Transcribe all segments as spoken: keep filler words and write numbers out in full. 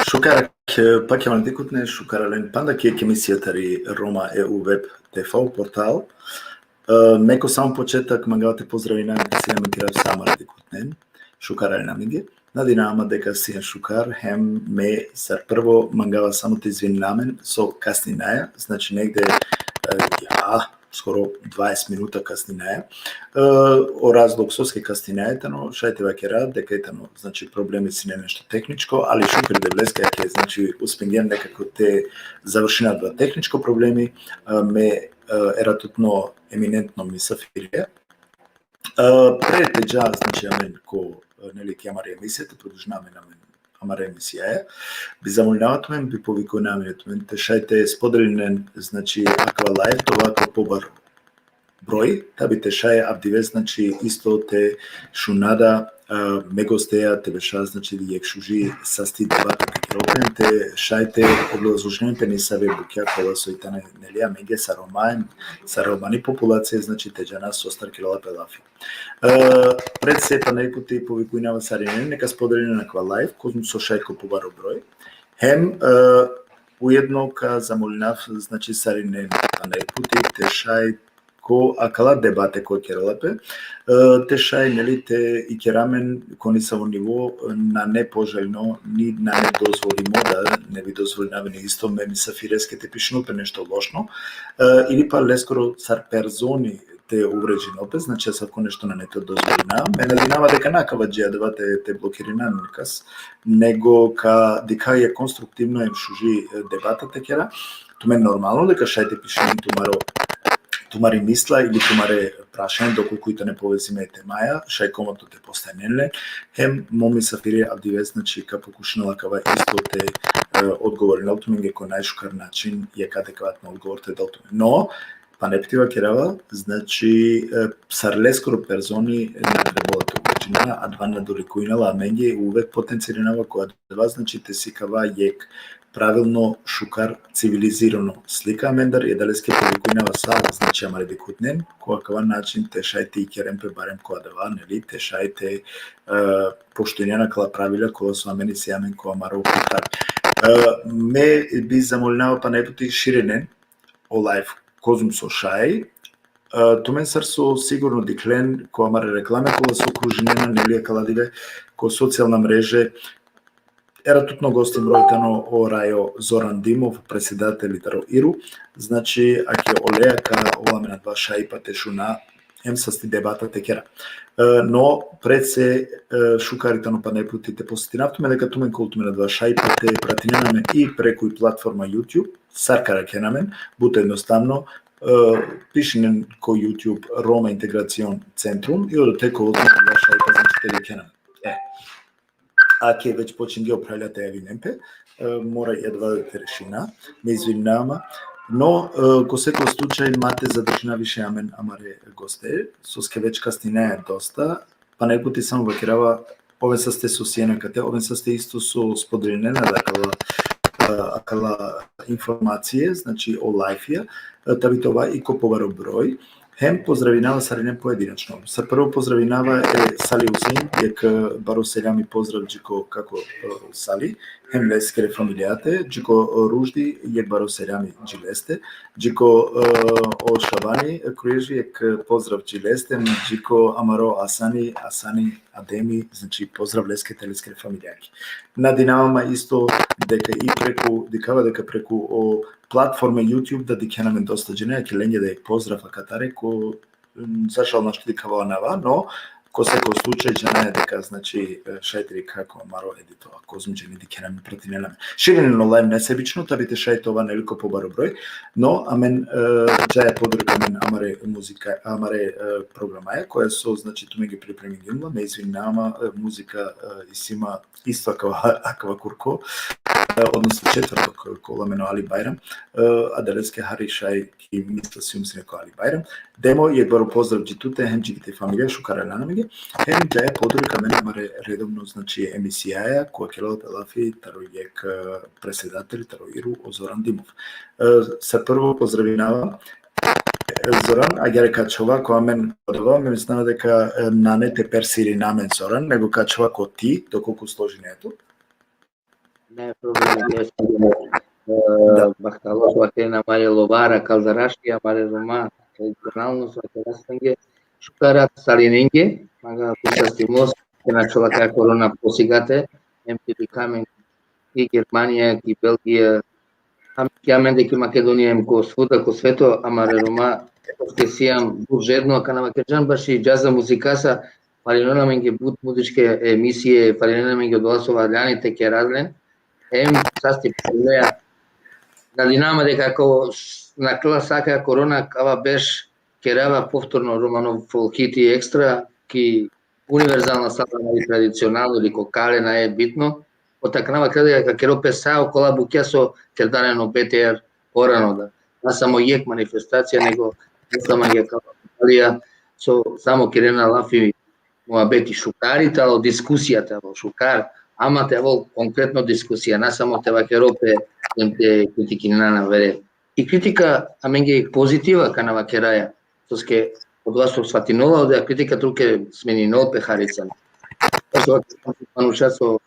Šukar, e, pakjavane dikhutnen, šukar alen panda ki jekh emisija tari Roma E U Web T V portal. E, me ko samo početak mangava te pozdravinav, te sijam kerav sa amare dikhutnen. Šukar alen amenge. Nadinama deka sijan šukar, hem me sar prvo mangava samo te izvininav amen so kasninaja, znači negde, e, ja, skoro dvadeset minuta kasninaja. E, o razlog soske kasninaja tano, šaj te vakera, deka tano, znači, problemi sine nešto tehničko, ali šukar e Devleske, ke, znači, uspingjem nekako te završinav adava tehničko problemi, e, me, e, eratutno eminentno misafirija. E, pre te dža, znači, amen ko, e, neli, ki amari emisija, te produžina amen, amen amare emisijaja, bi zamolinava tumen, bi povikujnava amen tumen, te šaj te spodelinen, znači, akava live, te ova ko pobaro broj, ta bi te šaj avdive, znači, isto te šuna da, e, me gosteja te beša, znači, jekh šuži sasti debata te kerel pe, te šaj te obrazložinen pe nesave bukja kola soj tane, neli, amenge sar Roma, sar romani populacija, znači, te džana sostar kerela pe lafi. E, pred se pana jekh puti povikujnava sarinen, neka spodelinen akava live, kozom so šaj ko pobaro broj. Hem, e, ujedno ka zamolinav, znači, sarinen pana jekh puti te šaj ko akala debate koja kerela pe, e, te šaj, neli, te ikera amen ko nesavo nivo, e, nane poželjno, ni nane dozvolimo, da ne bi dozvolinav amen isto me misafireske te pišinel pe nešto lošno, e, ili pa leskoro sar personi te uvredinel pe, znači, asavko nešto nane te dozvolinav. Me nadinava deka na ka vađi adava te, te blokirina nekas, nego ka dikha jekh konstruktivno hem šuži, e, debata te kera. Tumen normalno deka šaj te pišinen tumaro, tumari misla ili tumare prašanja, dokolku i tane povezime e temaja, šaj komotno te postavinen le. Hem mo misafiri avdive, znači, ka pokušinel akava isto te, e, odgovorinel tumenge ko najšukar način, jekh adekvatno odgovor te del tumen. No, pana jekh puti vakerava, znači, e, sar leskoro personi na trebela te uvredina, adava na dolikujnela amenge, uvek potencirinava ko adava, znači, te sikava jekh pravilno, šukar, civilizirano slika amendar, i adaleske povikujnava sa, znači, amare dikhutnen, ko akava način te šaj te ikeren pe barem ko adava, neli, te šaj te, e, poštujnen akala pravila kola so amen isi amen ko amaro portal. E, me bi zamolinava pana jekh puti širinen o live kozom so šaj. E, tumen sar so sigurno dikhlen ko amare reklame kola so kružinena, neli, akala dive ko socijalna mreže, eratutno gosti mroj tano o Rajo Zoran Dimov, predsedateli taro iru. Znači, ake oleja ka ovel amen adava šajipa te šuna, hem sasti debata te kera. E, no, pred se, e, šukar i tano pana jekh puti te potsetinav tumen deka tumen ka ovel tumen adava šajipa te pratinen amen i preku i platforma YouTube, sar ka arakhena amen, but jednostavno, e, pišinen ko YouTube Roma Integracion Centrum i odote ka ovel tumen adava šajipa, znači, te dikhena amen. E. Ake već počingje o phralja te javinen pe, e, mora adava te rešina, me izvinava. No, e, ko seko slučaj, ma te zadržina više amen amare goste, soske već kasninaja dosta, pana jekh puti samo vakerava, oven saste so sijena kate, oven saste isto so spodelinena akala, e, akala informacije, znači, o live-ja, e, ta bi te ova i ko pobaro broj. Hem pozdravinava sarinen pojedinačno. Sar prvo pozdravinava e Sali Husein, jekh, e, baro seljami pozdrav dži ko kako, e, Sali, hem leskere familijate, dži ko, e, Ruždi, jekh baro seljami dži leste, dži ko, e, o Šabani, e, Kruježi, jekh, e, pozdrav dži leste, dži ko amaro Asani, Asani Ademi, znači, pozdrav leske te leskere familijake. Nadinava ma isto deka i preku, dikhava deka preku o platforme YouTube da dikhena amen dosta džene, ake lenge da jekh pozdrav akatare, ko, m, za žal našti dikhava anava, no, ko seko slučaj džanaja deka, znači, e, šaj te dikha ko amaro editora, kozom džene dikhena amen, pratinena amen. Širinen o live nesebično, ta bi te šaj te ova, neli, ko pobaro broj, no, amen, e, džaja poduka amen amare muzika, amare, e, programaja, koja so, znači, tumenge pripremingjum la, me izvinava, e, muzika, e, isi ma isto akava, akava kurko, e, odnosno četvrtok, ko ola amen o Ali Bajram, e, adaleske hari šaj ki misla sijum sine ko Ali Bajram. Demo, jekh baro pozdrav dži tute, hem dži ki te familija, šukar aljana amenge, hem džaja poduka amen amare redovno, znači, emisijaja, koja kerela pe lafi taro jekh, e, predsedateli taro iru, o Zoran Dimov. E, sar prvo pozdravinava, e, Zoran, agjaar ka ačhova ko amen, odova, me mislinava deka, e, nane te persirina amen, Zoran, nego ka ačhova ko ti, dokolku složine tut. Nane problemi, to jest, e, da, bahtalo so vakerena amare lovara, kaldarašija, amare Roma, tradicionalno so vakerena lenge, šukar rat sarinenge, manga ko sastimo, ke na ačhola korona posigate, em te dikha amen ki Germanija, ki Belgija, em ki amende ki Makedonija, em ko svuda ko sveto, amare Roma, ke sijam but žedno, kana vakerđam baši džaza muzikasa, falinena amenge but muzičke emisije, falinena amenge odova so valjani te kera len, em sasti pšuleja. Nadinama deka ako s-, nakhlja sa akava korona, kava berš kerava povtorno Romanov Folkiti Ekstra, ki univerzalna sala, i tradicionalno ili ko kale, nae bitno. Otaknava krede ka kero pe sa okola bukja so kerda len o B T R porano da. Na samo jekh manifestacija, nego ne samo jekh, so samo kerena lafi, muhabeti šukar, i tano diskusija, tano šukar, ama te avol konkretno diskusija, na samo te vakero pe, em te kritikinena avere. I kritika amenge pozitiva kana vakeraja, soske odova so svatinola, ode kritika tuke smeninol pe harica. So manuša so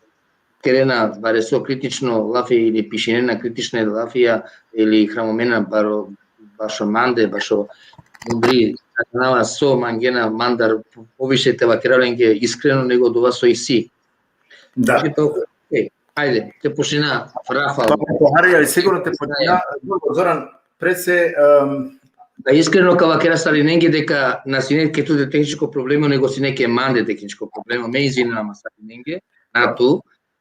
kerena bareso kritično lafi ili pišinena kritične lafija ili hramomena baro, bašo mande, bašo mudri, nava so mangena mandar poviše te vakera lenge iskreno nego odova so isi. Da. Znači, to, e, ajde, te počnina, Rafael. Pa, pa, hari, ali sigurno te počnina, Zoran, pre se, em, da, iskreno ka vakera sarinenge deka na sine ke tute tehničko problemo, nego sine ke mande tehničko problemo. Me izvinava sarinenge, na tu,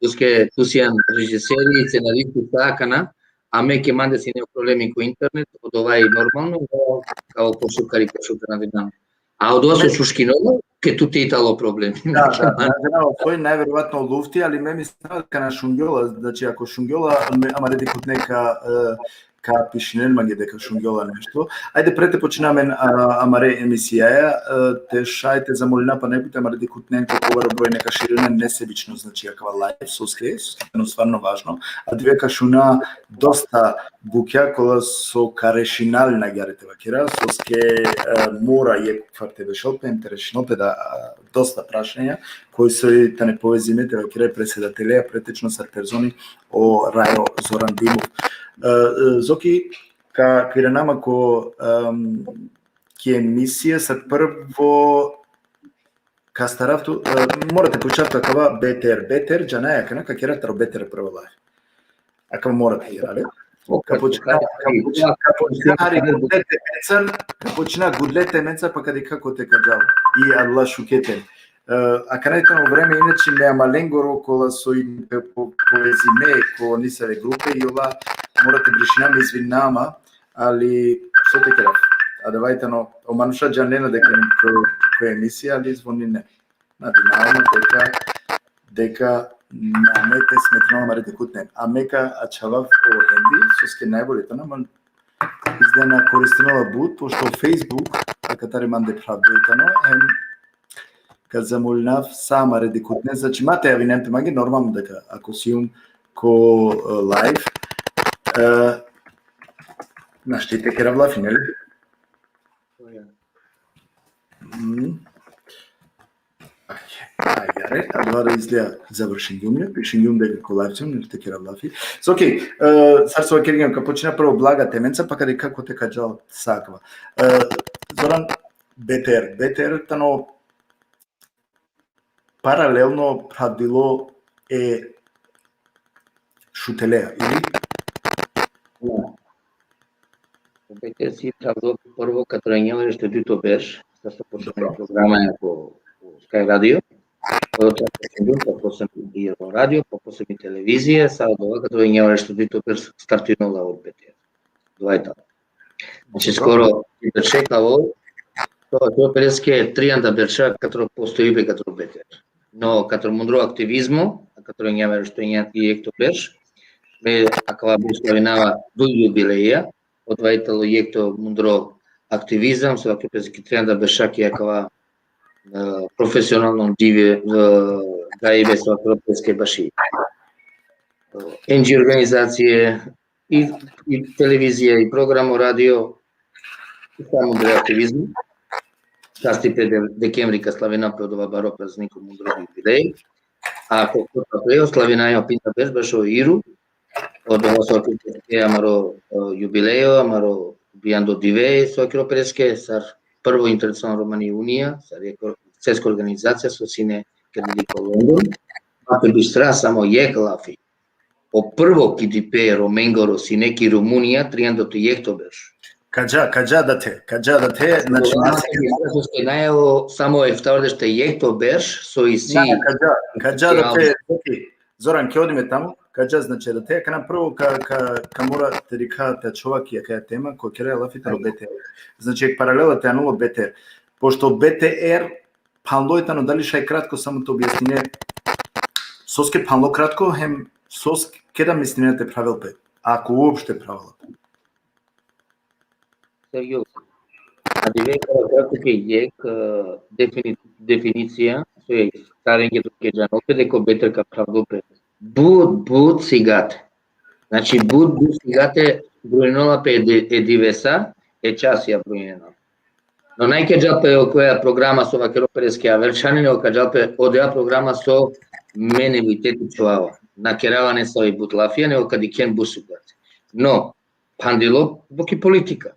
tuske tu sian režiseri, scenaristi, sa akana, a me ke mande sine problemi ko internet, odova i normalno, no, kao pošukar i pošukar, nadinama. A odova so šuškinela, ke tute i tano problem. Da, da, da, da, to je najverovatno lufti, ali me mislinav deka na šungjola, znači, ako šungjola, me, amare dikhutne ka, e, ka pišinen mange deka šungjola nešto. Ajde, pre te počnina amen, a, amare emisijaja, e, te šaj te zamolina pana jek puti amare dikhutnen ko kobor broj neka širinen nesebično, znači, akava live, soske, soske stvarno važno. A dive ka šuna dosta bukja kola so ka rešina len agjaar te vakera, soske, e, mora jekh kvar te bešel pe, em te rešinel pe da, e, dosta prašanja, koj so i tane povezime te vakera i predsedatelja, pretečno sar personi o Rajo Zoran Dimov. E, e, Zoki, ka, ka iranama ko, em, ki emisija, sar prvo, ka starav tu, e, mora te pučav tu akava B T R, B T R, džanaja akana, ka kera taro B T R prvo live. Akava mora te kera, ali? Ka počna, ka počna, ka počna hari gudle temencar, ka počna gudle temencar, pa ka dikha kote ka džal. I Allah šukete. E, akana i tano vreme, inače me amalengoro kola so i po-, povezime ko nisave grupe, i ola mora te brišina, me izvinava, ali so te kerav. Adava i tano, o manuša džanena deka ko, ko emisija, ali zvonine. Nadinava deka, deka nane te smetinola amare dikhutnen. A me ka ačhavav o hendi, soske najbolje tano, man izgleda na koristinola but, pošto Facebook, akatar mande phravdo i tano, hem ka zamolinav sa amare dikhutnen, znači, ma te javinen pe mange, normalno deka, ako sijum ko, e, live, e, našti te kerav lafi, neli? Mm. Ajde, ajde, adava izgleda završingjum le, pišingjum deka ko live sijum, neli te kerav lafi. So, okej, e, sar so vakergjum, ka počna prvo blaga temenca, pa ka dikha kote ka džal sa akava. E, Zoran, B T R, B T R tano paralelno phravdilo e Šutelea, ili? Na. O B T R si phravdo prvo kataro enjavardeš dujto berš, sa so počinela programaja ko, ko Sky Radio, odotar počinela, pa posle i o radio, pa posle i televizija, sa odova kataro enjavardeš dujto berš startinola o B T R. Dova i tano. Znači, skoro i beršek avol, to, to pedeset trianda berša kataro postojibe kataro B T R. No, kataro mundro aktivizmo, a kataro enjavardeš enja-, i jekhto berš, me akava berš slavinava duj jubileja, odova i tano jekhto mundro aktivizam, so akava pedeset trianda berša ki akava, e, profesionalno džive, e, gajbe so akava pedeset baši. E, N G O organizacije, i, i televizija, i programo radio, i samo mundro aktivizmo. Šesti pe de-, dekembri ka slavina pe odova baro prazniko, mundro jubilej. A ko, ko, ko, slavinaja o pinda berš bašo Iru, odova so, e, amaro, e, jubilejo, amaro bijando dive, so, vakerav peske, sar prvo Internacionalno Romani Unija, sar jekh seoska organizacija, so sine kerdi ko London, ma te bistra samo jekh lafi. O prvo kidipe Romengoro sine ki Rumunija, trianda u jekhto berš. Ka dža, ka dža da the, ka dža da the, znači, odova ma te bistra, soske nae o samo eftavardeš u jekhto berš, so isi. Na, na, ka dža, ka dža da the, okej. Zoran, ke odime tamo, ka dža, znači, da the, kana prvo ka, ka, ka mora te dikha te ačhova ki akaja tema, ko kera lafi taro B T R. Znači, jekh paralela te anol o B T R. Pošto B T R phanlo i tano, dali šaj kratko samo te objasnine soske phanlo kratko, hem soske da misline te phravel pe, ako uopšte phravela pe. Sergio, adive ka kratko ke jekh, e, defini-, definicija, so e, sarenge tuke džanol pe deka o B T R ka phravdol pe but, but sigate. Znači, but, but sigate brujinola pe e di-, e divesa, e časija brujinola. No naj ka džal pe okoja programa so, vakerav peske, aver čhane, nego ka džal pe odoja programa so me nevojte te čuvava. Na kerava nesavi but lafija, nego ka dikhen but sigate. No, phandilo, zbog i politika.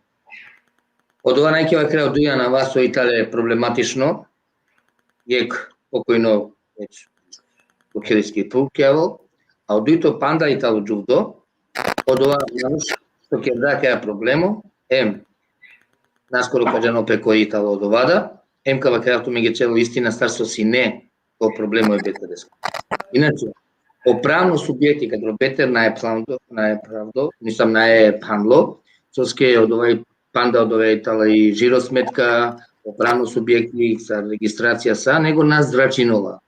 Odova naj ka vakerav duj anava so i tale problematično, jekh pokojno, već, Bukhariski pukjavo, a o dujto panda i talo džuvdo, odova manuš so kerda akaja problemo, em, naskoro ka džanol pe koj i talo odova da, em ka vakerav tumenge celo istina sar so sine o problemo e B T R-eske. Inače, o pravno subjekti, kataro B T R nae phravdo, nae phravdo, nisam nae phanlo, soske odova i panda odova i tala i žiro smetka, o pravno subjekti sa registracija sa, nego na zračinola.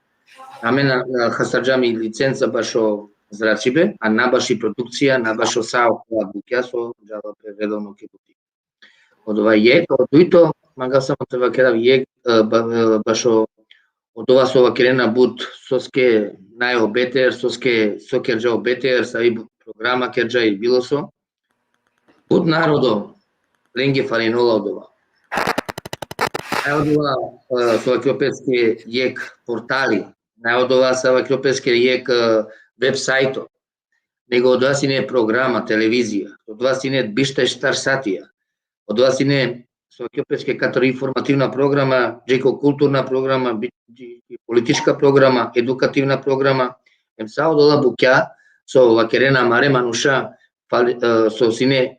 Amen na, na hasardžam i licenca bašo zračibe, a na baši produkcija, na bašo sa okola bukja so džala pe redovno ke buti. Odova jekh, a o dujto, mangav samo te vakerav jekh, e, ba-, e, bašo odova so vakerena but, soske nae o B T R, soske, so kergja o B T R, savi bu-, programa kergja i bilo so. But narodo lenge falinola odova. Nae odova, e, so vakerav peske jekh portali, nae odova so vakerav peske jekh, e, veb sajto. Nego odova sine programa, televizija. Odova sine biš te štar satija. Odova sine, so vakerav peske, kataro informativna programa, džiko kulturna programa, bi-, dži-, politička programa, edukativna programa, em sa odola bukja, so vakerena amare manuša, fal-, e, so sine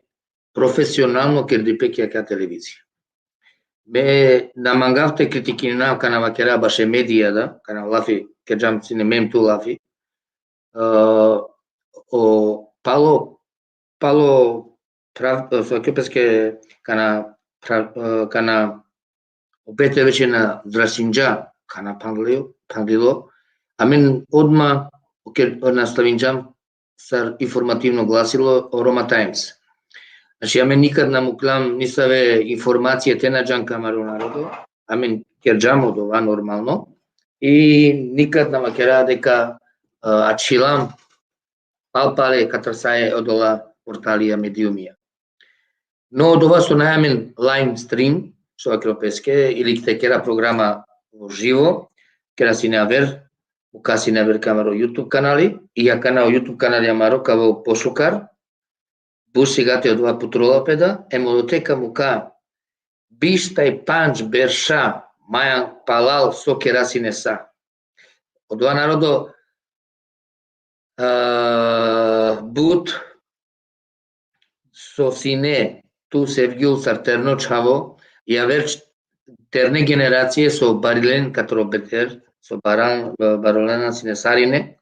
profesionalno kerdipe ki akaja televizija. Me na mangav te kritikinav, kana vakera baše medija da, kana lafi kergjem sine mem tu lafi, e, o, palo, palo prav-, e, so vakerav peske, kana pra-, e, kana o B T R veće na zračinđa, kana phandlilo, phandlilo, amen odma, okej, nastavinđam sar informativno glasilo, o Roma Times. Znači, amen nikad na mukljam nisave informacije te na džan ka amaro narodo, amen kerđam odova normalno, i nikad na vakera deka, e, ačhilam pal pale katar sa e odola portalija, mediumija. No odova so naj amen live stream, so vakerav peske, ili te kera programa uživo, kera sine aver, muka sine aver ka amaro YouTube kanali, i akana o YouTube kanali amaro ka ovel pošukar, but sigate odova putrola pe da, em odote ka muka biš taj pandž berša maja palal so kera sine sa. Odova narodo, e, but so sine tu Sevgjul sar terno čhavo, i aver č-, terne generacije so barilen kataro B T R, so baran-, barolena sine sarine,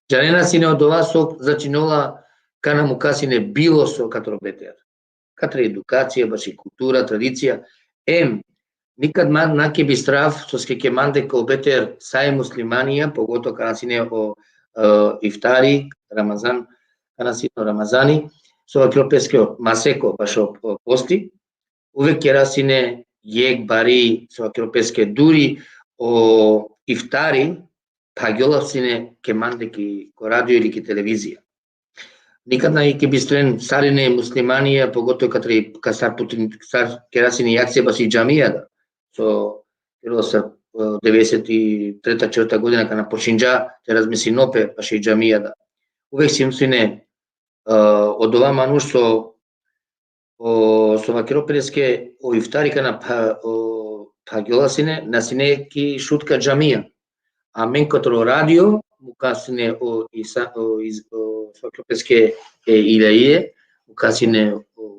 džanena sine odova so začinola kana muka sine bilo so kataro B T R. Katari edukacija, baši kultura, tradicija, em, nikad ma na ke bistrav, soske ke mande ko B T R sa e muslimanija, pogotovo kana sine o, e, iftari, Ramazan, kana sine o Ramazani, so vakerav peske o maseko, bašo, o, posti, uvek kera sine jekh bari, so vakerav peske duri, o iftari, phagjola sine ke mande ki, ko radio ili ki televizija. Nikad na ke bistren sarine muslimanija, pogotovo katari, ka sar putin, sar kera sine akcija baši džamija da. So, kero sar e, devedeset i treta, četvrta godina, kana počinđa te razmislino pe baši džamija da. Uvek sijum sine, e, odova manuš so, o, so vakiro pe leske, o iftari kana pha-, o, phagjola sine, na sine ki Šutka džamija. Amen kotar o radio, mukha sine o isa-, o iz-, o, so vakiro pe leske, e, ilahije, mukha sine o,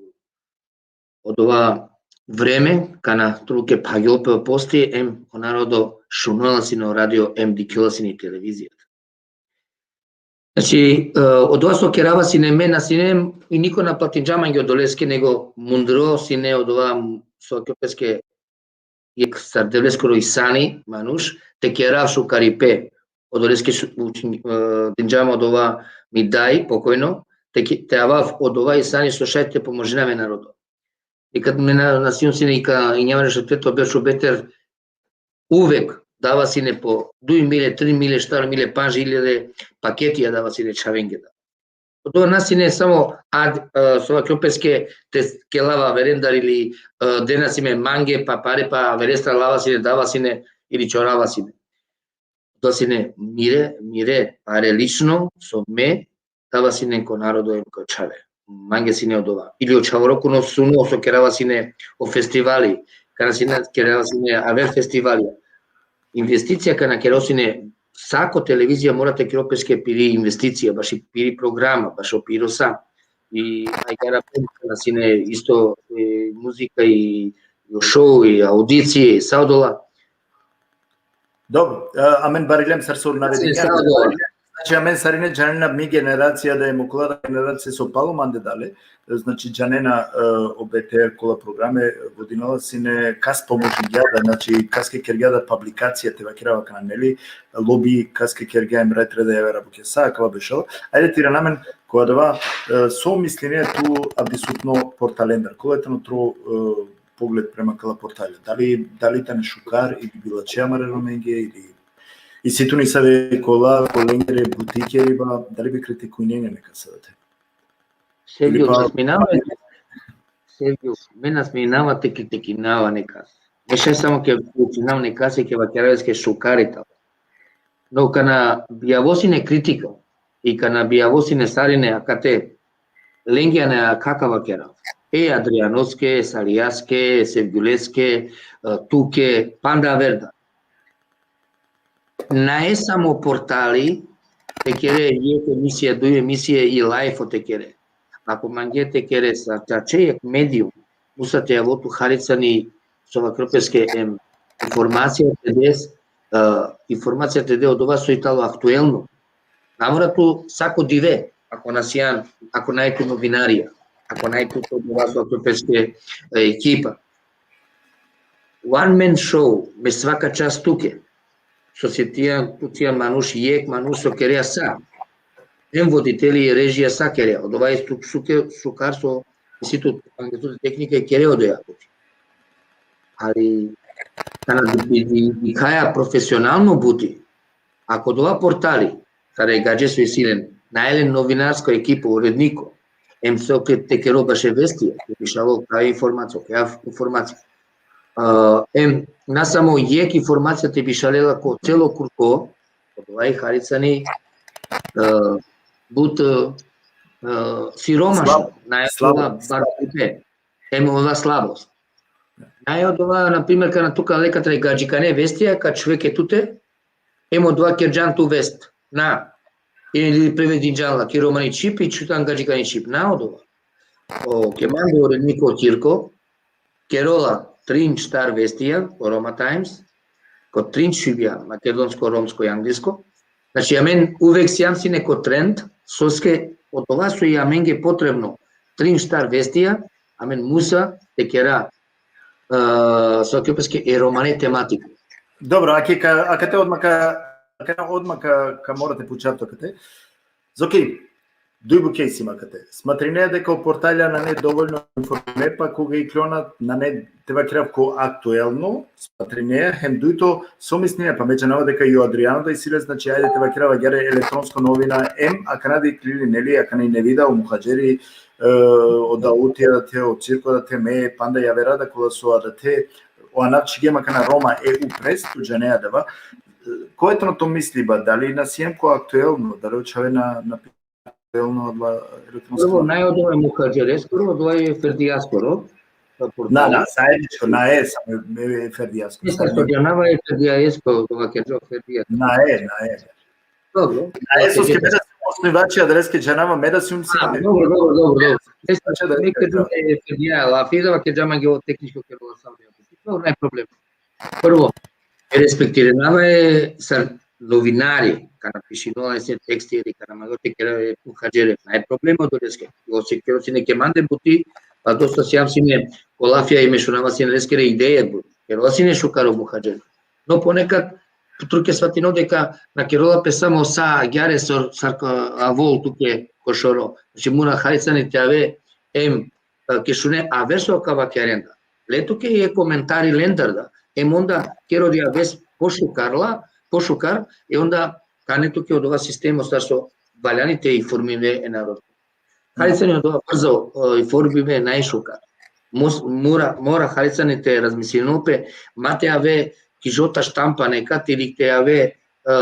odova vreme, kana tuluke phagjol pe o posti, em o narodo šunola sine o radio, em dikhjola sine i televizija. Znači, e, odova so kerava sine me, na sine, i niko na platinđa mange odoleske, nego mundro sine odova, so vakiro pe leske, jekh sar Devleskoro isani manuš, te kerav šukaripe, odoleske su-, učin-, e, dinđa ma odova mi daj, pokojno, te ki-, te avav odova isani so šaj te pomožinav e narodo. I kad me na-, na sijum sine i ka injam nešto te to berš o beter, uvek dava sine po duj mile, tri mile, štar mile, pandž iljade paketija dava sine čhavenge da. Odova na sine samo ad-, e, so vakiro pe leske, te kelava averendar ili, e, dena sine mange, pa pare, pa averestar lava sine, dava sine ili čorava sine. Odova sine mire, mire pare lično, so me dava sine ko narodo em ko čhave. Mange sine odova. Ili o čhavoro kuno suno so kerava sine o festivali, kana sine kerava sine aver festivalija. Investicija kana kerol sine, sako televizija mora te kerol peske piri investicija, baši piri programa, bašo piro sa. I agjaar pe kana sine isto, e, muzika i, i o šou, i audicije, i sa odola. Dobro, e, amen barilem sar so navedinđa. Sa odola. Znači, amen sarine džanena mi generacija da em okola generacija so palo mande dale, znači, džanena, e, o B T R kola programe vodinela sine, kas pomožingja da, znači, kaske kergja da publikacija te vakerav akana, neli, lobi, kaske kergja em rajt reda javera bukja, sa akava bešela. Ajde te irana amen ko adava, e, so mislinea tu avdisutno portalendar, kola tano tro, e, pogled prema kala portalja? Dali, dali tane šukar ili bilačhe amare Romenge, ili isi tu nesave kola, kolengere buti keriba, dali bi kritikujnenja nekas adate? Sergio, ili pa- na sminava, Sergio, me na sminava te kritikinava nekas. Me šaj samo ke učinav nekas, ke vakerav leske šukar i tano. No kana bi avo sine kritika, i kana bi avo sine sarine akate, lengja na akava kera. E Adrianoske, Sarijaske, Sevgjuleske, e, tuke, panda aver da. Nae samo portali te kere jekh emisija, duj emisije i lajfo te kere. Ako mange te kere sa čače jekh medium, musa te avo tu haricani, so vakerav peske, em, informacija te des, e, informacija te de odova so i tano aktuelno. Na mora tu sako dive, ako na sian, ako nane tu novinarija, ako nane tu odova so vakerav peske, e, ekipa. One man show, me svaka čast tuke. So si ti sian, tu sian manuš, jekh manuš so kerea sa. Em voditeli, režija, sa kerea. Odova i su-, šuke-, šukar so isi tu, anglesute tehnika, i kerea odoja. Ali, kana bi, bi, bi, dikhaja profesionalno buti, ako odova portali, sar e gadže so isi len, nane len novinarsko ekipo, uredniko, em so ke te kerol baše vestija, te bišalol kaj informacija, kaj informacija. A, em, na samo jekh informacija te bišalela ko celo Kurko, odova i haricani, e, but, e, siromašno, slabo, nane slabo, odova slabo. Barbe, em odova slabost. Nane odova, na primer, kana tuke le katre gadžikane vestija, ka čhuve ke tute, em odova kerđan tu vest. Na. Ili prevedinđan la ki romani čhib, i čhutan gadžikani čhib. Na odova. O, ke mande uredniko Cirko, kerola trin štar vestija, o Roma Times, ko trin čhibja, makedonsko, romsko i anglesko. Znači, amen uvek sijam sine ko trend, soske odova so i amenge potrebno, trin štar vestija, amen musa te kera, e, so vakerav peske, e romane tematika. Dobro, ake ka, akate odma ka, ake odma ka, ka mora te pučav tu akate. Zoki, duj bukja isi ma akate. Smatrinea deka o portalja nane dovoljno informe, pa koga iklona, nane, te vakerav, ko aktuelno, smatrinea, hem dujto, so mislinea, pa me džanava deka i o Adriano da isi le, znači, ajde te vakerav agjaar elektronsko novina, em akana da iklili, neli, akana i Nevida, o Muhadžeri, e, o Dautija adate, o Cirko adate, me, panda javera da kola so adate, o anav čhigjem akana Roma E U Press, tu džanea adava. Koj tano to misliba, dali na siem ko aktuelno, dali o čhave na, na aktuelno adava elektronsko? Prvo, naj odova e Muhadžereskoro, odova e Ferdijaskoro, e portali. Na, na, zajedničko, na e, samo e Ferdijaskoro. Isto so džanava e Ferdijaskoro, odova kerđa Ferdijaskoro. Na e, na e. Dobro. Na e, soske me da sijum osnivači adaleske, džanava, me da sijum si. A, dobro, dobro, dobro, dobro. Znači, da, me kerđum e Ferdija lafi, da, kerđa mange o tehničko kerela sam. Dobro, naj problem. Prvo, e respektirinava e sar novinari, kana pišinela e sine teksti ili kana mangela te kerel e Muhadžere, naj problem odoleske. O si kerela sine ke mande buti, pa dosta sijam sine ko lafija i me šunava sine leskere ideje buti. Kerela sine šukar o Muhadžere. No ponekad, tu ke svatinel deka na kerela pe samo sa agjaar sar, sar ka avol tuke ko šoro. Znači, mora harica sine te ave, em, e, ke šune aver so ka vakeren da. Le tuke e komentari lendar da, em onda kero dija vest pošukar la, pošukar, i onda tane tuke odova sistemo sar so valjani te informive e narodo. Harica sine odova brzo, e, informive naj šukar. Mos-, mora, mora harica sine te razmislinel pe, ma te ave ki žota štampa nekad ili te ave, e,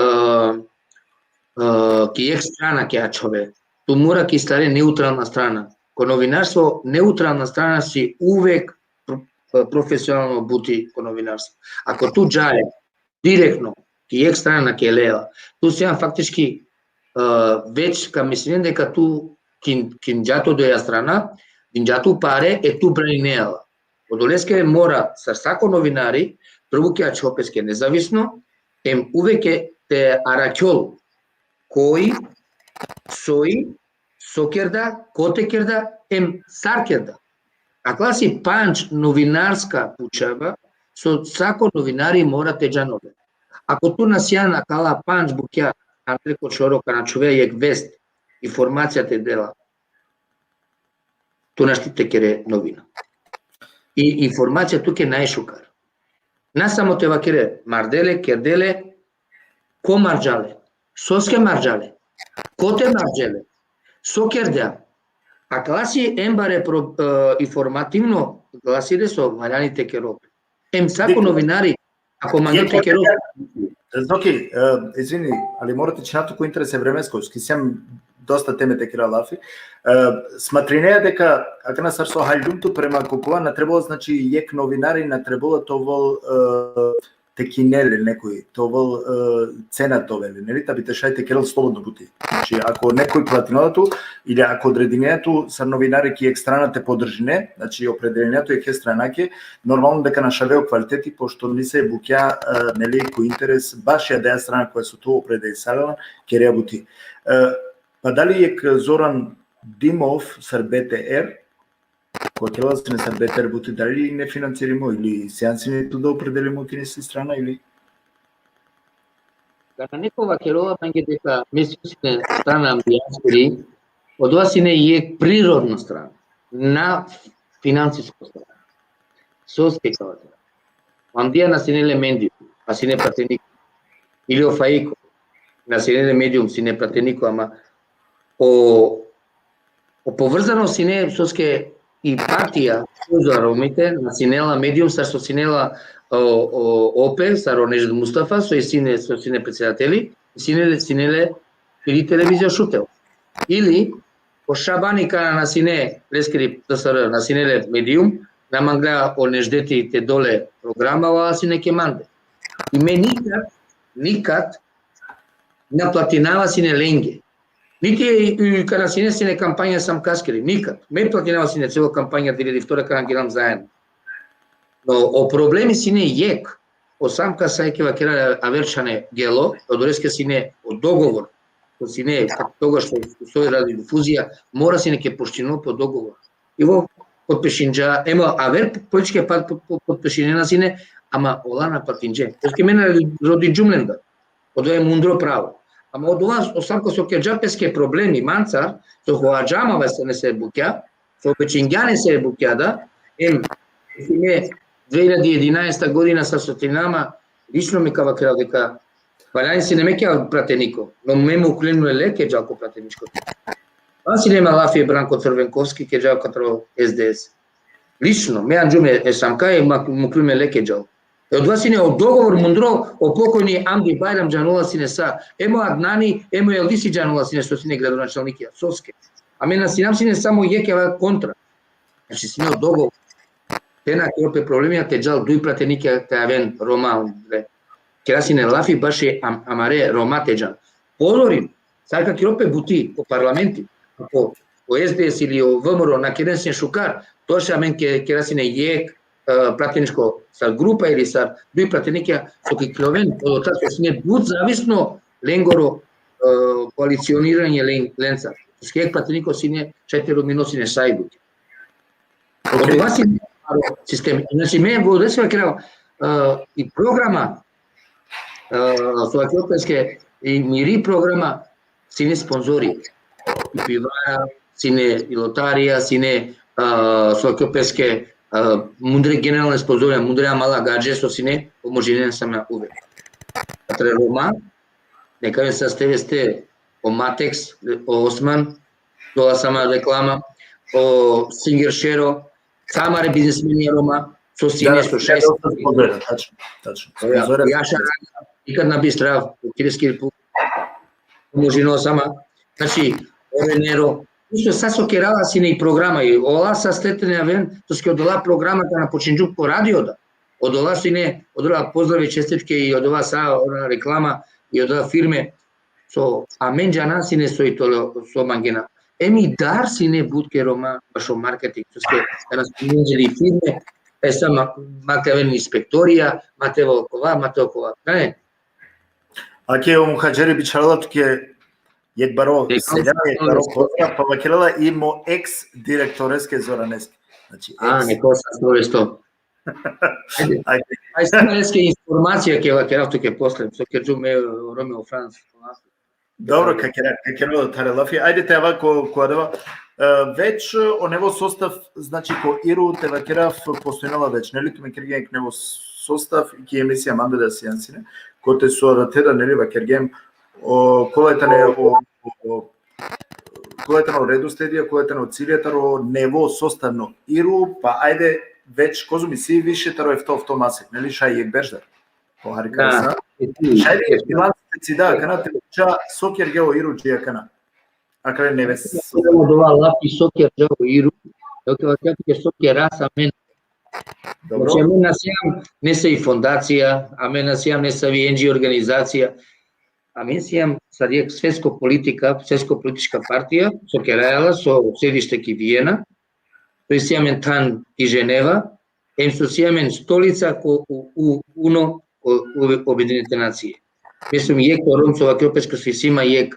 e, ki jekh strana ke ačhove. Tu mora ki stare neutralna strana. Ko novinarstvo neutralna strana si uvek pro-, profesionalno buti ko novinarstvo. Ako tu džaja direktno ki jekh strana ke lea, tu sijam faktički, e, već ka mislinen deka tu kin-, kinđa tu odoja strana, dinđa tu pare, e tu braninea la. Odoleske mora sar sako novinari, prvo ke ačhol peske nezavisno, em uvek te arakhjol koj, soj, so kerda, kote kerda, em sar kerda. Akala si pandž novinarska pučaba, so sako novinari mora te džanol. Ako tu na sijan akala pandž bukja andre ko šoro kana čhuve jekh vest, informacija te dela, tu našti te kere novina. I informacija tuke naj šukar. Na samo te vakere, mardele, kerdele, ko mardžale, soske mardžale, kote mardžele, so kerdea. Akala si em bare pro-, e, informativno glasire so valjani te kerol pe. Em sako novinari, ako mangel te kerol. Zoki, e, izvini, ali mora te čhinav tu ko interes e vremeskoro, ki sijam dosta teme te kera lafi. E, smatrinea deka, akana sar so haljum tu prema ko kova, na trebela, znači, jekh novinari na trebela te ovel, e, te kinel le nekoj, te ovel, e, cena te ovel le, neli, ta bi te šaj te kerel slobodno buti. Znači, ako nekoj platinela tu, ili ako odredinea tu sar novinari ki jekh strana te podržine, znači, opredelinea tu jekhe stranake, normalno deka na šavea o kvaliteti, pošto nisi bukja, e, neli, ko interes baš i adaja strana koja so tu opredelisala, kerea buti. E, pa dali jekh Zoran Dimov sar B T R, kova kerela sine sar B T R buti, dali nefinancirimo ili sijan sine tu da opredelimo ki nesi strana ili? Kana neko vakerela mange deka me sijum sine strana ambijaskiri, odova sine jekh prirodno strana, na finansisko strana. Soske ka vakera? Amdija na sine le Medium, a sine prateniko. Ili o Faiko, na sine le Medium, sine prateniko, ama o, o povrzanost sine, soske i partija, Sojuzo Romite, na sine la Medium, sar so sine la, o, o, O P, sar o Nedžet Mustafa, so i sine, so sine predsedateli, sine le, sine le, ili televizija Šutel. Ili, o Šabani kana na sine, leskiri D S R, na sine le Medium, na mangla o Nedžeti te del le programa, la sine ke mande. I me nikad, nikad, na platinava sine lenge. Niti i, i kana sine, sine kampanja Samkaskiri, nikad. Me platinava sine celo kampanja diri diftora kana gilam zajedno. No, o problemi sine jekh, o Samka saj ke vakera aver šane gelo, odoleske sine o dogovor, o sine, toga što, što radi difuzija, mora sine ke poštinol po dogovor. I vo potpišinđa, ema, aver političke par-, po-, po-, potpišinena sine, ama ola na platinđe. Soske me na rodinđum lendar. Odova e mundro pravo. Ama odova, o Samko so kerđa peske problemi mancar, so hovađa ma vasane se bukja, so obećingja ne se bukja da, em, sine dve hiljadi jedanaesta godina sa sotinama, lično me ka vakerav deka valjani sine me ke prateniko, no me muklinu le ke džal ko prateničko. Pa sine ma lafi e Branko Crvenkovski ke džal katro S D S. Lično, me andžum e Samka, e ma-, mukljum e leke džal. E odova sine o dogovor mundro, o pokojni Amdi Bajram džanela sine sa, em o Adnani, em o Eldisi džanela sine so sine gradonačalnikija, soske. A me na sinav sine samo jekh ava kontra. Znači, sine o dogovor. Te na kerol pe problemija, te džal duj pratenikija, te aven Roma, andre. Kera sine lafi baši am-, amare Roma te džan. Podorin, sar ka kerol pe buti o parlamenti, ako o S D S ili o V M R O na keren sine šukar, to še amen ke-, kera sine jekh, e, prateničko sar grupa ili sar duj pratenikija so ka ikloven, odotar so sine but zavisno lengoro, e, koalicioniranje len-, lenca. Soske jekh prateniko sine, šaj te rumino sine sa i buti. Okej. Odova sine sistemi. Znači, me vodesva kera, e, i programa, e, so vakerel peske, i miri programa, sine sponzori. I pivara, sine i lotarija, sine, e, so vakerel peske, e, mundre generalne sponzori, mundre amala gadže so sine, pomožinen sa me uvek. Taro Roma, neka aven sa steve ste, o Matex, o Osman, dola sa ma reklama, o Singer Šero, sa amare biznismenija Roma, so sine, so šaj. Sponzora, tačno, tačno. Ja, sponzora. Ja šaj, nikad na bi strav, o kireski pu-, pomožino sa ma. Znači, o Renero, isto sa so kerava sine i programa, i ola sa ste te na aven, soske odola programa kana počinđum ko radio da. Odola sine, odola pozdravi, čestitke i odola sa, ona reklama i odola firme, so amen džana sine so i tolo so mangena. Em i dar sine but ke Roma bašo marketing, soske kana so menđeli firme, e sa ma-, ma te aven inspektorija, ma te aven okova, ma te okova. Ne? Ake o Muhadžeri bičharela tuke jekh baro selja, jekh baro pozdrav, pa vakerela i mo eks direktoreske Zoraneske. Znači, a, eks. Neko sa slovesto. Ajde. Ajde. Aj, samo eske informacija ke vakerav tuke posle, so kerđum me, Romeo Franz. Dobro, ka kera, ka kera tare lafi. Ajde te ava ko, ko adava. E, već, e, o nevo sostav, znači, ko Iru te vakerav postojnela već, neli? Tumen kergjen jekh nevo sostav, ki emisija mande da sijan sine, kote so da te da, neli, vakergjem, o, kola tane o, o, o, kola tane o redosledija, kola tane o cilja taro nevo sostavno Iru, pa ajde već, kozom isi više taro efta, ofto masek, neli, šaj jekh berš dar. Po hari kasa. Da. Šaj li e bilans te cida akana, te vaćera so kergja o Iru dži akana. Akale neves. Odova lafi so kergja o Iru, evo te vaćera so kera sa amen. Dobro. Znači, amen na sijam nesavi fondacija, amen na sijam nesavi N G O organizacija, amen sijam sar jekh svetsko politika, svetsko politička partija, so keraja la so sedište ki Vijena, to jest sijam amen than ki Ženeva, em so sijam amen stolica ko u, u, UNO, ko, u, Objedinete nacije. Mislim, jekh o Rom so vakerel peske so isi ma jekh,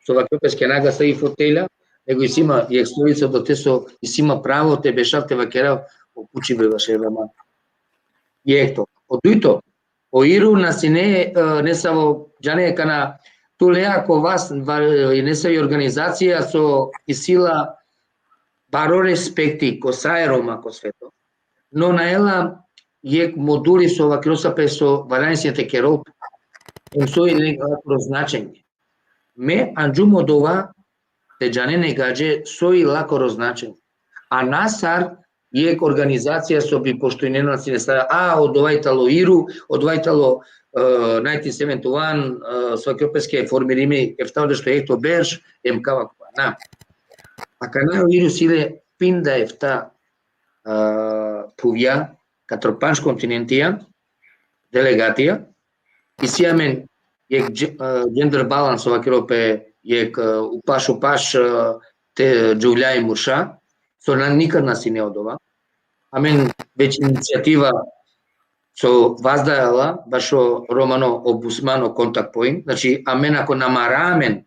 so vakerel peske na gasa i fotelja, nego isi ma jekh stolica, odote so isi ma pravo te bešav te vakerav o pučibe bašo Roma. Jekh to. O dujto, o Iru na sine, e, nesavo, džane kana, tu lea ko vas, va-, nesavi organizacija so isi la baro respekti ko sa e Roma ko sveto. No nae la jekh moduli so vakerel sa pe so valjani sine te kerol, em so i lengoro značenje. Me anđum odova te džanen e gadže so i lakoro značenje. A na sar jekh organizacija so bi poštujnena sine sa, a, odova i talo Iru, odova i talo, e, nineteen seventy-one, e, so vakerel peske formirimi efta odešto jekto berš, em kava kova. Na. Akana o Iru si le pinda efta, e, phuvja, katar pandž kontinentija, delegatija, isi amen jekh dž-, e, gender balance, so vakerel pe, jekh, e, upaš, upaš, e, te džuvlja i murša, so na nikad na sine odova. Amen već inicijativa so vazdaja la, bašo romano ombudsmano kontakt point, znači, amen ako na mara amen,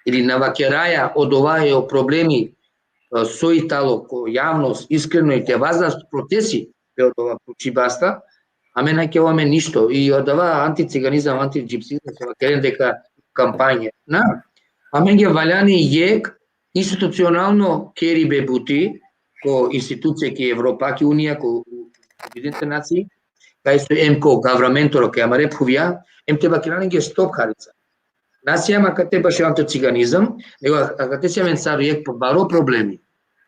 ili na vakeraja odova e o problemi, e, so i talo ko javnost, iskreno i te vazda protesti pe odova pučibasta, amen na kera amen ništo. I odova anticiganizam, antidžipsizam, so vakeren deka kampanje. Na, amenge valjani jekh institucionalno keribe buti, ko institucije ki Evropa, ki Unija, ko Objedinete nacije, kaj so em ko gavramentoro, kaj amare phuvja, em te vakeren lenge stop harica. Na sijam akate bašo anticiganizam, nego akate sijam amen sar jekh baro problemi.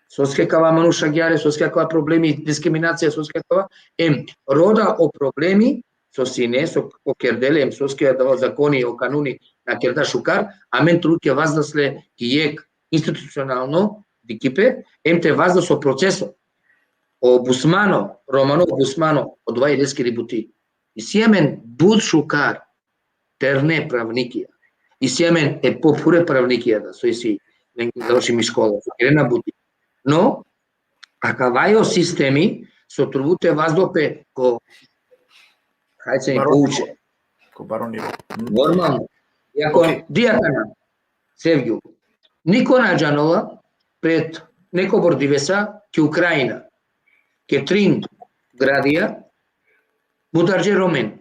Soske kava manuša gjare, soske kava problemi, diskriminacija, soske kava, em, roda o problemi, so sine, so o kerdele, em, soske da o zakoni, o kanuni, na kerda šukar, amen tu ke vazdas le jek institucionalno dikipe, em te vazdas o proceso. O busmano, romano busmano, odova i leskiri buti. Isi amen but šukar, terne pravnikija. Isi amen e po pure pravnikija da, so isi, len završimi škola, so kerena buti. No, akava i o sistemi, so trubute vazdo pe ko, hajde se mi Baro- pouče. Ko baroni. Normalno. Iako, Ok. Dija kana, Sevgju, niko na džanola pred nekobor divesa ki Ukrajina, ke trin gradija, mudarđe Romen.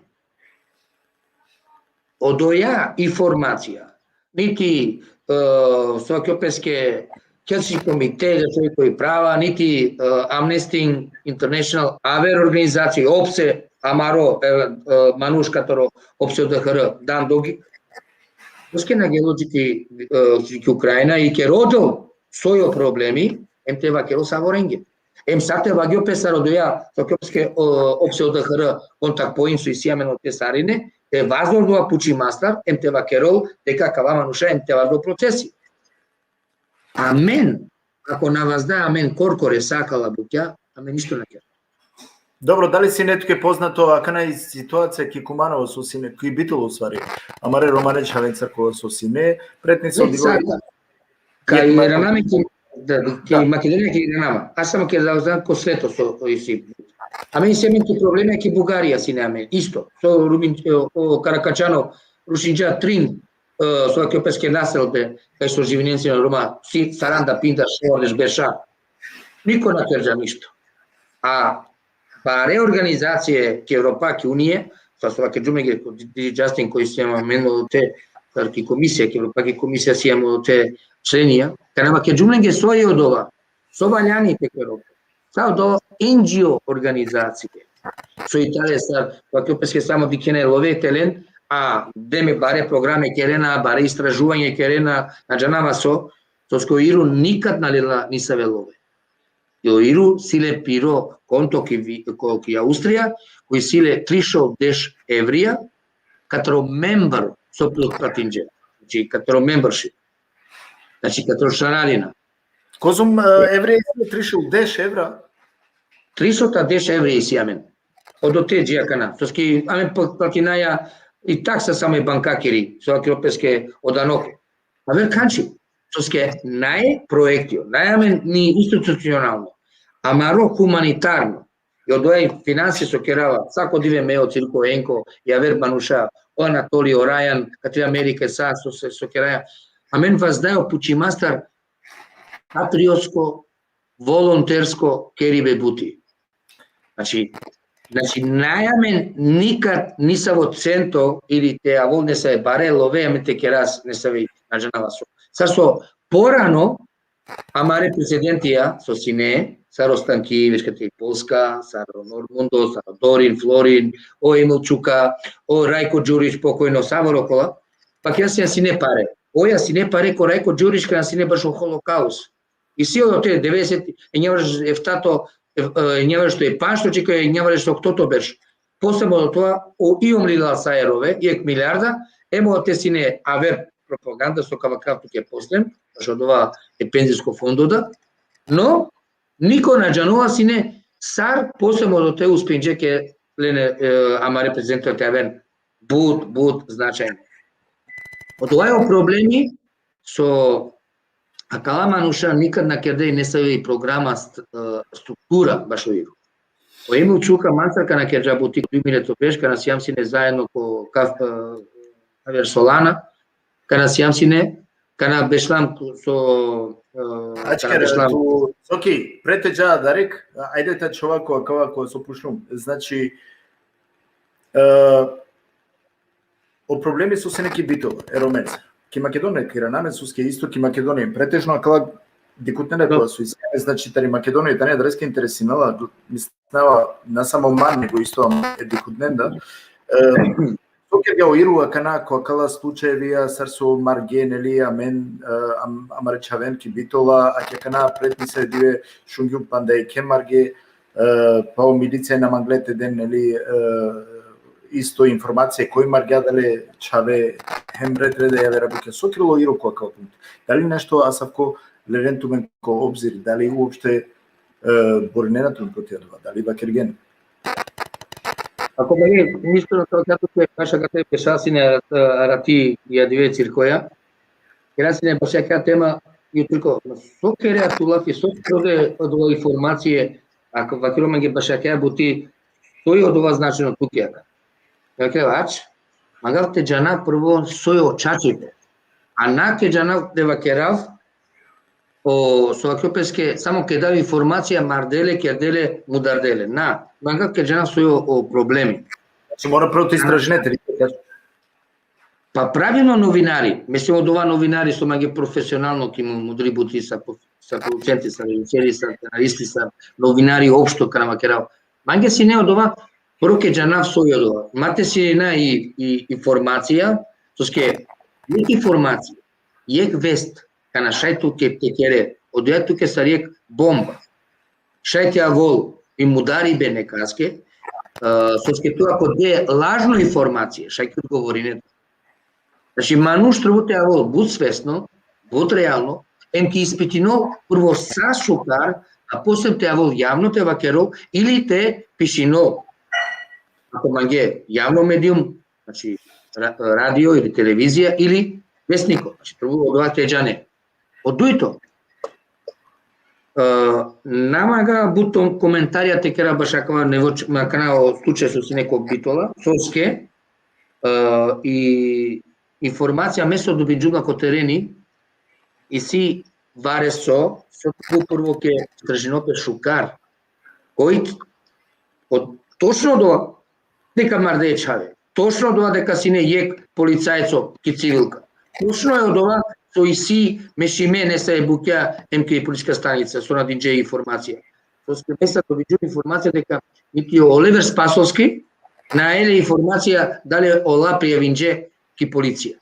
Odoja informacija. Niti, e, so ke peske, Helsinški komite za čovekove prava, niti, e, Amnesty International, aver organizacije, opse, amaro, e, e, manuš kataro opse O D H R, dan dogi. Soske na gelo ki, e, ki Ukrajina i ke rodel soj o problemi, em te vakerel savorenge. Em sa te vagjo pe sar odoja, so ke peske, o, opse O D H R, kontakt point so isi amen ote sarine, te vazdor dova pučimastar, em te vakerel, deka kava manuša, em te vazdor procesi. Amen, ako na vazda amen korkore sa akala bukja, amen ništo na kera. Dobro, dali sine tuke poznato, akana i situacija ki Kumanovo so sine, ki Bitolo u stvari. Amare romane čhavencar ko so sine, pretni so Već digo- sada. Ka Jek ma- iraname ki, da, ki Da. Makedonija ki iranama. A samo ke da znam ko sveto so, so isi. Amen isi amen ki problemi ki Bugarija sine amen. Isto. So Rubin, o, o Karakačanov, rušinđa trin, e, so ke peske naselbe, kaj so živinen sine Roma, si saranda, pinda, šovardeš berša. Niko na kerđa ništo. A bare organizacije ki Evropa, ki Unije, sa so vakerđum lenge ko di, di Justin, koj si amen ote, sar ki komisija, ki Evropa, ki komisija si amen ote členija, kana vakerđum lenge so i odova, so valjani te kero. Sa odova N G O organizacije. So i tale sar, vakerđum peske samo dikhena e love te len, a deme bare programe kerena, bare istražuvanje kerena, na džanava so, soske o Iru nikad na lela nisave love. I o Iru si le piro konto ki, vi- ko, ki Austrija, koj si le trišel deš evrija, kataro member so platinđe. Znači, kataro membership. Znači, kataro članarina. Kozum, e, evre isi, trišel deš evra? Tristo deš evri isi amen. Odote dži akana. Soske amen pl-, platinaja i taksa samo e bankakiri, so akiro peske odanoke. Aver kanči. Soske naj proektio, naj amen ni institucionalno, amaro humanitarno. I odoja i finansije so kerava, sako dive me, o Cirko Enko, i aver manuša, o Anatoli, o Rajan, katari Amerike, sa so, so, so keraja. Amen vazdaja o pučimastar patriotsko, volontersko keribe buti. Znači, znači, naj amen nikad nisavo cento ili te avol nesave bare love, amen te keras nesave, na džanava so. Sar so porano, amare prezidentija, so sine, sar o Stankivić, katari Polska, sar o Normundo, sar o Dorin, Florin, o Emil Čuka, o Rajko Đurić, pokojno, savoro kola, pa keda sine pare. Oja sine pare ko Rajko Đurić, kana sine bašo holokaust. Isi odote devedeset, enjavardeš eftato, e, e, enjavardeš to e pašto, dži ko enjavardeš to oktoto berš. Posle mo toa, o Iom lila sa e rove, jek milijarda, em odote sine aver propaganda, so ka vakerav tuke posle, bašo odova e penzijsko fondo da. No, niko na džanela sine sar posle mo odote uspinđe ke lene, e, amare prezidentija te aven but, but značajno. Odova i o problemi, so akala manuša nikad na kerde nesavi programa st-, e, struktura bašo Iru. O Emil Čuka mancar kana kerđa buti duj miljeto berš, kana sijam sine zaedno ko kaf-, e, aver Solana, kana sijam sine, kana bešlam so, e, Ačkar, kana bešlam. Tu, ok, pre te dža direkt, ajde te ačhova ko, ko, ko so pučlum. Znači, e, o problemi so sine ki Bitola, e Romenca. Ki Makedonija, ki iraname, soske isto ki Makedonija, pretežno akala dikhutnena, da, kola so isi, znači, tari Makedonija, tani adreske interesinela, mislinava, na samo man, nego isto e dikhutnen da. E, so kergja o Iru akana ko akala slučajevija sar so marge, neli, amen, e, am-, amare čhaven ki Bitola, a ki akana pretni se dive šungjum panda jekhe marge, e, pa o milicija na mangle te den, neli, e, isto informacija koj margja dale čhave hem red reda javera bukja. So kerela o Iru ko akava punkt? Dali nešto asavko lelen tumen ko obzir, dali uopšte, e, borinena tumen proti adava, dali vakergen? Ako bari, ništo na to, kako te baš akate pešasine, e, arati i adive cirkoja. Kerasine baš akate tema, jutriko, so kere tu lafi, so kere odova informacije, ako vakiro mange baš akate buti, so i odova značajno tuke. Dakle, ač, mangav te džana prvo so i o čačipe. A na ke džana te vakerav, o, so vakiro peske, samo ke dav informacija, mardele, kerdele, mudardele. Na, mangav ke džana so i o, o problemi. Znači, mora prvo te istražinete, li? Pa pravilno novinari, mislim, odova novinari so mange profesionalno ki mu-, mudri buti, sa, sa producenti, sa režiseri, sa scenaristi, sa novinari opšto, kana vakerav. Mange sine odova, prvo ke džanav so i odova. Ma te sine na i, i informacija, soske jek informacija, jek vest, kana šaj tuke te kere, odoja tuke sar jek bomba. Šaj te avol i mudaribe nekaske, e, soske tu ako de lažno informacije, šaj ke odgovorine. Znači, manuš treba te avol but svesno, but realno, em te ispitinol prvo sa šukar, a posle te avol javno te vakerol ili te pišinol. Ako mange javno medium, znači, ra-, radio ili televizija ili vesniko, znači, treba odova te džane. O dujto, e, na manga but komentarija te kera baš akava nevo č-, ma akana o slučaj so sine ko Bitola, soske, e, i informacija me so dobinđum la ko tereni, isi vareso, so tu prvo ke istražinol pe šukar. Koj, o, točno odova, deka marde e čhave. Točno odova deka sine jek policajco ki civilka. Točno e odova so isi mešime nesave bukja em ki policijska stanica, so na dinđe informacija. Soske me so dobinđum informacija deka niti o Oliver Spasovski, nae le informacija dali ola prijavinđe ki policija.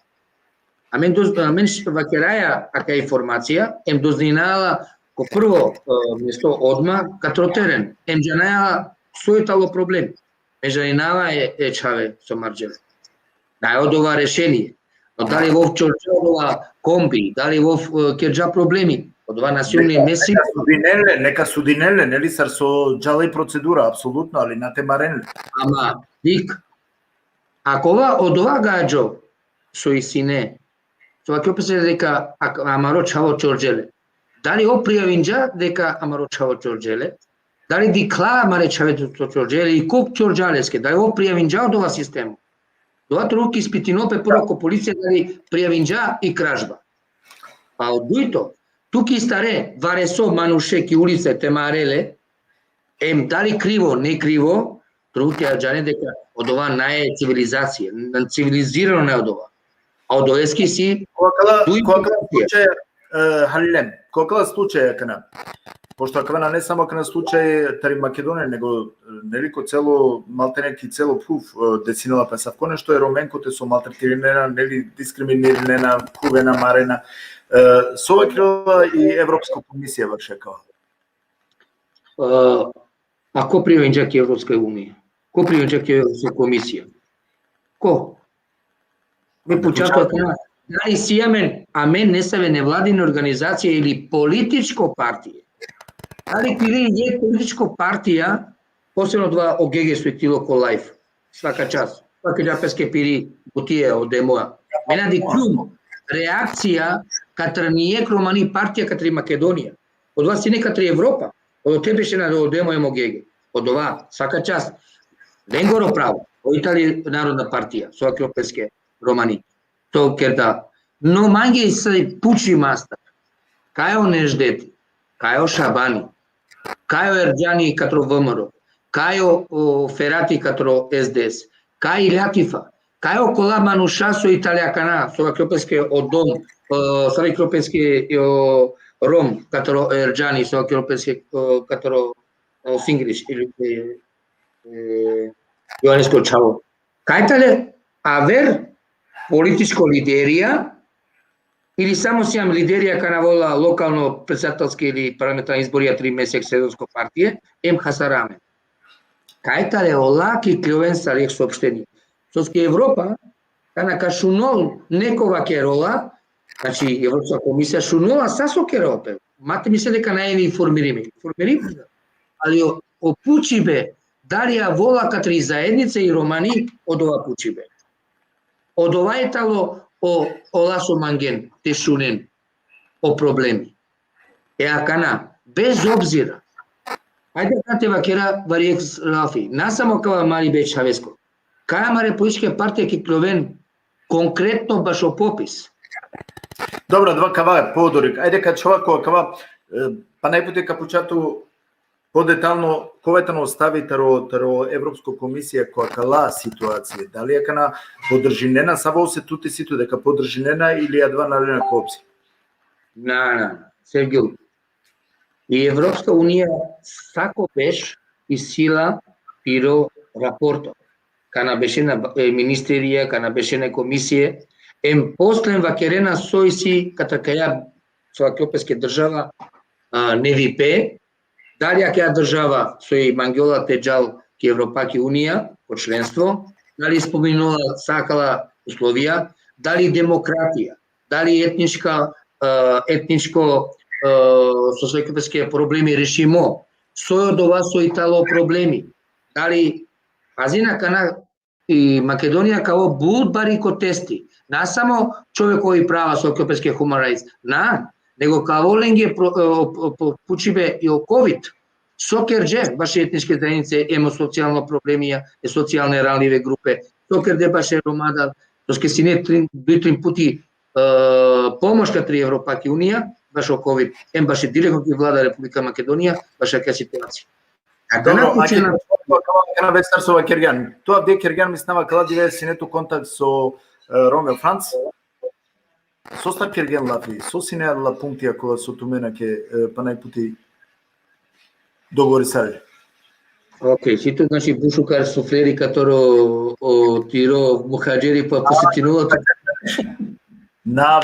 Amen doz-, amen š-, vakeraja akaja informacija, em dozninaja la ko prvo, e, mesto odma katro teren, em džanaja la so i talo problem. Me džaninava e, e čhave so marđele. Nae odova rešenie. No dali vov čorđa odova kombi, dali vov, e, kerđa problemi, odova na sijum ni mesi. Neka sudinen le, neka sudinen le, neli, sar so džala i procedura, apsolutno, ali na te maren le. Ama, dik, ako ova odova gadžo so i sine, so vakiro pese deka ak-, amaro čhavo čorđe le. Dali ov prijavinđa deka amaro čhavo čorđe le? Dali dikhlja amare čhave so čorđe le i ko čorđa leske? Dali ov prijavinđa odova sistemo? Dova trebul te ispitinol pe prvo ko policija dali prijavinđa i krađba. A o dujto, tu ke istare vareso manuše ki ulica te mare le, em dali krivo, ne krivo, trebul te džane deka odova nae civilizacija, na civilizirano nae odova. A odoleske isi... Ko akala, duj ko akala slučaja, e, Halilem, ko akala slučaja akana. Pošto akava nane samo akana slučaj tari Makedonija, nego, e, neli, ko celo, maltene ki celo phuv, e, desinela pe asavko nešto, e Romen kote so maltretirinena, neli, diskriminirinena, khuvena, marena. E, so vakerela i Evropska komisija bašo akava? E, a ko prijavinđa ki Evropska unija? Ko prijavinđa ki Evropska komisija? Ko? Me pučav tu akana, dali isi amen, amen nesave nevladine organizacije ili političko partije? Dali piri jek političko partija, posebno odova o Gege so iklilo ko lajv, svaka čast, svaka čast peske piri butija o demoja. Me na dikhljum reakcija katar nijek romani partija katari Makedonija. Odova sine katari Evropa. Odote bešena o demo em o Gege. Odova, svaka čast. Lengoro pravo. O i tali Narodna partija, so vakerol peske romani. To kerda. No mange isi puči mastar. Kaj o Neždeti, kaj o Šabani, kaj o Erdžani katro V M R O, kaj o, o Ferati katro S D S, kaj i Ljatifa, kaj okola manuša so i tale akana, so vakerol peske o Dom, e, so vakerol peske o Rom, katro Erdžani, so vakerol peske, e, katro, e, Singrić, ili, e, e, Joanesko čhavo. Kaj tale, aver političko liderija, ili samo sijam liderija kana vola lokalno predsedatelske ili parlamentarno izborija tri mesek sredonsko partije, em hasara amen. Kaj tale ola ki kljoven sar jekh saopštenie. Soske Evropa, kana ka šunol neko vakerola, znači Evropska komisija šunola sa so kerol pe. Ma te misle deka nane informirimi. Informirimi, ali o, o pučibe, dali avola katri zajednice i romani odova pučibe. Odova i talo o, ola so mangen te šunen o problemi. E akana, bez obzira. Ajde da te vakera vari jekh lafi. Na samo kava mari be čhavesko. Kaj amare političke partije ki kljoven konkretno bašo popis. Dobro, adava kava, podorik. Ajde ka čhava ko kava, e, pana jekh puti ka pučav tu podetalno, kova tano stavi taro, taro Evropsko komisija ko akala situacije. Dali akana podržinena, savo se tuti si tu deka podržinena ili adava na lena ko obzir? Na, na, Sevgjul. I Evropska unija sako beš isi la piro raporto. Kana bešena, e, ministerija, kana bešena komisije, em posle vakerena so isi kata kaja, so akjo peske država, a, nevipe, dali akaja država soj mangjola te džal ki Evropaki unija, ko členstvo, dali ispuninola sa akala uslovija, dali demokratija, dali etnička, e, etničko, e, so soj akjo peske problemi rešimo, soj odova soj talo problemi, dali, pazin akana, i Makedonija ka ovel but bari ko testi. Na samo čovekovi prava, so akjo peske human rights, na, nego ka ovel lenge pro-, o, o, o, pučibe i o kovid. So kergje baši etničke zajednice, em o socijalno problemija, e socijalne ranljive grupe, so kergje baše Roma da, soske sine trin, duj trin puti, e, pomoš katri Evropaki unija, bašo kovid, em baše direktno ki vlada Republika Makedonija, bašo akaja situacija. A da Dobro, na kuće ake, na akava, akava, akava već sar so vakergjan. Tu avdive kergjan, mislinava, akala dive sine tu kontakt so, e, Romeo Franc. So sar kergjen lafi, so sine la punktija kola so tumen ake, e, pana jekh puti dogovorisali? Ok, si tu, znači, but šukar sufleri kataro o tiro muhadžeri pa posetinula tu. Na,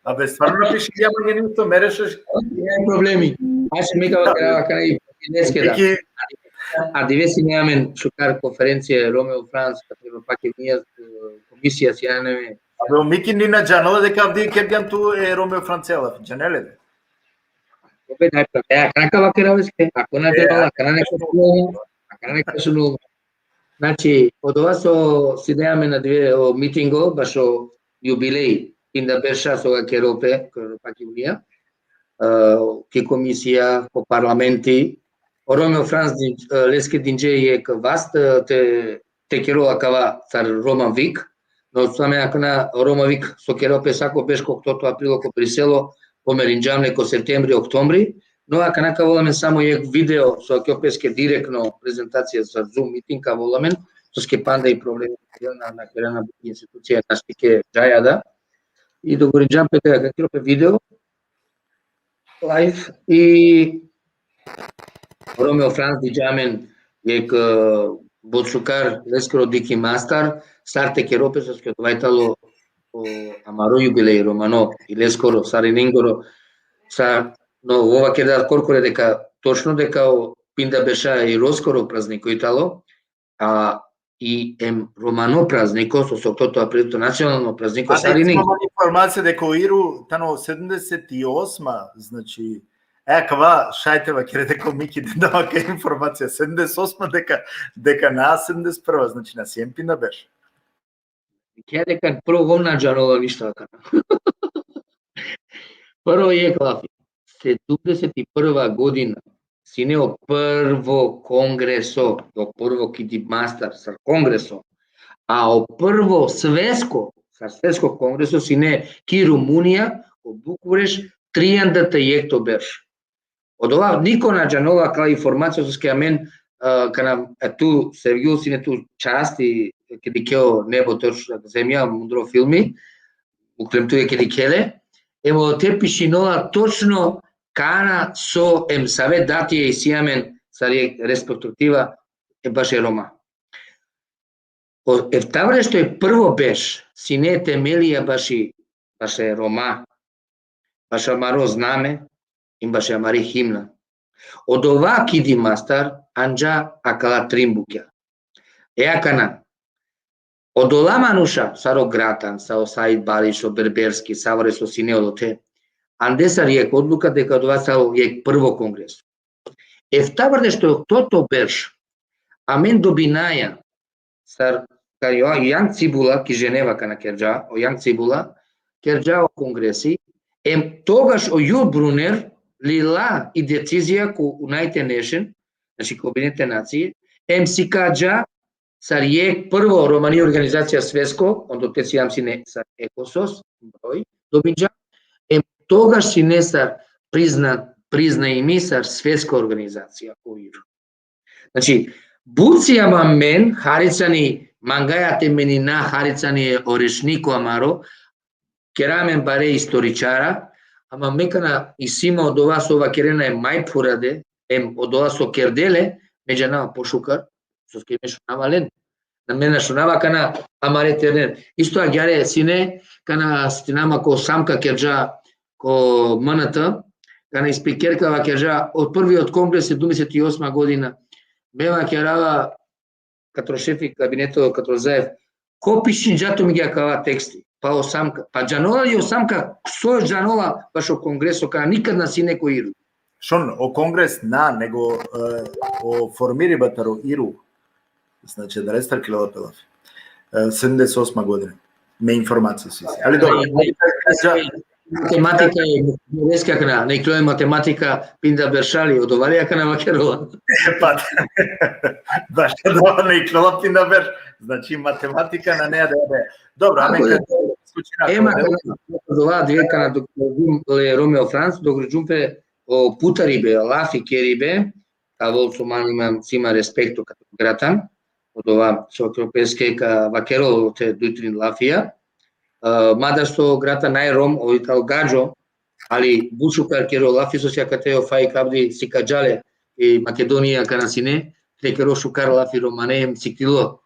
abe, stvarno na piše, ja mange ništo, mere šeš. Nema problemi. Znači, mi kao, kao, kao i neske da. Miki, Adive sine amen šukar konferencija Romeo Franc, kataro Evropaki unija, komisija sine amen. abe, o Miki ni na džanela deka avdive kergjan tu e Romeo Francela, džanele? Obe, naj pra-, e, akana ka vakerav leske, ako na džanela, akana neka šunela, akana neka šunela. Znači, odova so sine amen adive o mitingo, bašo jubilej, pinda berša so ka kerol pe, ko Evropaki unija, e, ki komisija, ko parlamenti, o Romeo Franc din-, e, leske dinđe jekh vast, e, te, te kerol akava sar Roman Week, no same akana Roman Week so kerol pe sako berš ko oktobro, aprilo ko Briselo, pomerinđam le ko septembri, oktombri, no akana ka ovel amen samo jekh video, so akjo peske direktno prezentacija sa Zoom meeting ka ovel amen, soske panda i problemi na, na kerena institucija našti ke džaja da. I dogovorinđam pe ka, ka kerol pe video, live, i Romeo Franc dinđa amen jekh, e, but šukar leskoro dikhi mastar, sar te kerol pe, soske odova i talo o amaro jubilej romano, i leskoro, sarinengoro, sa, no, ov vakerdar korkore deka, točno deka o pinda berša i roskoro prazniko i talo, a i em romano prazniko, so, so oktobro, aprilo, nacionalno prazniko, a sarinengoro. Informacija deka o Iru tano sedamdeset osma, znači, e, akava, šaj te vakere deka o Miki dendava ka informacija, sedamdeset osma deka, deka na sedamdeset prva, znači, na sien pinda berš. Kja deka prvo na džanola ništa akana. Prvo jekh lafi. Sedamdeset prva godina sine o prvo kongreso, o prvo ki di mastar sar kongreso, a o prvo svesko, sar svesko kongreso sine ki Rumunija, ko Bukureš, trianda te jekhto berš. Odova niko na džanola akala informacija, soske amen, e, kana, e, tu, Sergio, sine tu časti, ke dikheo Nebo, točno zemja, mudro filmi, uklem tu e ke dikhe le, evo, te pišinola točno kana, so em save dati isi amen, sar jekh retrospektiva, e, baše Roma. O, eftavrdeset prvo berš sine temelija baši, baše Roma, baše amaro zname, em baše amari himna. Odova kidi mastar anđa akala trin bukja. E akana, odola manuša, sar o Gratan, sar o Said Bališ, o Berberski, savore so sine odote, ande sar jekh odluka deka odova sar o jekh prvo kongres. Eftavrdeset oktoto berš, amen dobinaja, sar, ka o Jan Cibula, ki Ženeva kana kerđa, o Jan Cibula, kerđa o kongresi, em togaš o Jul Brunner lila i decizija ko United Nation, znači ko Objedinete nacije, em sikađa sar jekh prvo romani organizacija svetsko, odote sijam sine sar ekostos, broj, dobinđa, em togaš sine sar prizna, priznaimi sar svetska organizacija o IR. Znači, but sijam amen, hari cani mangaja te menina, hari cani o rešniko amaro, kera amen bare istoričara, ama me kana isi ma odova so vakerena e maj phurade, em odova so kerdele, me džanava pošukar, soske me šunava len. Na me na šunava kana amare ternen. Isto agjaar sine, kana setinama ko Samka kerđa ko M N T, kana i spikerka vakerđa, od prvi od kongresi dumiset i osma godina, me vakerava katro šefi kabineto, katro Zaev, ko pišinđa tumenge akava teksti, pa o Samka, pa džanola li o Samka, so džanola bašo kongreso, kana nikad na sine ko IR-u. Šun, o kongres na, nego, e, o formiriba taro IR-u, znači, da restar kilela pe lafi. E, sedemdeset osma godina. Me informacija si. Ali dobro. Matematika e, reska kana, na ikloj matematika pinda beršali, odova li akana vakerela? Pa, baš odova na ikloj pinda berš. Znači, matematika na ne, da, da. Dobro, amen. Ema, odova, dve kana dok le Romeo Franc, dok džum pe o putaribe, lafi keribe, ka avol so man imam, si ma respekto kataro Gratan, odova so kropeske ka vakerol te duj trin lafija, e, mada so Gratan naj Rom, ov i tano gadžo, ali but šukar kerol lafi, so si akate o Faik Abdi sikađa le, i Makedonija kana sine, te kerol šukar lafi romane, em siklilo.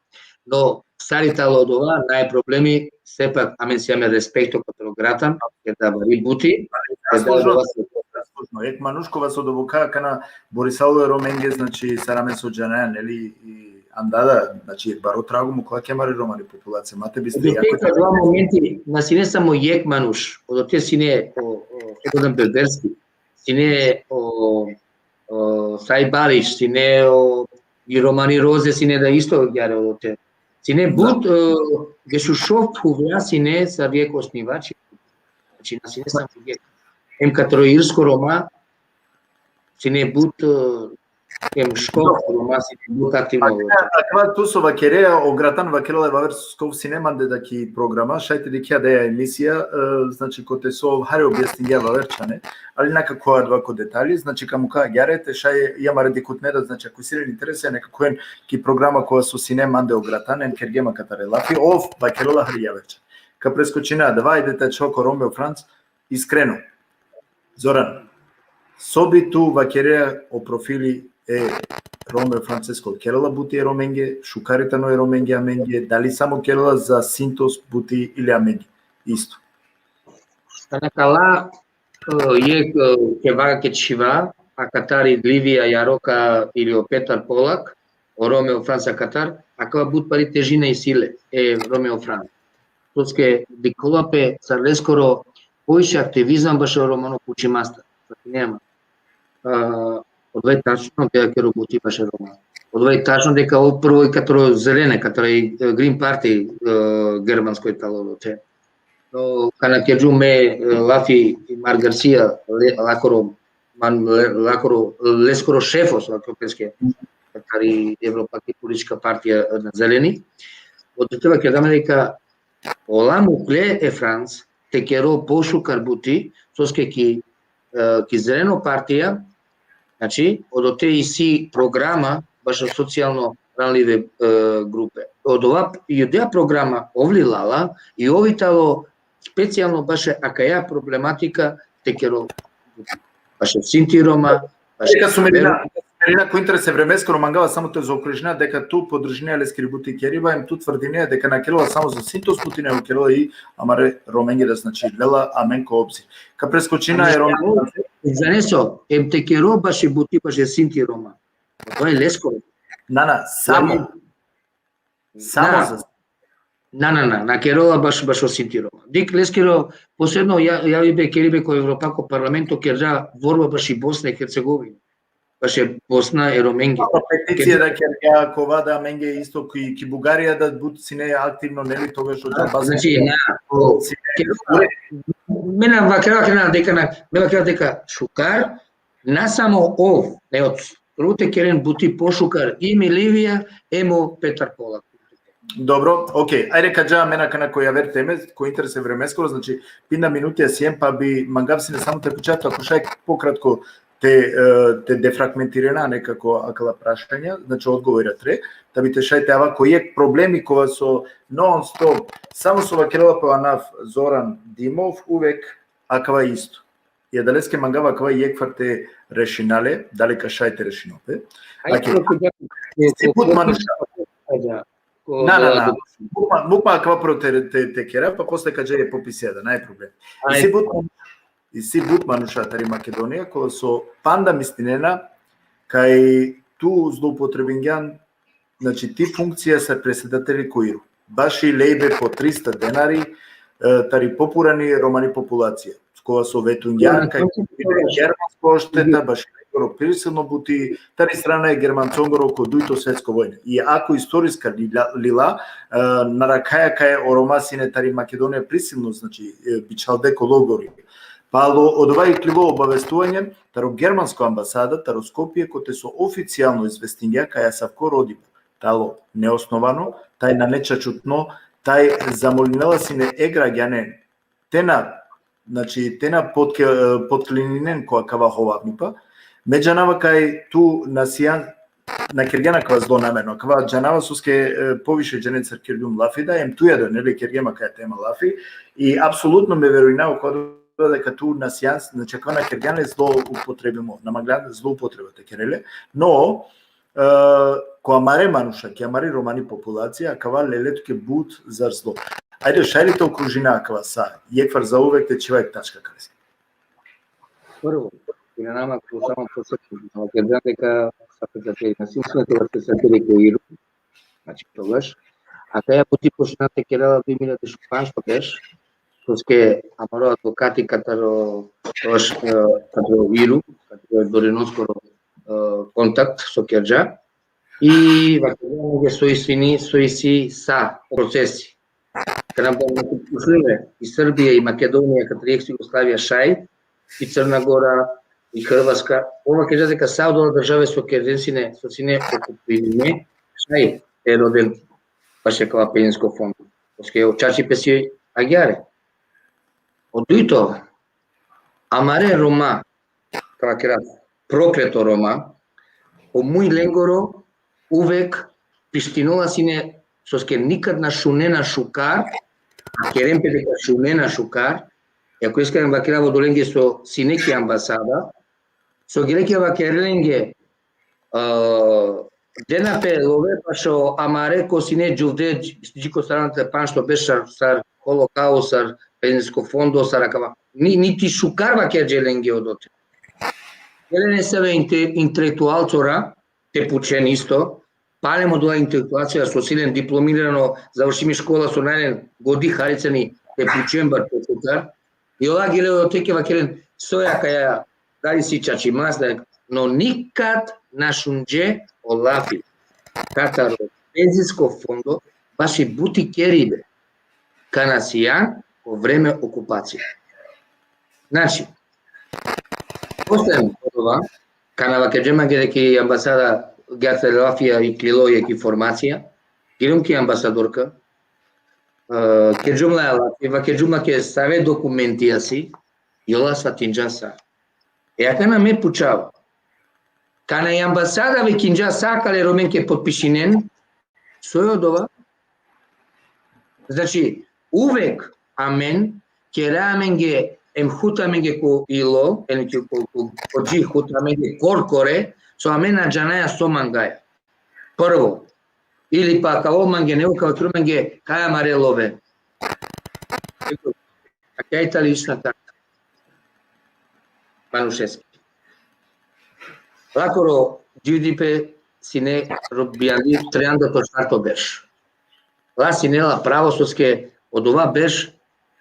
No, sar i tano odova, naj problemi, sepak amen sijam e respekto kataro Gratan, kerda bari buti, kerda zaslužno, zaslužno. Jekh manuš kova so doboka kana borisalo e Romenge, znači, sar amen so džanaja, neli, i anda da, znači, baro trago mukla ki amari romani populacija. Ma te biste, odova momenti na sine samo jekh manuš, odote sine o, o Slobodan Berberski, sine o, o Said Bališ, sine o, i romani roze sine da isto agjaar odote. Sine but, e, gešušov phuvlja sine sar jekh osnivači. Znači, na sine samo jekh. Em kataro irsko Roma, sine but, e, em škov Roma sine but aktivno. Akava tu so vakerea, o Gratan vakerela vaver, skov sine mande da ki programa, šaj te dikhea da e emisija, e, znači, kote so hari objasningja vaver čhane, ali nekako adava ko detalji, znači, ka mukha agjaar te šaj i amare dikhutne da, znači, ako isi len interesi, neka khuven ki programa kova so sine mande o Gratan, em kergjem akatare lafi, ov vakerela hari javer čhane. Ka preskočina adava, ajde te ačhol ko Romeo Franc, iskreno. Zoran, so bi tu vakerea o profili e Romeo Francesko, kerela buti e Romenge, šukar i tano e Romenge amenge, dali samo kerela za Sintos buti ili amenge isto? Kana kala, e, jekh, e, keva ke čhiva, akatar i Livija Jaroka ili o Petar Polak, o Romeo Franc akatar, akava but bari težina isi le, e Romeo Franc. Soske dikhola pe sar leskoro poviše aktivizam bašo romano pučimastar. Nema. A, odova i tačno deka kero buti bašo Roma. Odova i tačno deka ov prvo i kataro Zelene, kataro i, e, Green Party, e, germansko i tano odote. No, kana kerđum me, e, lafi i Mark Garcia, le, lakoro, man, le, lakoro, leskoro šefo, so akropeske, katari Evropa ki politička partija, e, na Zeleni. Odote vakerđam deka ola mukle e Franc te kerol pošukar buti, soske ki, e, ki Zeleno partija, znači, odote isi programa bašo socijalno ranlive, e, grupe. Odova, i odija programa ov lilala, i ov i tano specijalno bašo akaja problematika te kerol. Bašo Sinti Roma, bašo... Neka su mi Ina ko interes e vremeskoro mangava samo te zaokružina deka tu podržinea leskiri buti keriba, em tu tvrdinea deka na kerela samo za Sintos buti, nego kerela i amare Romenge da, znači, lela amen ko obzir. Ka preskočina e Romenge. Zaneso, em te kero baši buti baši Sinti Roma. To je lesko. Na, na, samo. Samo za Na, na, na, na kerola baš, baš o Sinti Roma. Dik leskiro posebno ja, ja bi be keribe ko Evropako parlamento kerđa vorba baši Bosna i Hercegovina. Baš e Bosna e Romenge. Peticija da kerđa kova da menge isto ki, ki Bugarija da but sine aktivno, neli, togaš o džamba. Znači, na, o, mena vakera, vakera deka na, me vakera deka šukar, na samo ov, ne od Rute keren buti pošukar i mi Livija, emo Petar Polak. Dobro, okej. Ajde ka dža mena kana ko javer teme, ko interes e vremeskoro, znači, pinda minuti asiem, pa bi mangav sine samo te puča, ako šaj pokratko te, e, te defragmentirena nekako akala prašanja, znači, odgovora tre, da bi te šaj te ava ko jek problemi kova so non stop, samo so vakerela pa anav Zoran Dimov, uvek akava isto. I adaleske mangava akava jekvar te rešinale, dali ka šaj te rešinope. Okej. Isi but manuša. Na, na, na. Muk ma, muk ma akava prvo te, te, te kera, pa posle ka dža e popisija da, naj problem. Isi but, isi but manuša tari Makedonija, kola so panda mislinena, kaj tu zloupotrebingjan, znači, ti funkcija sar predsedateli ko Iru. Baši lejbe po trista denari, e, tari popurani romani populacija. Kola so vetungjan, kaj germansko ošteta, baši lejbe prisilno buti, tari strana e Germancongoro ko dujto svetsko vojna. I ako istoriska lila, lila, e, narakhaja kaj o Roma sine tari Makedonija prisilno, znači, e, bičhalde ko logori. Palo odova iklilo obavestuvanje taro germansko ambasada, taro Skopje, kote so oficijalno izvestingja kaj asavko rodiba talo neosnovano, taj nane čačutno, taj zamolinela sine e gragjanen te na, znači, te na potke-, e, potklininen ko akava hovavnipa. Me džanava kaj tu na sian, na kergjan akava zlonamerno, akava džanava soske, e, poviše dženecar kergjum lafi da, em tuja da, neli, kergjem akaja tema lafi, i apsolutno me verujnava ko deka tu na sian, znači, akava na kergjan le zloupotrebimo, na manglan zloupotreba te kere le, no, e, ko amare manuša, ki amari romani populacija, akava lele tuke but zar zlo. Ajde, šaj li te okružina akava sa, jekvar zauvek te čhiva jek tačka akaleske. Prvo, i na nama ko samo posebno, na kergjan deka sa predsedateli, na sim sine te predsedateli ko Iru, znači, togaš. Akaja buti počna te kerela duj milja dešupanšto beš, soske amaro advokati kataro, togaš, e, kataro Iru, kataro Dorinoskoro, e, kontakt so kergja, i vakergja amenge so isi ni, so isi sa procesi. Kana ba, i Srbija, i Makedonija, katari eks Jugoslavija šaj, i Crna Gora, i Hrvatska, ova kergja deka sa odola države so kergjen sine, so sine okupirime, šaj te roden baš akava penzijsko fondo. Soske o čačipe si agjaar. O dujto, amare Roma, ka vakera, prokleto Roma, o muj lengoro uvek pištinola sine, soske nikad na šunena šukar, a keren pe deka šunena šukar, i ako iskren vakerav odolenge so sine ki ambasada, so gere ka vakeren lenge, e, dena pe love bašo amare ko sine džuvde, dži ko saranda panšto beš sar, sar holokaust, sar penzijsko fondo, sar akava. Ni, niti šukar vakerđe lenge odote. Keren nesave inte-, intelektualcora te pučen isto, palem odola intelektualcija so si len diplomirano, završimi škola so nane len godi harica ni te pučen bar pošukar. I ola gele odote ka vakeren, soj akaja, dali si čačimas, da, no nikad na šunđe o lafi kataro penzijsko fondo, baši buti keribe, kana sian ko vreme okupacija. Znači, posle odova, kana vakerđe mange deka i ambasada, gjaca lafija iklilo jek informacija, irum ki ambasadorka, e, kerđum la lafi, vakerđum la ke save dokumentija si, i ola svatinđa sa. E akana me pučava, kana i ambasada vikinđa sa akale Romen ke potpišinen, soj odova? Znači, uvek amen, kera amenge, em huta amenge ko ilo, em ko, ko, ko, ko dži huta amenge korkore, so amen na džanaja so mangaja. Prvo, ili pa kavo mange, nego kavo tru mange, kaja amare love. Akaja i tali lična karta. Manušeski. Lakoro dživdipe sine robijandi trianda to štarto berš. La sine la pravo soske odova berš,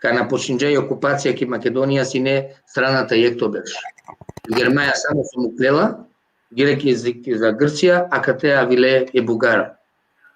kana počinđa i okupacija ki Makedonija, sine strana ta jekto berš. Germanija samo so muklela, gere ki z-, za Grcija, akate avile e Bugara.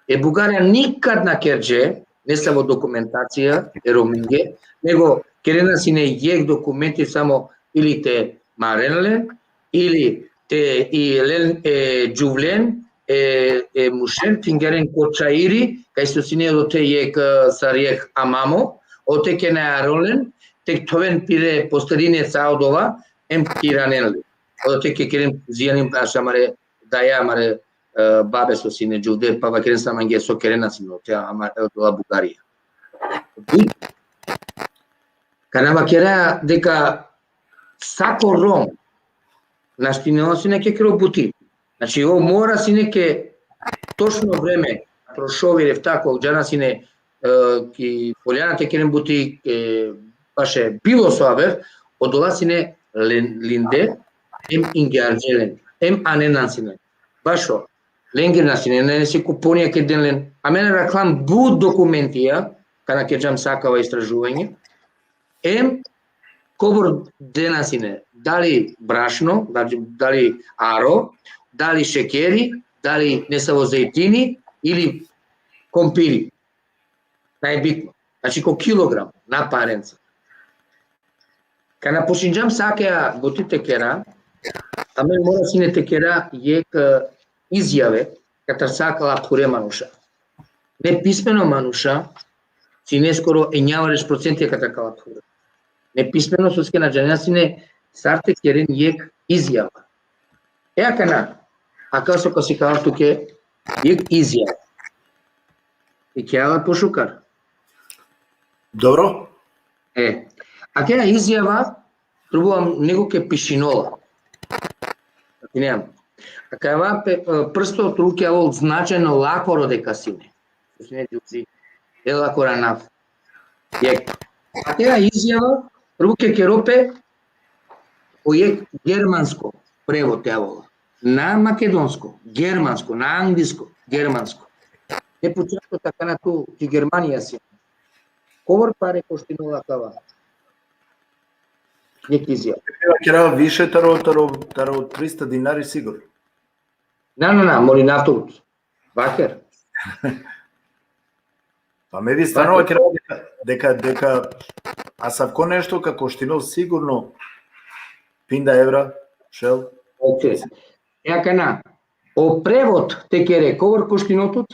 E Bugara nikad na kerđe nesavo dokumentacija e Romenge, nego kerena sine jekh dokumenti samo ili te maren len, ili te i len e džuvlen, e, e mušen, te ingeren ko čairi, kaj so sine odote jekh, e, sar jekh amamo, odote ke na aron len, te thoven pire posteline sa odova, em te iranen le. Odote ke keren zijanin baš amare daja, amare, e, babe so sine džuvde, pa vakeren sa mange so kerena sine odote, ama, e, odola Bugarija. Kana vakera deka sako Rom naštinela sine ke kero buti. Znači, o mora sine ke točno vreme, prošovi refta, kog džana sine, e, ki poljana te keren buti, e, paše bilo so aver, odola sine len-, linde, em ingarđe len, em anena sine. Bašo, lengere na sine, nane si kuponija ke den len. Amen araklam but dokumentija, kana kerđam sa akava istražuvanje, em kobor dena sine, dali brašno, dali, dali aro, dali šekeri, dali nesavo zejtini ili kompiri. Najbitno. Znači, ko kilogram, na parenca. Kana počinđam sa akaja buti te kera, amen mora sine te kera jekh, e, izjave, katar sa akala phure manuša. Nepismeno manuša sine skoro enjavardeš procenti katar akala phure. Nepismeno soske na džanena sine sar te keren jekh izjava. E akana, akava so ka sikavav tuke jekh izjava. Iklja la pošukar. Dobro. E, akaja izjava, trubuvam nego ke pišinola. Znači, nemam. Akava pe-, e, prsto truke avol značajno lakoro deka sine. Sine džuzi. E lakoro anav. Jekh. Akaja izjava, truke kero pe, o jekh germansko prevod te avola. Na makedonsko, germansko, na anglinsko, germansko. Ne pučav tut, akana tu ki Germanija si. Kobor pare koštinola akava? Jekh izjava. Kera više taro, taro, taro trista dinari sigurno. Na, na, na, molinav tut. Vaker. Pa me bi stvarno kera deka, deka, deka asavko nešto ka koštinol sigurno pinda evra, šel? Okej. E akana, o prevod te kere, kobor koštinola tut?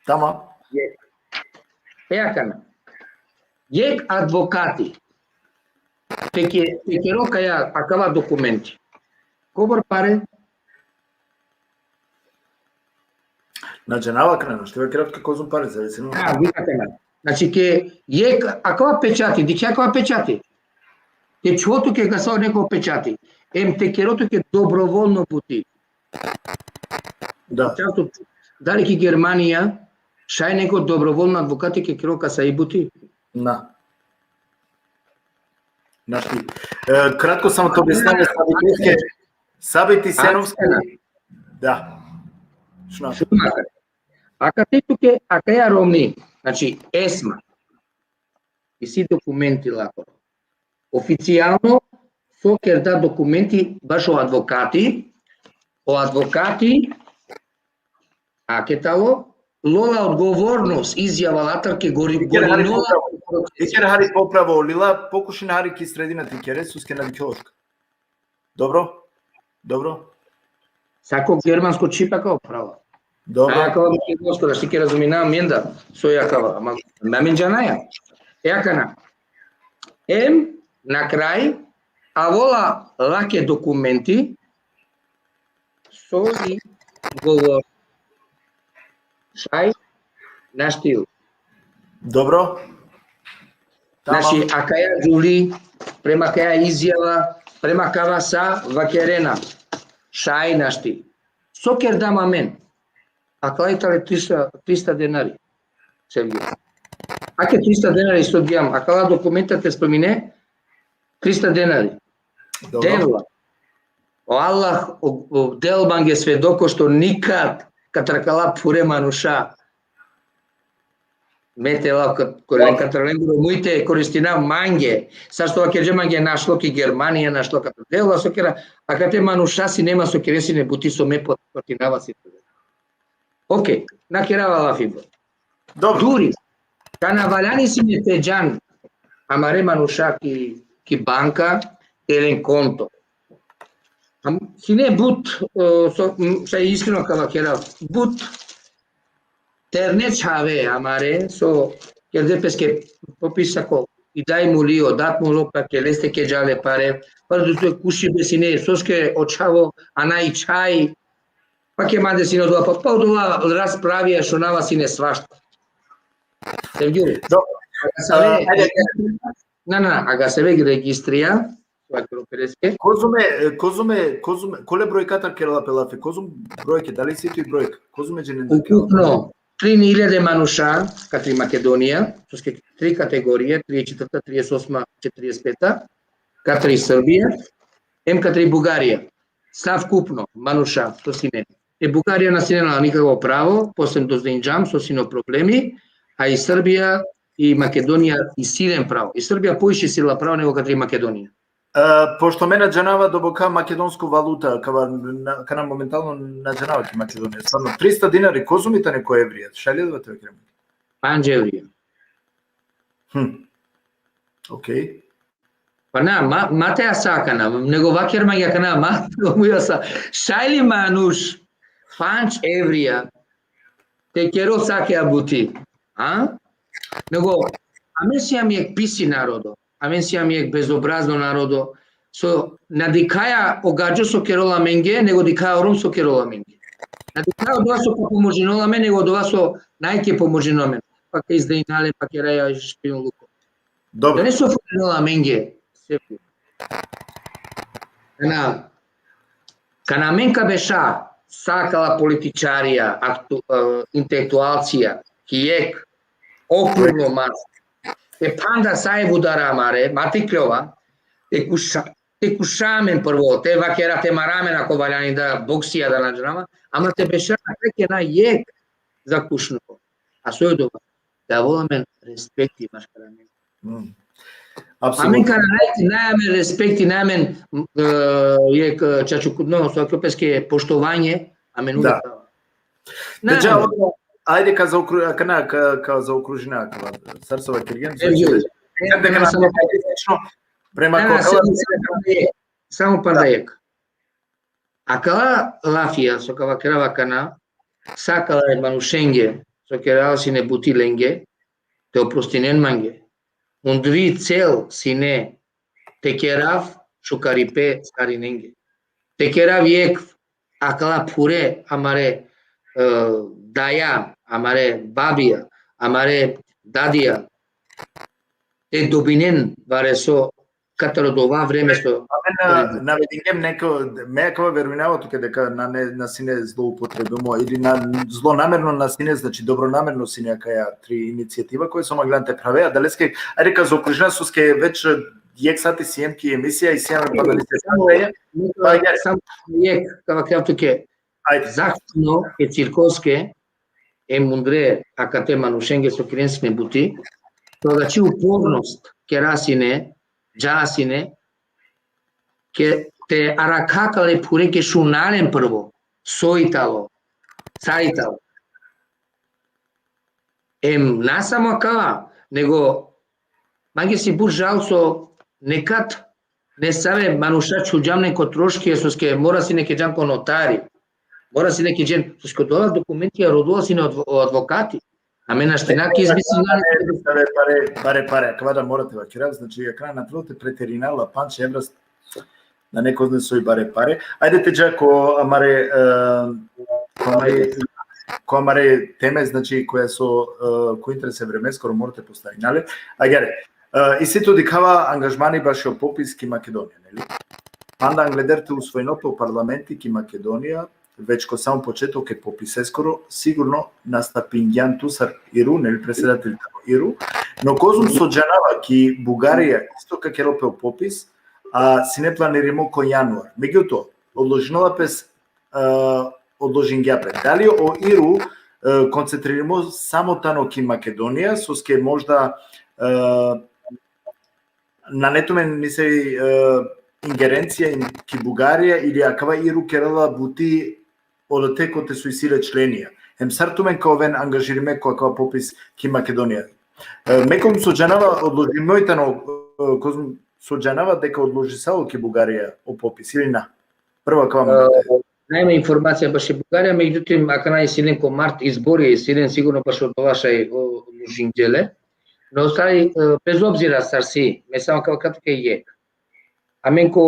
Tamam. Jekh. E akana. Jekh advokati te ke-, te kero akaja, akava dokumenti. Kobor pare? Na džanav akana, našti vakerav kozom pare, zavisno. A, vidi akana. Znači, ke jekh, akava pečati, dikhe akava pečati. Te čhol tuke kasavo neko pečati. Em te kero tuke dobrovolno buti. Da. Často, dali ki Germanija šaj neko dobrovolno advokati ke kero kasavi buti? Na. Našti. E, kratko samo te objasnjam, Sabiti, Sabiti Senovski. Da. Šuna. Šuna. Akate tuke, akaja romni, znači, esma. Isi dokumenti lakoro. Oficijalno, so kerda dokumenti bašo advokati, o advokati, ake talo, lola odgovornost, izjava latar ke gori-, Iker hari gorinola popravo. Iker hari popravo, lila, pokušin hari ki sredina te kere, soske na dikhe loška. Dobro? Dobro? Sako germansko čhib akava pravo. Dobro. Akava makedonsko, da si ke razuminav amen da, so akava, ama na amen džanaja. E akana. Em, na kraj, avola lake dokumenti, so i govor. Šaj, našti. Dobro. Tamam. Znači, akaja džuvli, prema akaja izjava, Prema kava sa vakerena, šaj našti. So kerdam amen? Akala i tale trista, trista denari. Sevgi. Ake trista denari so dijam, akala dokumenta te spomine, trista denari. Dobro. Devla. O Allah, o, o, del mange svedoko što nikad katar akala phure manuša me te lav kat-, ko-, katar lengoro muj te koristinav mange. Sa što vakerđe mange našlo ki Germanija, našlo katar. Devla so kera, akate manuša sine ma so kere sine buti so me potpatinava si. Okej, na kerava lafi bo. Dobro. Duri. Kana valjani sine te džan amare manuša ki, ki banka, te len konto. Am, sine but, e, so, m, sa iskreno ka vakerav, but terne čhave amare, so kerde peske popis, ako i daj muli, o dat mulo, pa ke leste ke džale pare, pa duse kuši be sine, soske o čhavo, a na i čhaj, pa ke mande sine odova, pa, pa odova raspravija šunava sine svašta. Sevgi. Dobro. Aga save, e, ajde. Na, na, aga save registrija, so vakero peske. Kozum e, kozum e, kozum e, kole brojkatar kerela pe lafi, kozum brojke, dali isi tu i brojka, kozum e dženen? Ukupno trin iljade manuša katri Makedonija, soske tri kategorije, trideset četvrta, trideset osma, četrdeset peta, katri Srbija, em katri Bugarija. Savkupno manuša so sine. E Bugarija na sine la nikakvo pravo, posle dozdenđam so sine problemi, a i Srbija i Makedonija isi len pravo. I Srbija poviše isi la pravo nego katri Makedonija. E, pošto me na džanava doboka makedonsku valuta, kava, na, kana momentalno na džanava ki Makedonija, stvarno, trista dinari, kozum i tane ko evrija, šaj li da te vakerem? Pandž evrija. Hm. Okej. Pa na, ma, ma te asa akana, nego vaker mange akana, ma, nego muj asa. Šaj li manuš pandž evrija te kerol sake a buti, a? Nego, amen sijam jek pisi narodo, amen sijam jek bezobrazno narodo, so na dikhaja o gadžo so kerol amenge, nego dikhaja o Rom so kerol amenge. Na dikhaja odova so ka pomožinol amen, nego odova so naj ke pomožinol amen. Pa ka izdejnal len, pa keraja špijunluko. Dobro. Dane so fudinol amenge, se. Kana, kana amen ka beša sa akala političarija, aktu-, e, intelektualcija, ki jek okruglo masa, te phanda sa e vudara amare, ma te kljova, te kuša, te kuša amen prvo, te vakera, te mara amen ako valjani da boksija da na džanava, ama te beša, te kena jek zakušno. A so e odova? Te avol amen respekti maškar amen. Mm. Apsolutno. Amen kana naj, naj amen respekti, naj amen, e, jek, e, čačukutno, so peske poštovanje, amen. Da. Uvek. Te dža, ajde ka zaokru-, kana, ka, ka zaokružina, ka, sar so vakergjem, e, sar so, e, ajde, kana, na, samo, prema, na, na, koga, samo, samo panda jek. Samo panda jek. Akala lafija so ka vakerava akana, sa akala e manušenge, so kerela sine buti lenge, te oprostinen mange. Mundri cel sine te kerav šukaripe sarinenge. Te kerav jek akala phure amare, e, daja, amare babija, amare dadija, te dobinen vareso katar odova vreme so. Amen, a, navedingjem neko, me akava verujnava tuke deka na, ne, na sine zloupotrebimo ili na, zlonamerno na sine, znači dobronamerno sine akaja tri inicijativa koja so maglan te prave, adaleske, ajde ka zaokružina soske već, e, jek sati siem ki emisija i siem pa, samo jek, ka vakergjem tuke, ajde. Zašto e cirkoske, e mundre, akate manušenge so keren sine buti, to znači upornost kera sine, dža sine, ke te arakha akale phure ke šuna len prvo, so i talo, sa i talo. Em, na samo akava, nego mange si but žal so nekad nesave manuša čhuđam len ko troškija, soske mora sine ke džan ko notari. Mora sine ke džan, soske odola dokumentija rodela sine advo-, o advokati. Amen naština ke izmislina. Bare, bare pare, akava da mora te vakerav, znači, akana na trebela te preterina la, pandž evra, na neko zna soj bare pare. Ajde te dža ko amare, e, ko amare, ko amare teme, znači, koja so, e, ko interes e vremeskoro mora te postavina le. Agjaar, e, isi tu dikhava angažmani bašo popis ki Makedonija, neli? panda angleder te usvojinol pe o parlamenti ki Makedonija, već ko samo početok e popiseskoro, sigurno nastapingjan tu sar Iru, neli, predsedatel tano Iru, no kozom so džanava ki Bugarija isto ka kerol pe o popis, a sine planirimo ko januar. Megjutoa, odložinela pe s-, e, odložingja pe. Dali o Iru, e, koncentririmo samo tano ki Makedonija, soske možda, e, nane tumen nesave, e, ingerencija in ki Bugarija ili akava Iru kerela buti odote kote so isi le členija. Hem sar tumen ka oven angažirime ko akava popis ki Makedonija. E, me kozom so džanava odložimo i tano, e, kozom so džanava deka odložisalo ki Bugarija o popis ili na? Prvo akava mangava te. E, nema informacija baši Bugarija, megjutim, akana isi len ko mart izbori, isi len sigurno bašo dova šaj odložingje le. No, sar, e, bez obzira sar si, me samo ka vakerav tuke jekh. Amen ko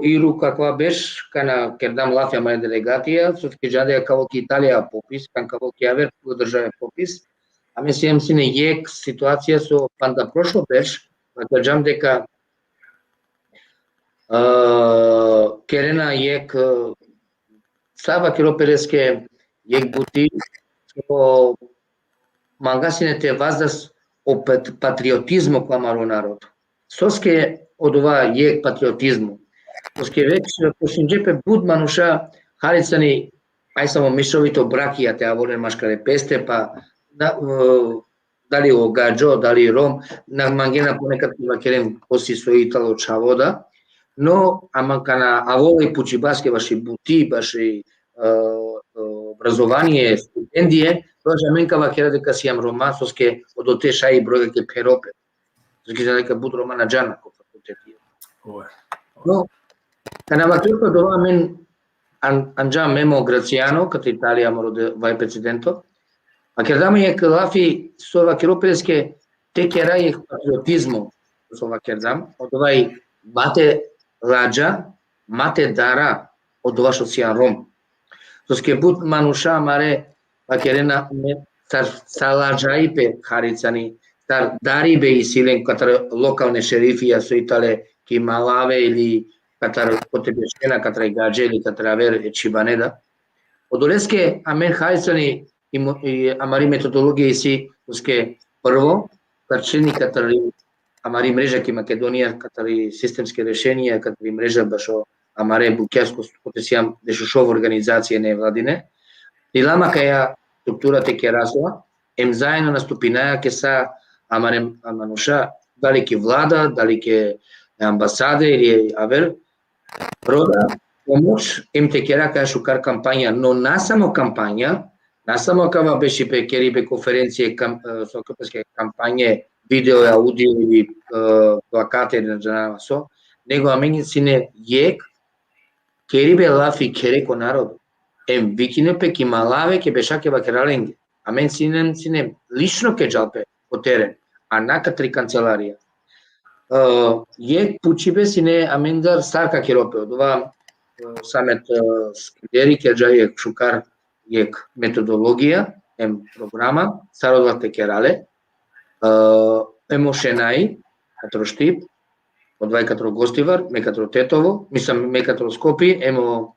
Iru ko akava berš, kana kerdam lafi amare delegatija, soske džanav deka ka ovel ki Italija popis, kana ka ovel ki aver države popis. Amen siem sine jekh situacija so panda prošlo berš, vakerđam deka, e, kerena jekh, e, sa vakerol pe leske jekh buti, so manga sine te vazdas o pat-, patriotizmo ko amaro narodo. Soske odova jekh patriotizmo? Soske već počminđe pe but manuša, haricani, aj samo mešovito brakija te avol len maškare peste, pa da, e, dali o gadžo, dali Rom, na mangena ponekad te vakeren ko si soj tano čhavo da, no, ama kana avol i pučibaske baši buti, baši, e, e, obrazovanie, stipendije, to amen ka vakera deka sijam Roma, soske odote šaj i brojka ke pherol pe. Soske džanav deka but Roma na džana ko fakulteti. Oj. No, kana vakergjum odova, amen an-, anđam em o Graciano, katar Italija, amaro de-, vice presidento. Vakerdam jekh lafi so vakerol pe leske te kera jekh patriotizmo, so vakerdam, odova i ma te ladža, ma te dara odova so sijam Rom. Soske but manuša amare vakerena me sar, sar ladžaipe haricani, sar daribe isi len katar lokalne šerifija so i tale ki Malave ili katar kote bešena, katar e gadže ili katar aver e čhibane da. Odoleske amen haricani i mo-, i amari metodologija isi, soske prvo, karčeni katar i amari mreža ki Makedonija, katar i sistemske rešenija, katar i mreža bašo amare bukjasko, kote sijam dešušov organizacije nevladine. Lilama akaja struktura te kera so, em zaedno nastupinaja ke sa amare manuša, dali ki vlada, dali ki ambasade ili aver, roda pomoć, em te kera akaja šukar kampanja, no na samo kampanja, na samo akava bešipe, keribe konferencije, kam-, e, so ka peske kampanje, video, audio ili, e, plakate, na džanav so, nego amen sine jekh keribe lafi khere ko narodo. Em vikine pe ki Malave ke beša ke vakera lenge. Amen sinem, sinem lično ke džal pe ko teren, a na katri kancelarija. E, jekh pučibe sine amendar sar ka kerol pe odova, e, Samet, e, Skinderi kerđa jekh šukar jekh metodologija, em programa, sar odova te kera le, e, em o Šenai, katro Štip, odova i katro Gostivar, me katro Tetovo, mislim, me katro Skopi, em o,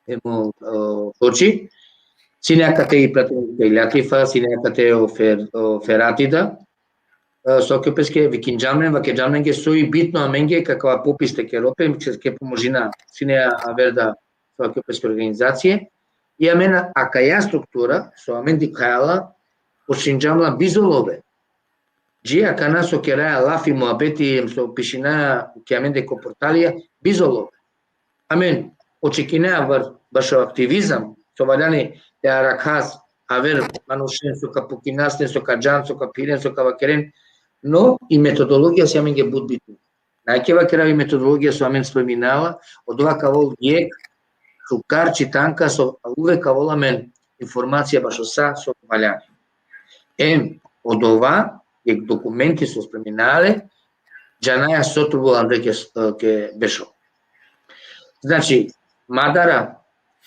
em o, e, Soči, sine akate i prateni i Latifa, sine akate o Fer-, o Feratida, e, so ke peske vikinđam len, vakerđam lenge so i bitno amenge, ko akava popis te kerol pe, ke pomožina, sine aver da so ke peske organizacije, i amen akaja struktura, so amen dikhaja la, počminđam la bizo love. Dži akana so keraja lafi, muhabeti, em so pišinaja ki amende ko portalija, bizo love. Amen očekinaja ba-, bašo aktivizam, so valjani te arakhas aver manušen so ka pukinas len, so ka džan, so ka phiren, so ka vakeren, no i metodologija si amenge but bitno. Naj ke vakerav i metodologija so amen spominava, odova ka ovel jekh šukar čitanka so uvek ka ovel amen informacija bašo sa so valjani. Em, odova, jekh dokumenti so spominava le, džanaja so trubul andre ke, ke bešol. Znači, ma dara,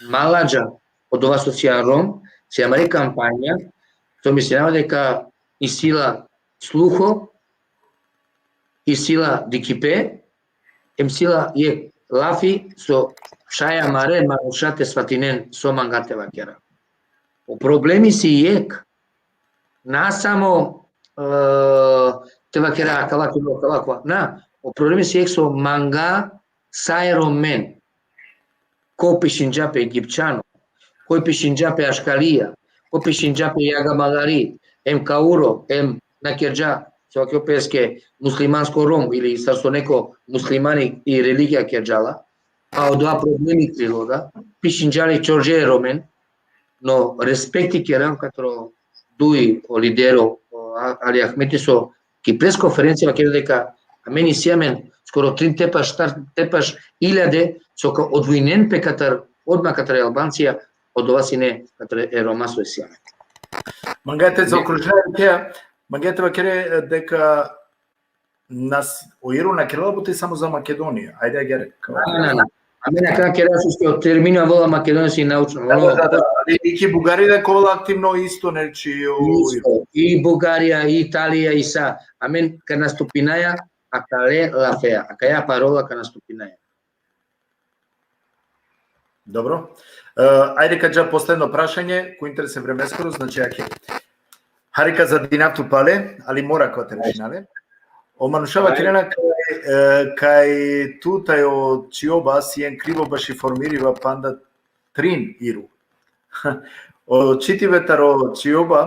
ma ladža, odova so sijam Rom, si amari kampanja, so mislinava deka isi la sluho, isi la dikhipe, em isi la jekh lafi so šaj amare manuša te svatinen so manga te vakera. O problemi si jek, na samo, e, te vakera akala, akala, akala, na, o problemi si jek so manga sa e Romen. Ko pišinđa pe Egipćano, ko pišinđa pe Aškalija, ko pišinđa pe Jagamalari, em Kauro, em na kerđa, so vakjo peske muslimansko Rom, ili sar so neko muslimani i religija kerđa la, a odova problemi krilo da, pišinđa le čorđe e Romen, no respekti kerav kataro duj o lidero, o A-, Ali Ahmeti so ki pres konferencija vakerel deka amen isi amen skoro trin tepaš, štar tepaš iljade so ka odvojinen pe katar, odma katar e Albancija, odova sine katar e Roma so isi amen. Manga te zaokružina, te, manga te vakere deka nas, o Iru na kerela buti samo za Makedonija. Ajde, agjaar. Na, na, na. Amen akana kera so o termino avela Makedonija si naučno. Da, da, da, da. Ali i ki Bugarija da ka ovel aktivno isto, znači, o Isto. I Bugarija, i Italija, i sa. Amen ka nastupinaja akale lafea, akaja parola ka nastupinaja. Dobro. E, ajde ka dža posledno prašanje, ko interes e vremeskoro, znači, ake. Hari ka zadinav tu pale, ali mora ka te rešina le. O manuša vakerena kaj, e, kaj tu taj o Čioba sien krivo baši formiriba panda trin Iru. O čitibe taro Čioba,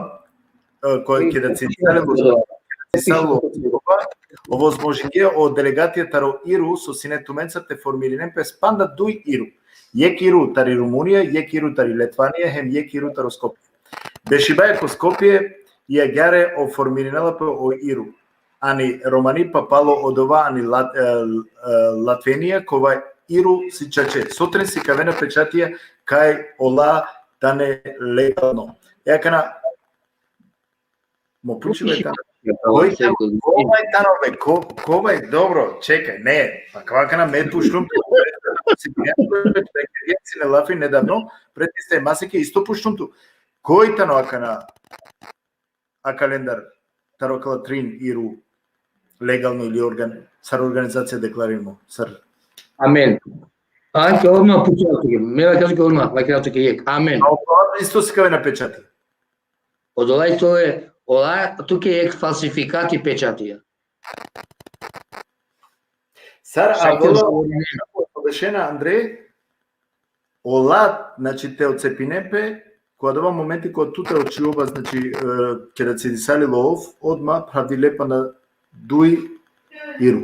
e, ko, keda cidisalo, cidisalo Čioba, ovozmožingje o delegatija taro Iru so sine tumenca te formirinen pe panda duj Iru. Jek Iru tari Rumunija, jek Iru tari Letvanija, hem jek Iru taro Skopje. Bešibaja ko Skopje, i agjaar o formirinela pe o Iru. Ani Romani, pa palo odova ani Lat-, e, e, Latvenija, kova Iru si čače. Sotren sikavena pečatija kaj ola tane legalno. E akana, mo pučibe tano. Koj tano, koj tano be, ko-, koj, dobro, čekaj, ne, pa kava akana me pučlum tu. Si ne lafi nedavno, pred iste maseke isto pučlum tu. Koj tano akana akalendar taro akala trin Iru legalno ili organ-, sar organizacija deklaririmo, sar. Amen. Ake, odma pučav tuke, me vakerav tuke odma, vakerav tuke jek. Amen. A odola isto sikavena pečati. Odola isto e, ola tuke jek falsifikati pečatija. Sar, a, odola, bešena, Andre, ola, znači, te ocepinen pe, ko adava momenti ko tute o Čioba, znači, e, keda cidisalo ov, odma phravdile pana duj Iru.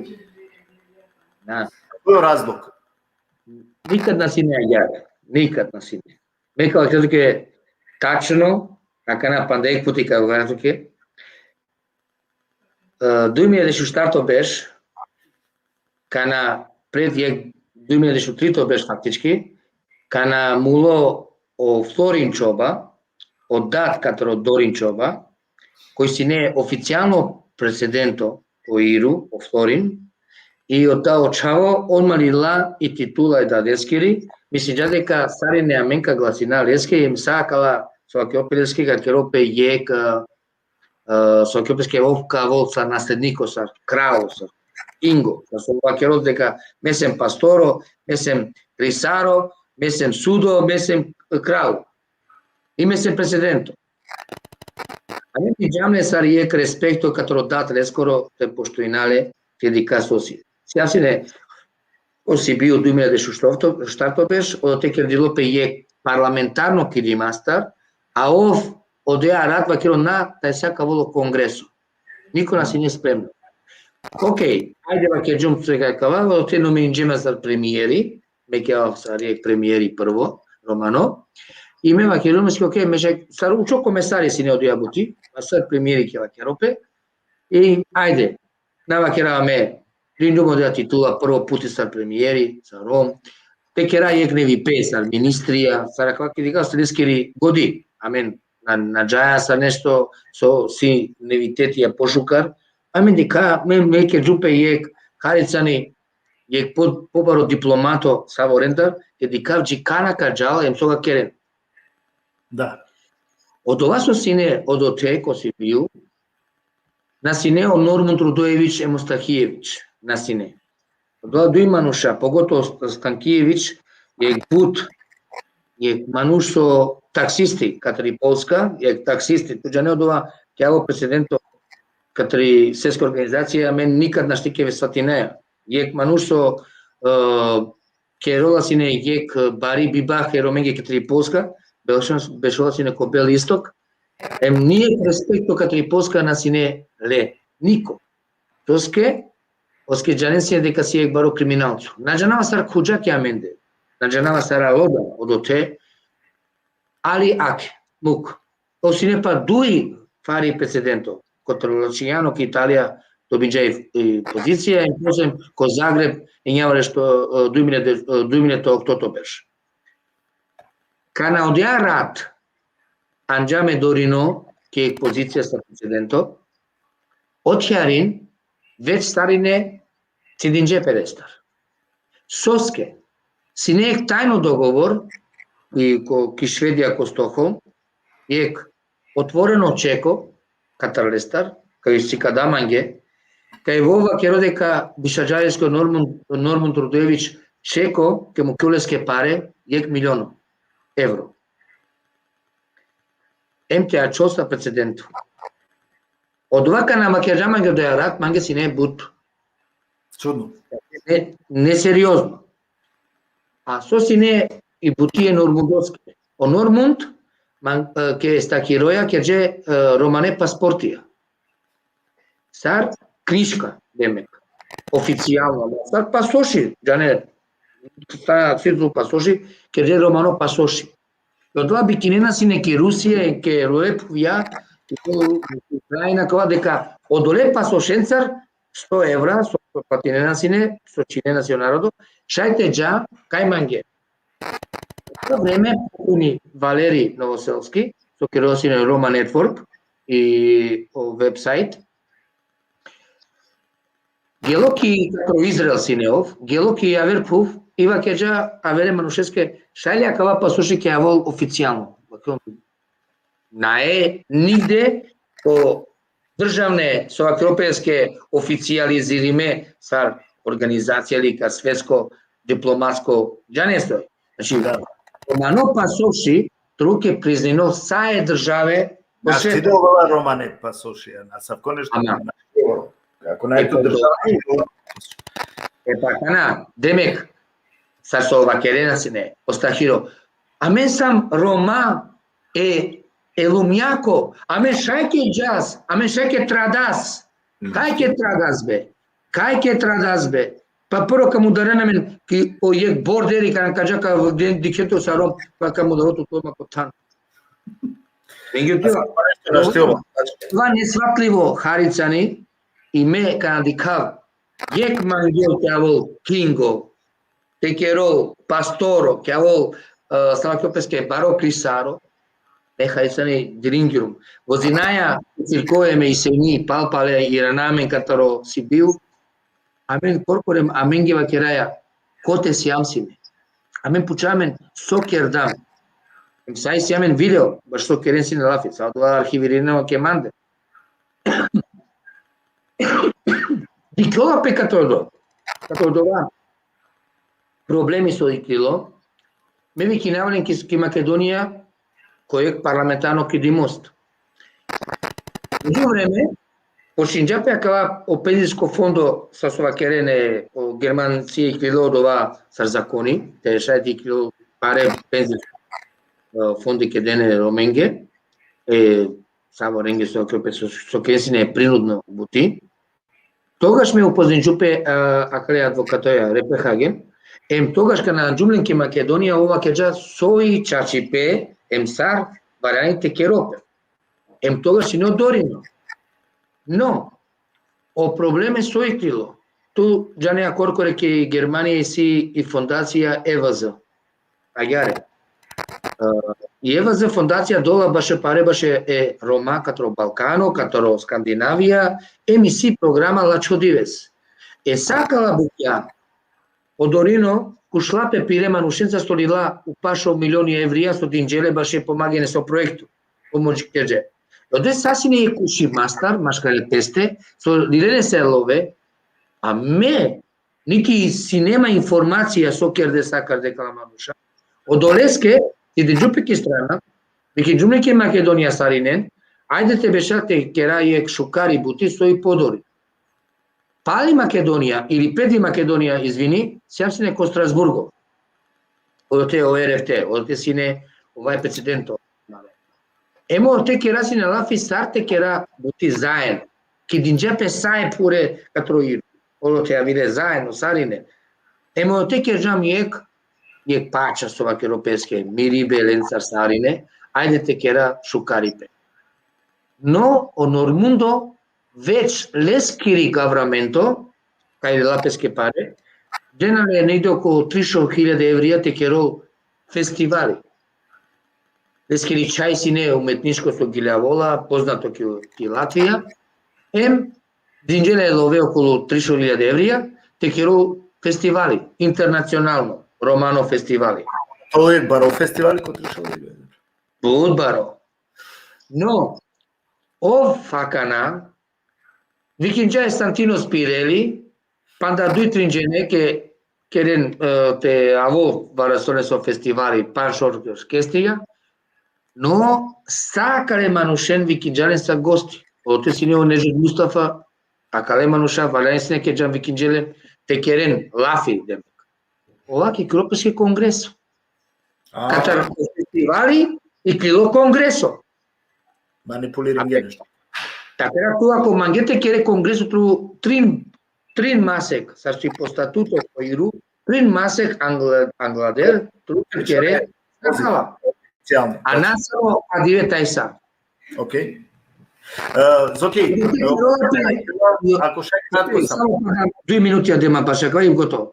Na. Koj o razlog? Nikad na sine agjaar, nikad na sine. Me ka vakerav tuke tačno, akana panda jek puti ka vakerav tuke, e, duj mile dešuštarto berš, kana pred jek, duj mile dešutrito berš faktički, kana mulo o Florin Čoba, o dat kataro Dorin Čoba, koj sine oficijalno presidento o Iru, o Florin, i o ta o čhavo odma lila i titula e dadeskiri, mislinđa deka sarine amen ka glasina leske, em sa akala, so akjo pe leske ka kerol pe jek, e, e, so akjo peske ov ka avol sar nasledniko, sar kralj, sar kingo, sar so vakerol deka me sem pastoro, me sem risaro, me sem sudo, me sem kralj. I me sem presidento. Amen dinđam le sar jek respekto kataro dat leskoro te poštuina le, te dikha so si. Sijam sine, o Sibiu duj mile dešuštarto, štarto berš, odote kerdilo pe jek parlamentarno kidimastar, a ov odoja rat vakerol na, taj sa ka avol o kongreso. Niko na sine spremno. Okej, ajde vakerđum so ka kava, odote nominđe ma sar premieri, me ka avav sar jek premieri prvo, romano. I me vakerđum, si okej, me šaj, sar učo komesari sine odoja buti, a sar premieri ka vakerol pe. I ajde, na vakerav me, dinđum odoja titula prvo puti sar premieri, sar Rom. Te kera jek nevipe sar ministrija, sar akava ki dikha so leskiri godi. Amen na, na džaja sar nešto so si nevitetija pošukar. Amen dikha, me, me kerđum pe jek haricani, jek po, pobaro diplomato savorendar, te dikhav dži kana ka džal, em so ka keren. Da. Odova so sine odote ko Sibiu, na sine o Normund Rudojević em o Stahijević, na sine. Odola duj manuša, pogotovo St-, Stankijević, jekh but, jekh manuš so taksisti, katari Polska, jekh taksisti, tu džane odova, kjavo presidento, katari svetska organizacija, amen nikad našti ke svatinaja. Jekh manuš so, e, kerola sine jekh bari biba e Romenge katari Polska, bešola, bešola sine ko Beli istok, em nijekh respekto katari Polska na sine le, niko. Soske, soske džanen sine deka si jekh baro kriminalco. Na džanava sar khudža ki amende. Na džanava sar alo da, odote, ali ake, muk. Ov sine pa duj fari precedento. Ko Terlacikjano, ki Italija, dobinđa i, i pozicija, i posle ko Zagreb, i njavre što, e, duj mile, e, duj mile to oktoto berš. Kana odija rat, anđa me Dorino, ki pozicija sa precedento, otjarin, već sarine cidinđe pe lestar. Soske, sine jekh tajno dogovor, i ko, ki Švedija, ko Stockholm, jekh otvoreno čeko, katar lestar, kaj si ka da mange, kaj ov vakeri deka bišađa leske Normund, Normund Rudojević čeko, ke mukhjol leske pare, jekh milion evro. Em te ačhol sa precedento. Odova kana vakerđa mange odoja rat, mange sine but. Čudno. Ne, neseriozno. A so sine i buti e Normundoske. O Normund, man, e, ke Stahiroja, kerđe, e, romane pasportija. Sar knižka, demek. Oficijalno, sar pasoši, džane, sa, si tu pasoši, kerđe romano pasoši. I odola bikinena sine ki Rusija, ki Evropa, ja, ki Ukrajina, kova deka odole pasošencar sto evra, so, so platinena sine, so činena si o narodo, šaj te dža, kaj mange. To vreme pokojni Valeri Novoselski, so kerela sine Roma Network i o website, gelo ki, kataro Izrael sine ov, gelo ki javer phuv, i vakerđa avere manušeske, šaj li akava pasoši ke avol oficijalno. Vakerđa, nae nigde ko državne, so vakerel pe leske, oficijalizirime sar organizacija ili ka svetsko diplomatsko, džane soj. Znači, da, romano pasoši, tano ke priznajno sa e države, na, si da ovola romane pasoši, a na savko nešto, ama, na, kako na, e, to država. E pa kana, demek, sar so vakerena sine o Stahiro, amen sam Roma e, e lumjako, amen šaj ke džas, amen šaj ke tradas, kaj ke tradas be, kaj ke tradas be, pa prvo ka mudaren amen ki o jekh borderi, kana ka dža ka dikhen tut sar Rom, pa ka mudaren tut odma ko than. Menge, to, to nesvatlivo, Harica, ni, i me kana dikhav, jekh mangel te avol kingo, te kerol pastoro, ke avol, e, sar vakerel peske, baro krisaro, me, Harica, ni, diringjum. Vozinaja cirkove me i seni, palpale irana amen kataro Sibiu, amen korkore, amenge vakeraja, kote sijam sine. Amen puča amen, so kerdam. Em sa isi amen video, bašo so keren sine lafi, sa odola arhivirena ke mande. Dikhljola pe kataro do, kataro dova problemi so iklilo, me vikinava len ki, ki Makedonija, ko jekh parlamentarno kidimost. Međuvreme, počinđa pe akava o penzijsko fondo, sa so vakerena, o Germancija iklilo odova sar zakoni, te šaj te iklilo pare penzijsko, e, fondi ke dene Romenge, e, savo renge so, so, so keren sine prinudno buti. Togaš me upoznindžum pe, e, akale advokatoja, Repe Hagen, em togaš kana anđum len ki Makedonija, ov vakerđa soj čačipe, em sar valjani te kerol pe. Em togaš sine odorino. No, o probleme so iklilo. Tu džanea korkore ki Germanija isi i fondacija E V Z. Agjaar. E, i E V Z fondacija dola baše pare baše e Roma kataro Balkano, kataro Skandinavija, em isi programa Lačho dives. E sa akala bukja, odorino, kušla pe pire manušenca so lila upaš o milioni evrija so dinđe le baše pomagene so proekto. Pomoć kerđe. Ode sa sine jekh kuši mastar, maškare peste, so lile lese love, a me, niti sine ma informacija so kerde, sa kerde kala manuša. Odoleske, ti dinđum pe ki strana, vikinđum le ki Makedonija sarinen, ajde te beša te kera jekh šukari buti so i podori. Pali Makedonija, ili pedi Makedonija, izvini, sijam sine ko Strasburgo. Odote o R F T, odote sine ovaj prezidenton. Em odote kera sine lafi sar te kera buti zajedno. Ki dinđa pe sa e pure katro IRU. Odote avile zajedno, sarine. Em odote kerđam jekh, jekh pača so vakero peske, miribe lencar sarine, ajde te kera šukaripe. No, o Normundo već leskiri gavramento, kaj dela peske pare, dena le negde oko trišel hiljade evrija te kerol festivali. Leskiri čhaj sine umetničko so giljavola, poznato ki, ki Latvija, em dinđe le love okolo trišel hiljade evrija, te kerol festivali, internacionalno, romano festivali. To je baro festivali ko trišel hiljade evra. But baro. No, ov akana, vikinđa e Santino Spireli, panda duj trin džene ke keren, e, te avo Varastoneso festivali, panš orkestrija, no sa kale manušen vikinđa len sa gosti. Ote sine o Nežet Mustafa, akale manuša, valjani sine kerđam vikinđe len, te keren lafi, demek. Ova ki kropeske kongreso. A. Katar festivali iklilo kongreso. Manipuliringe nešto. Tako da tu ako mange te kere kongreso tu trin, trin masek, sar si po statuto ko IRU, trin masek angla-, anglader, tu te kere sala. Oficijalno. A na samo adive taj sa. Okej. E, Zoki, ako šaj kratko samo. Samo pa dam duj minuti, a dema pa šakva i gotovo.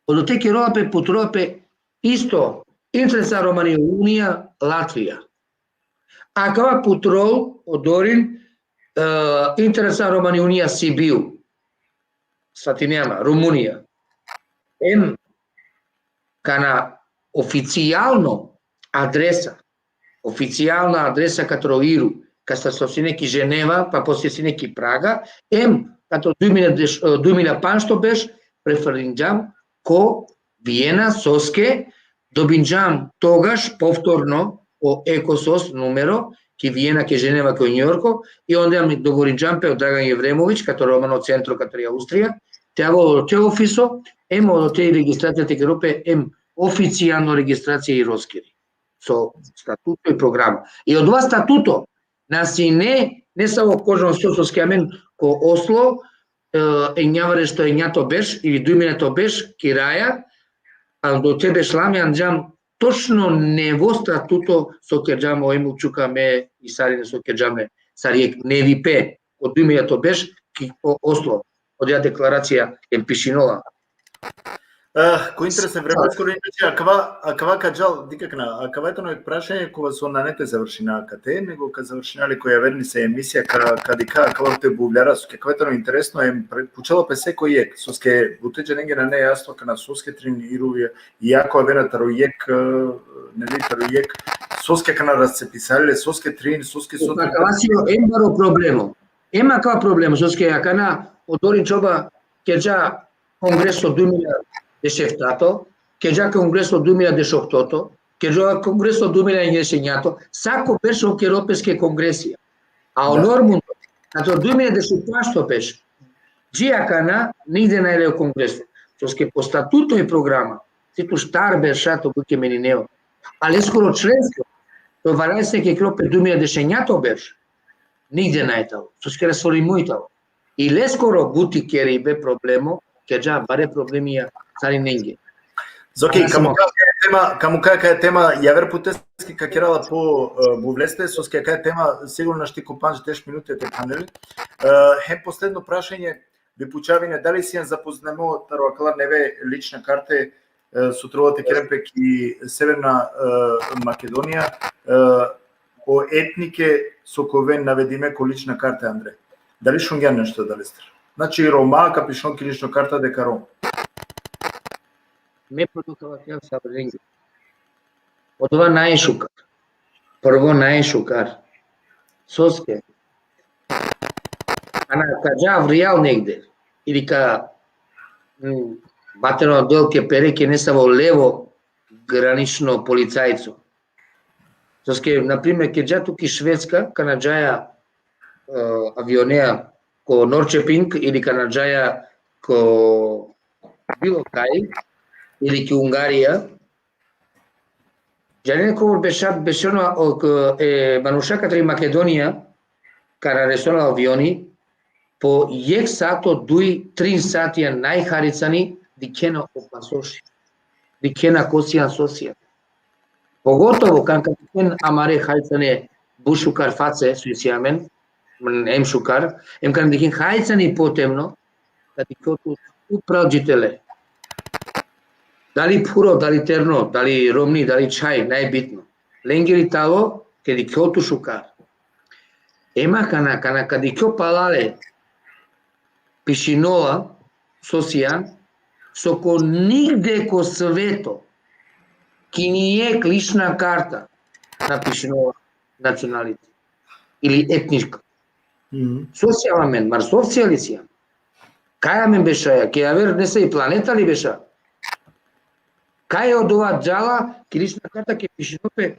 Odote kerela pe, putrela pe isto Internacionalna Romani Unija Latvija. Akava putrol odorin, e, Internacionalna Romani Unija Sibiu, Svatinea ma, Rumunija. Em kana oficijalno adresa, oficijalna adresa katro IRU, kastar so sine ki Ženeva, pa posle sine ki Praga, em katro duj milja deš-, e, duj milja pandžto berš, preferinđam ko Vijena, soske dobinđam togaš povtorno o ECOSOS numero, ki Vijena, ki Ženeva, ki Njujorko, i onda mi dogovorinđam pe o Dragan Jevremović, katro Romano Centro, katro Austrija, te avo te ofiso, em ote registracija te kero pe, em oficijalno registracija i roskiri. So statuto i programa. I odova statuto na sine, ne samo kožno so, soske amen ko Oslo, e, enjavardeš enjato berš ili duj miljato berš kiraja, a odote berš lame anđam točno nevo statuto so kerđam o Emil Čuka me i sarine so kerđam me, sar jekh nevipe, ko duj miljato berš, ki o Oslo, odoja deklaracija em pišinola. E, ko interes e vremeskoro, inače, akava, akava ka džal, dikh akana, akava tano jekh prašanje kova so nane te završina akate, nego ka završina le ko javer nesave emisija, ka, ka dikha akava te buvljara, soske akava tano interesno, em pre-, pučela pe sekoj jekh, soske bute dženenge nane jasno akana soske trin IRU-ja, iako avena taro jekh, e, neli, taro jekh, soske akana rascepisale, soske trin, soske so. Pa akava si o em baro problemo. Em akava problemo, soske akana odorin čoba kerđa kongreso duj milja dešeftato, kerđa kongreso duj milja dešohtoto, kerđa kongreso duj milja dešenjato, sako berš ov kerol peske kongresija. A o Normundo, katar duj milja dešupanšto berš, dži akana nigde nane le o kongreso. Soske po statuto i programa, si tu štar berša te ovel ke menineo. A leskoro členstvo, so valjani sine te kerol pe duj milja dešenjato berš, nigde nane tano. Soske rasformimo i tano. I leskoro buti keribe problemo, kerđa bare problemija sarinenge. Zoki, ka mukha akaja tema, ka mukha akaja tema, javer puteske ka kera la po, e, buvleste, soske akaja tema sigurno našti ko pandž deš minuti te phanel. E, hem posledno prašanje, bi pučav ine, dali sian zapoznemo taro akala neve lična karte, e, so trebela te keren pe ki Severna, e, Makedonija, e, o etnike so ka oven navedime ko lična karta andre. Dali šungjan nešto adalestar? Znači, Roma ka pišon ki lično karta deka Rom. Me prvo ka vakerav savrlenge. Odova nane šukar. Prvo nane šukar. Soske? Ana ka dža avrijal negde. Ili ka mm, vatreno del ke pere ke nesavo levo granično policajco. Soske, na primer, ke dža tu ki Švedska, kana džaja, e, avionea ko Norrköping ili kana džaja ko bilo kaj, ili ki Ungarija, džanena kobor beša, bešona o, k-, e, manuša katari Makedonija, kana resona avioni, po jekh sato, duj, trin satija najharicani dikhena o pasoši. Dikhena ko sian, so sian. Pogotovo kan, kan dikhen amare haricane but šukar face, so isi amen, em šukar, em kan dikhen haricani potemno, ka dikhel tut upral dži tele. Dali phuro, dali terno, dali romni, dali čhaj, naj bitno. Lengiri talo, ke dikhel tut šukar. Ema kana, kana ka dikhel palale, pišinola, so sian, so ko nigde ko sveto, ki nijekh lična karta, na pišinola nacionalitet ili etnička. Mhm. So sian amen, mar so sian li sian? Kaj amen bešaja, ke aver nesavi planeta li beša? Kaj odova džala, ki lična karta ke pišinol pe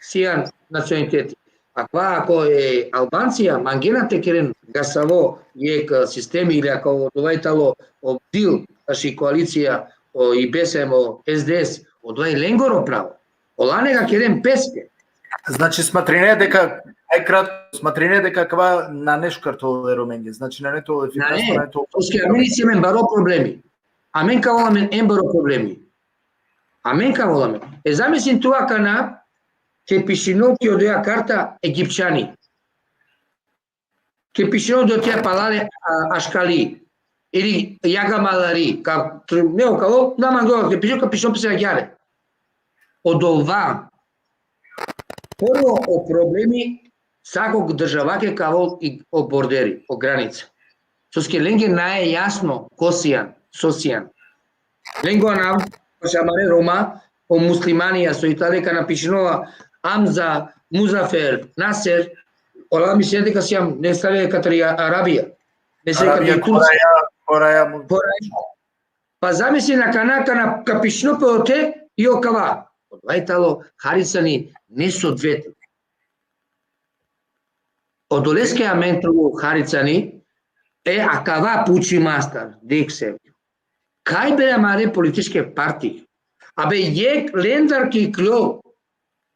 sian nacionaliteti. Akava, ako e Albancija mangena te keren gasavo jekh, e, sistemi ili ako odova i talo o dil, znači koalicija, o, i bes em o S D S, odova i lengoro pravo. Ola neka keren peske. Znači, smatrine deka, aj kratko, smatrine deka akava nane šukar te ovel e Romenge. Znači, nane te ovel efikasno, nane. Nane te ovel. Soske amen isi amen baro problemi. Amen ka ovel amen em baro problemi. Amen ka ovel amen. E, zamislin tu akana, ke pišinol ki odoja karta Egipćani. Ke pišinol odoja palale, a, Aškali. Ili Jagamalari. Ka, tr-, ne, o, ka, o, na mangela, ke pišinol, ka pišinol pese agjaar. Odova. Prvo o problemi, sako državake ka ovel i o borderi, o granica. Soske lenge nae jasno ko sian, so sian. Lengo anav, baš amare Roma, o muslimanja, so i tale kana pišinola Amza, Muzafer, Naser, ola misline deka sian nesave katari Arabija. Nesave Arabija, katari Turcija. Koraja, koraja, mu- Koraja. Pa zamislin akana, kana ka pišinol pe ote i okava. Odova i talo haricani nesodvetno. Odoleske amen tano haricani, e, akava pučimastar, dikh se. Kaj be amare političke partije? Abe jekh lendar ka iklol,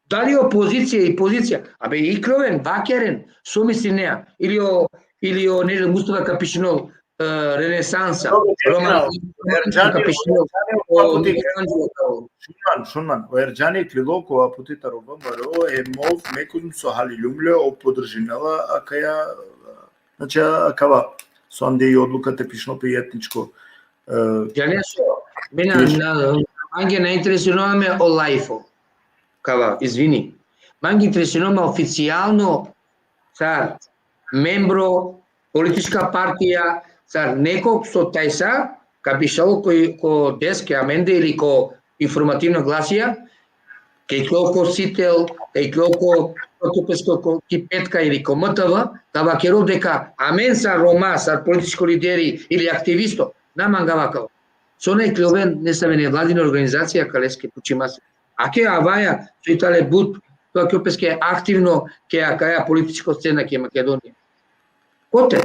dali opozicija i pozicija, abe ikljoven, vakeren, so mislinea, ili o, ili o, ne znam, Mustafa ka pišinol, e, renesansa, dobro, romantika, Erdžani, ka pišinol, Erdžani, o, o, Michelangelo, kao. Šun man, šun man, o Erdžani iklilo kova puti taro Roma, baro, e, mov, me kuzum so haliljum le, o podržinela, akaja, znači, akava, so ande i odluka te pišinol pe etničko, e, džane so, me na, na, mange na interesinela me o lajfo. Kava, izvini. Mange interesinela me oficijalno, sar membro, politička partija, sar nekog so tajsa, ka bi šalo ko, ko deske amende ili ko informativna glasija, ka iklol ko Sitel, ka iklol ko, ko, ko, ko, ki Petka ili ko M T V, ka vakerol deka amen sar Roma, sar političko lideri ili aktivisto, na mangava kava. So na ikljoven nesave nevladina organizacija ka leske pučimastar. Ake avaja, so i tale but, so ake peske aktivno, ke akaja političko scena ke Makedonija. Kote?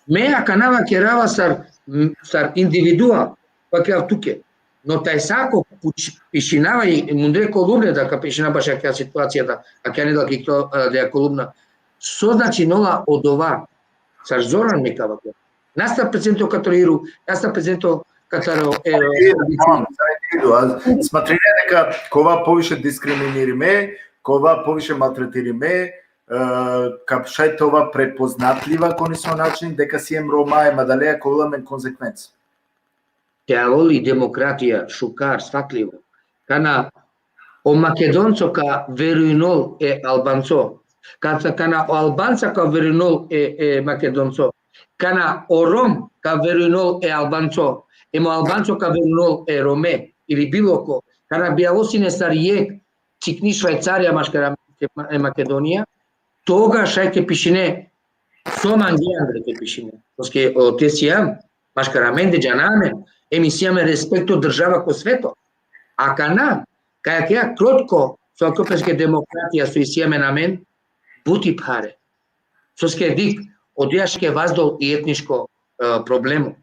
Me akana vakerava sar, sar individual, vakerav tuke. No tajsa ko puč-, pišinava i mundre kolumne, da ka pišina baš akaja situacija, da, akaja nedal ki to, e, da kolumna. So značinola odova? Sar Zoran me ka vakerav. Na sta prezento kataro Iru, na sta prezento kataro, e, tamam, a smatrine deka kova poviše diskriminirime, kova poviše maltretirime, e, ka šaj te ova prepoznatljiva ko nesavo način, deka siem Roma, em adalea ka ovel amen konsekvenca. Te avol i demokratija, šukar, shvatljivo. Kana o Makedonco ka verujnol e Albanco. Ka-, kana o Albanca ka verujnol e, e Makedonco. Kana o Rom ka verujnol e Albanco. Em o Albanco ka verujnol e Rome. Ili bilo ko. Kana bi avol sine sar jekh, čikni Švajcarija maškar e Makedonija. Toga šaj ke pišine so mangea andre ke pišine. Soske ote sian, Maškar amen te džana amen, em isi amen respekto država ko sveto. Akana, kaj akaja krotko, so akropeske demokratija so isi amen amen, but i phare. Soske dikh, odoja šaj te vazdol i etničko, e, problemo.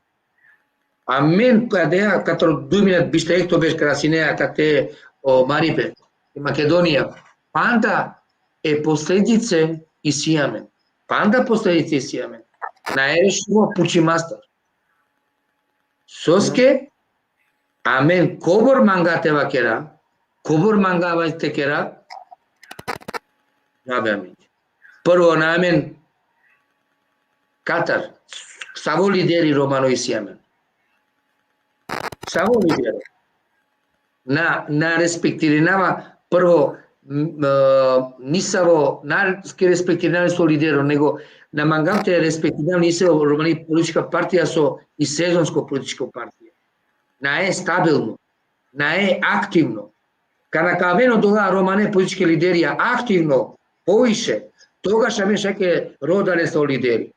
Amen, kate, katar duj milja biš te jekh to berš kera sine akate o Maripe, i Makedonija, panda e posledice isi amen. Panda posledice isi amen. Nae rešimo pučimastar. Soske, amen kobor manga te vakera, kobor manga te kera, džabe amen. Prvo, na amen katar, savo lideri romano isi amen. Savo lideri. Na, na respektirinava prvo, m, e, nisavo, na ke respektirinava so lidero, nego na mangav te respektirinav nisavo romani politička partija so i sezonsko političko partija. Nae stabilno, nae aktivno. Kana ka aven odola romane političke liderija aktivno, poviše, togaš amen šaj te rodel lesoro lideri.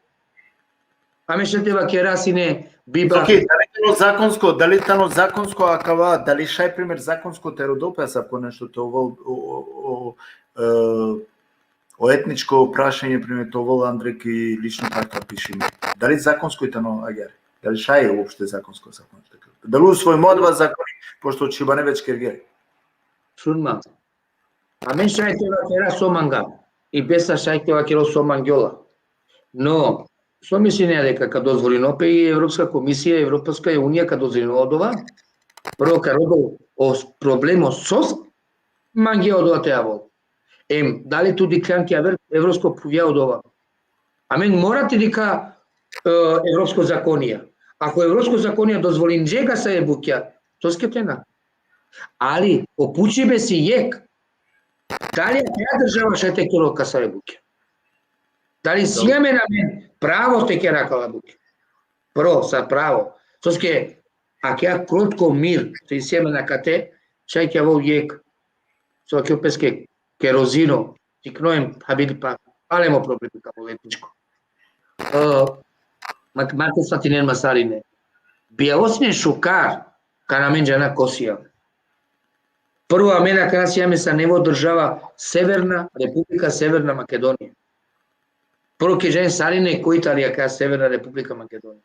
Amen šaj te vakera sine biba. Okej, dali tano zakonsko, dali tano zakonsko akava, dali šaj primer zakonsko te rodol pe asavko nešto te ovel o, o, o, e, o etničko prašanje, primer, te ovel andre ki lično karta pišime. Dali zakonsko i tano agjaar? Dali šaj uopšte zakonsko asavko nešto? Dali usvojimo adava zakoni, pošto o Čhibane već kerge? Šun ma. Amen šaj te vakera so manga. I besa šaj te vakera so mangjola. No, so mislinea deka ka dozvolino pe i Evropska komisija, Evropska unija ka dozvolino odova? Prvo ka rodel o s-, problemo sos mangea odova te avol. Em, dali tu dikhljan ki aver evropsko phuvja odova? Amen mora te dikha, e, evropsko zakonija. Ako evropsko zakonija dozvolinđe kasave bukja, soske te na. Ali, o pučibe si jekh, dali akaja država šaj te kerol kasave bukja? Dali si amen, amen pravo te kera akala bukja? Prvo, sa pravo. Soske, akaja krotko mir, so isi amen akate, šaj te avol jekh, so akjo peske kerozino, tikno em habili pa, palem o problemi ka ovel etničko. E, ma, ma te svatinen ma sarine. Bijalo sine šukar, kana amen džana ko sijam. Prvo, amen akana sijam sa nevo država, Severna, Republika Severna Makedonija. Prvo ke džanen sarine koj tali akaja Severna Republika Makedonija.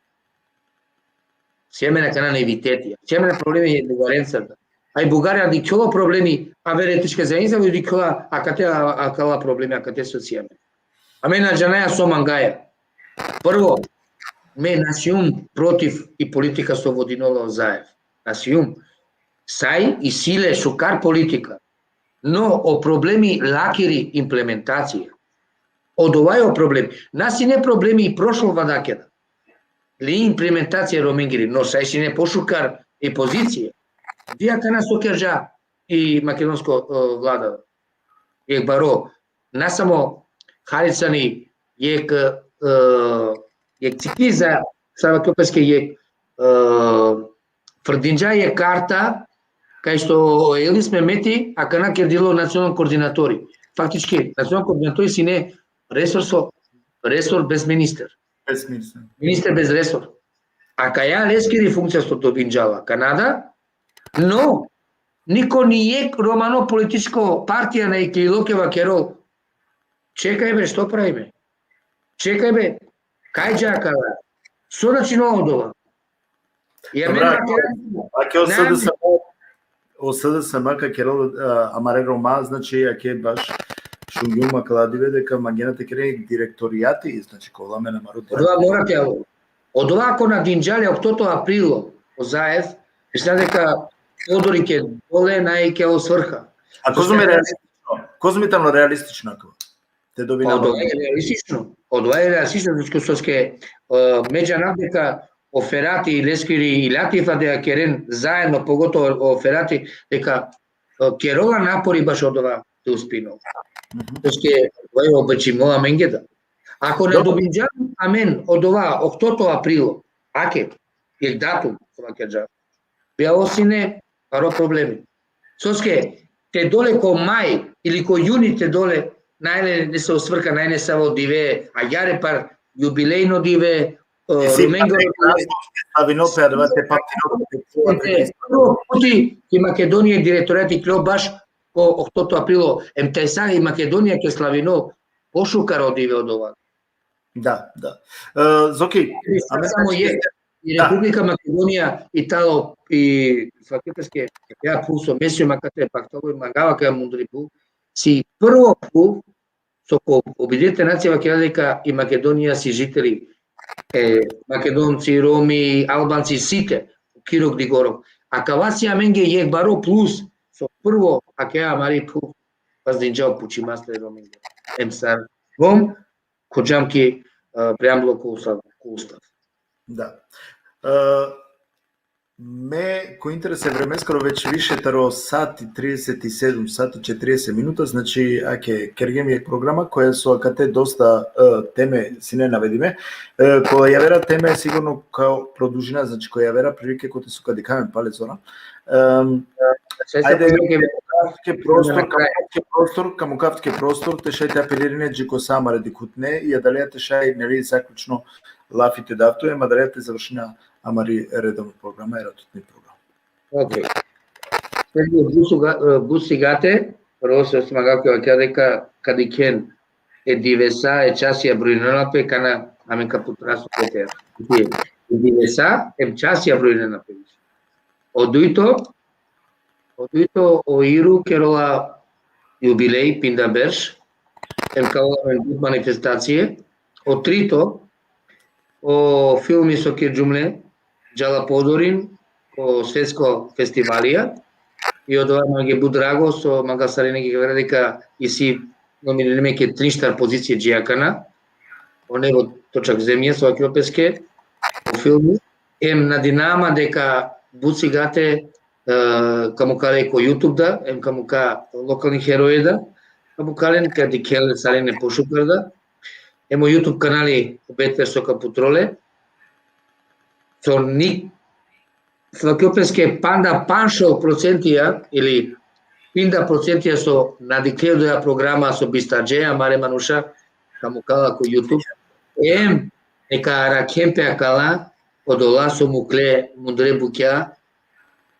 Sijam akana nevitetija. Sijam problemi e Bugarenca da. A i Bugarija dikhjola problemi, aver etnička zajednica, i dikhjola akate, a, akala problemi, akate so sijam. Amen na džanaja so mangaja. Prvo, me na sijum protiv i politika so vodinola o Zaev. Na sijum. Saj isi le šukar politika. No, o problemi lakiri implementacija. Odova i o problemi. Na sine problemi i prošlo vladake da. Li implementacija romengiri, no saj sine pošukar i pozicija. Di akana so kerđa i makedonsko, e, vlada. Jekh baro, na samo haričani, jekh, e, jekh ciki za, sava ko peske jekh, e, frdinđa jekh karta, kaj so o Eldis Mehmeti akana kerdilo nacionalno koordinatori. Faktički, nacionalno koordinatori sine resor so, resor bez minister. Bez minister. Minister bez resor. Akaja leskiri funkcija so dobinđa la akana da, no, niko ni jekh romano političko partija na iklilo ke vakerol: Čekaj be, što pravime? Čekaj be, kaj dža akala? So načinela odova? Ja, me... Dobro, na, ako, ako o, ne, SDSM, o SDSM ka kerel, a, amare Roma, znači, ake baš šungjum akala dive deka mangena te keren direktorijati, znači, kola amen amaro direktor. Odova mora te alo. Odova ako na dinđa le oktoto aprilo, o Zaev, mislim deka Todorike dole naj ke o svrha. A kozom i realistično? Kozom i tano realistično ako? Te dobina. Pa odova i realistično. Odova i realistično, soske, e, me džanav deka o Ferati i leskiri i Latifa deka keren zaedno, pogotovo o Ferati, deka, e, kerola napori baš odova te uspinol. Mhm. Soske, odova i obećimola amenge da. Ako na dobinđam amen odova oktoto aprilo, ake, jekh datum, so vakerđa, bijalo sine baro problemi. Soske, te dole ko maj ili ko juni te dole, naj le nesavo svrha, naj nesavo dive, agjaar par jubilejno dive, E, si, Romengo, slavino pe adava te pamtino pe. Prvo puti ki Makedonija direktorati klo baš ko ohtoto aprilo, em tajsa i Makedonija ke slavino pošukar o dive odova. Da, da. E, Zoki, samo je, i Republika Makedonija, i talo, i svake peske, ja phuv so mesio ma kate paktalo i mangava ka mundri phuv, si prvo phuv, so ko Obidinete Nacije vakera deka i Makedonija si žiteli, e, Makedonci, Romi, Albanci, site, kirok digorok. Akava si amenge jekh baro plus, so prvo, akava amari phuv, pazdinđa o pučimasle Romenge. Em sar Rom, ko džam ki, e, preambula ko ustav, ko ustav. Da. E, me, ko interes e vremeskoro, već više taro sat i trideset i sedam, sat i četrdeset minuta, znači, ake, kergjem jekh programa koja so akate dosta, e, teme sine navedime. E, ko javera teme sigurno ka produžina, znači, ko javera prilike kote so ka dikha amen pale, Zoran. Em, ajde, ka mukav tuke prostor, ka mukav tuke prostor, ka mukav tuke prostor, te šaj te apelirine dži ko sa amare dikhutne, i adalea te šaj, neli, zaključno lafi te dav tu, em adalea te završina amari redovno programa, eratutni programa. Okej. Sergio, but sigate, prvo so smaga ke vakera deka ka dikhen e divesa, e časija brujnena pe, kana amen ka putra so kote. E divesa, em časija brujnena pe. O dujto, o dujto, o Iru kerola jubilej, pinda berš, em ka ovel amen but manifestacije. O trito, o filmi so kergjum le, džala podorin, o svetsko festivalija, i odova mange but drago, so manga sarine ke vakera deka isi nominirime ke trin-štar pozicije dži akana, o Nebo točak zemja, so vakera peske, o filmi, em nadinama deka but sigate, e, ka muka le ko YouTube da, em ka muka lokalni heroje da, ka muka len ka dikhen le sarine pošukar da, em o YouTube kanali o Betler so ka putrol le, so ni, so vakera peske panda panšel procentija ili pinda procentija so na dikhle odoja programa so bistarđe amare manuša, ka muka la ko YouTube, em neka arakhen pe akala, odola so mukle mudre bukja,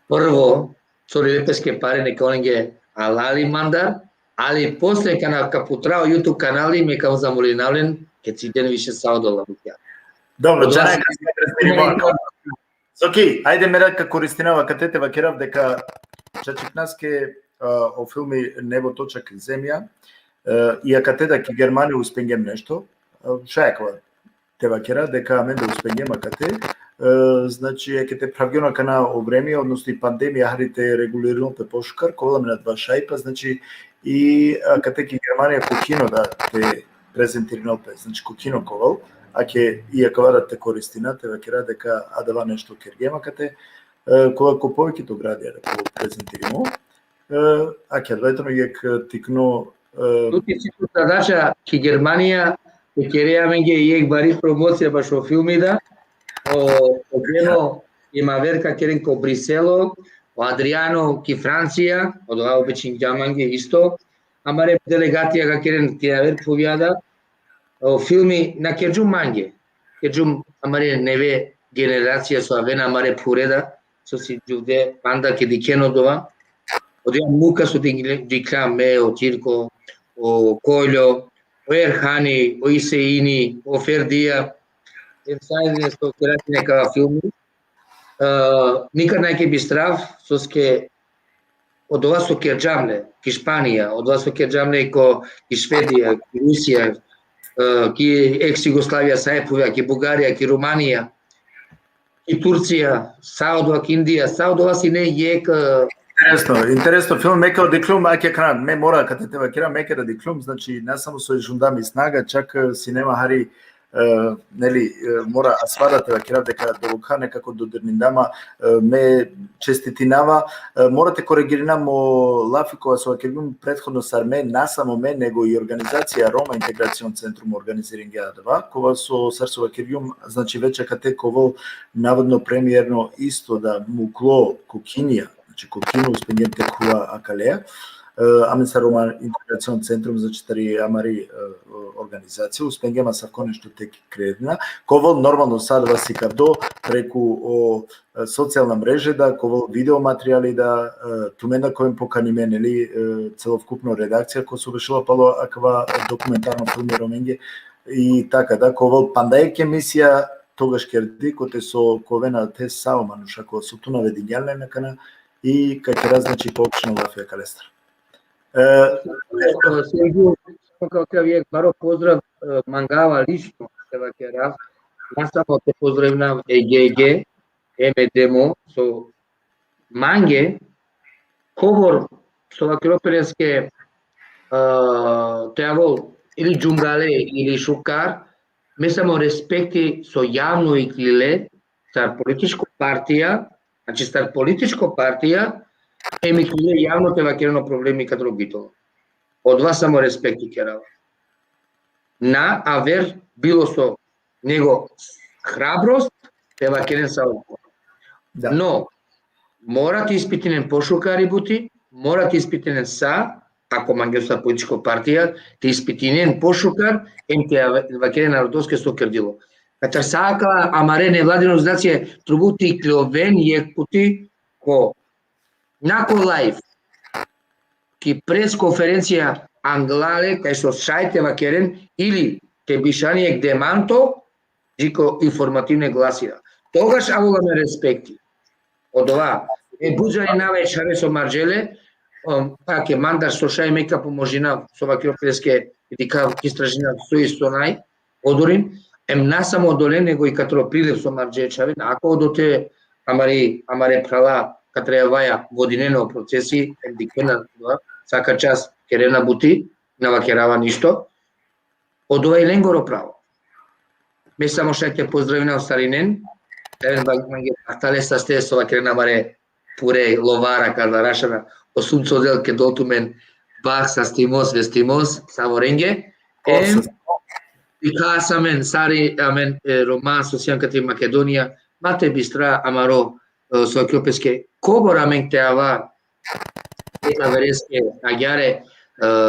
prvo, so lile peske pare, neka olenge alali mandar, ali posle kana ka putra o YouTube kanali, me ka zamolinav len, ke ciden više sa odola bukja. Dobro, odola džana so ka Zoki, ajde, me da ka koristinava kate te vakerav deka čačiknaske, a, o filmi Nebo točak zemja, e, i akate da ki Germanija uspengjem nešto, e, šaj akava te vakera deka amen da uspengjem akate, e, znači, ake te pravgjon akana o vreme, odnosno i pandemija, hari te regulirinol pe pošukar, ka ovel amen adava šaj, pa, znači, i, a, akate ki Germanija ko kino da te prezentirinol pe, znači, ko kino ka ovel, ake i akava da te koristina, te vakera deka adava nešto kergjem akate, e, kola ko povikito gradija da ka prezentirimo, e, ake adava tano jekh tikno, e, tu ti si tu zadača ki Germanija, te kere amenge jekh bari promocija bašo filmi da, o, o Geno, em aver ka keren ko Briselo, o Adriano ki Francija, odova obećingja mange isto, amare delegatija ka keren ki aver phuvja da, o filmi na kergjum mange, kergjum amare neve generacija so avena amare phure da, so si džuvde panda ke dikhen odova. Odova muka so dikhle-, dikhlja me, o Tirko, o Koljo, o Erhani, o Iseini, o Ferdija, em sa so kergja neka filmi. E, nikad naj ke bistrav, soske odova so kergjam le ki Španija, odova so kergjam le ko, ki Švedija, ki Rusija, e, ki eks Jugoslavija, sa e phuvja, ki Bugarija, ki Rumanija, ki Turcija, sa odova ki Indija, sa odova sine jekh, e, interesno, interesno film, me ka dikhlum, ake kran, me mora kate te vakera, me ka dikhlum, znači, na samo so džundam i snaga, čak, e, sinema hari, e, neli, e, mora asva da te vakerav deka doboka nekako dodirnindama, e, me čestitinava, e, mora te korigirinav mo lafi kova so vakergjum prethodno sar me, na samo me, nego i organizacija Roma Integracion Centrum organiziringja adava, kova so, sar so vakergjum, znači, već akate ka ovel navodno premierno isto da muklo ko kinija, znači, ko kino uspengjem te khuva akalea, amen sar Roma Integracion Centrum, znači tari amari, e, organizacija, uspengjem asavko nešto te kredina, ka ovel normalno sar adava sikavdo preku o, e, socijalna mreže da, ka ovel video materijali da, e, tumen da ka oven pokanime, neli, e, celokupno redakcija koja so bešela palo akava dokumentarno filmi Romenge i taka da, ka ovel panda jekh emisija, togaš kerdi, kote so ka ovena te sa o manuša kola so tu navedingjan len akana, i ka kera, znači, pokušno lafi akalestar. E, Sergio, samo kao krav jekh baro pozdrav, e, mangava lično te vakerav, na samo te pozdravinav e Gege, em e Demo, so mange, kobor, so vakero pe leske, e, te avol ili džungale ili šukar, me samo respekti so javno iklile, sar političko partija, znači sar političko partija, em iklile javno te vakeren o problemi kataro bitola. Odova samo respekti kerava. Na aver bilo so, nego hrabrost te vakeren sa o. Da. No, mora te ispitinen pošukar i buti, mora te ispitinen sa, ako mange sa političko partija, te ispitinen pošukar, em te ave-, vakeren narodoske so kerdilo. Katar sa akala amare nevladine organizacije, trubu te ikljoven jekh puti ko, na ko live, ki pres konferencija anglale, kaj so šaj te vakeren, ili te bišan jekh demanto, dži ko informativne glasija. Togaš avol amen respekti. Odova, e, but džaninava e čhave so marđe le, um, ake mandar so šaj me ka pomožinav, so vakerav pe leske, dikhav, istražinav so i so naj, odorin, em na samo odolen, nego i kataro prilev so marđe e čhave, ako odote amari, amare phrala, katar e Avaja vodinena o procesi, em dikhena, svaka čast, kerena buti, na vakerava ništo, odova i lengoro pravo. Me samo šaj te pozdravinav sarinen, em ba-, mange bahtale saste so vakerena amare pure lovara, kardarašana, o sunco del ka dol tumen, bah sastimos, vestimos, savorenge, em, i kas amen, sari amen, e, Roma so sian kati Makedonija, ma te bistra amaro, e, so vakerel peske, kobor amen te ava, e avereske agjaar, e,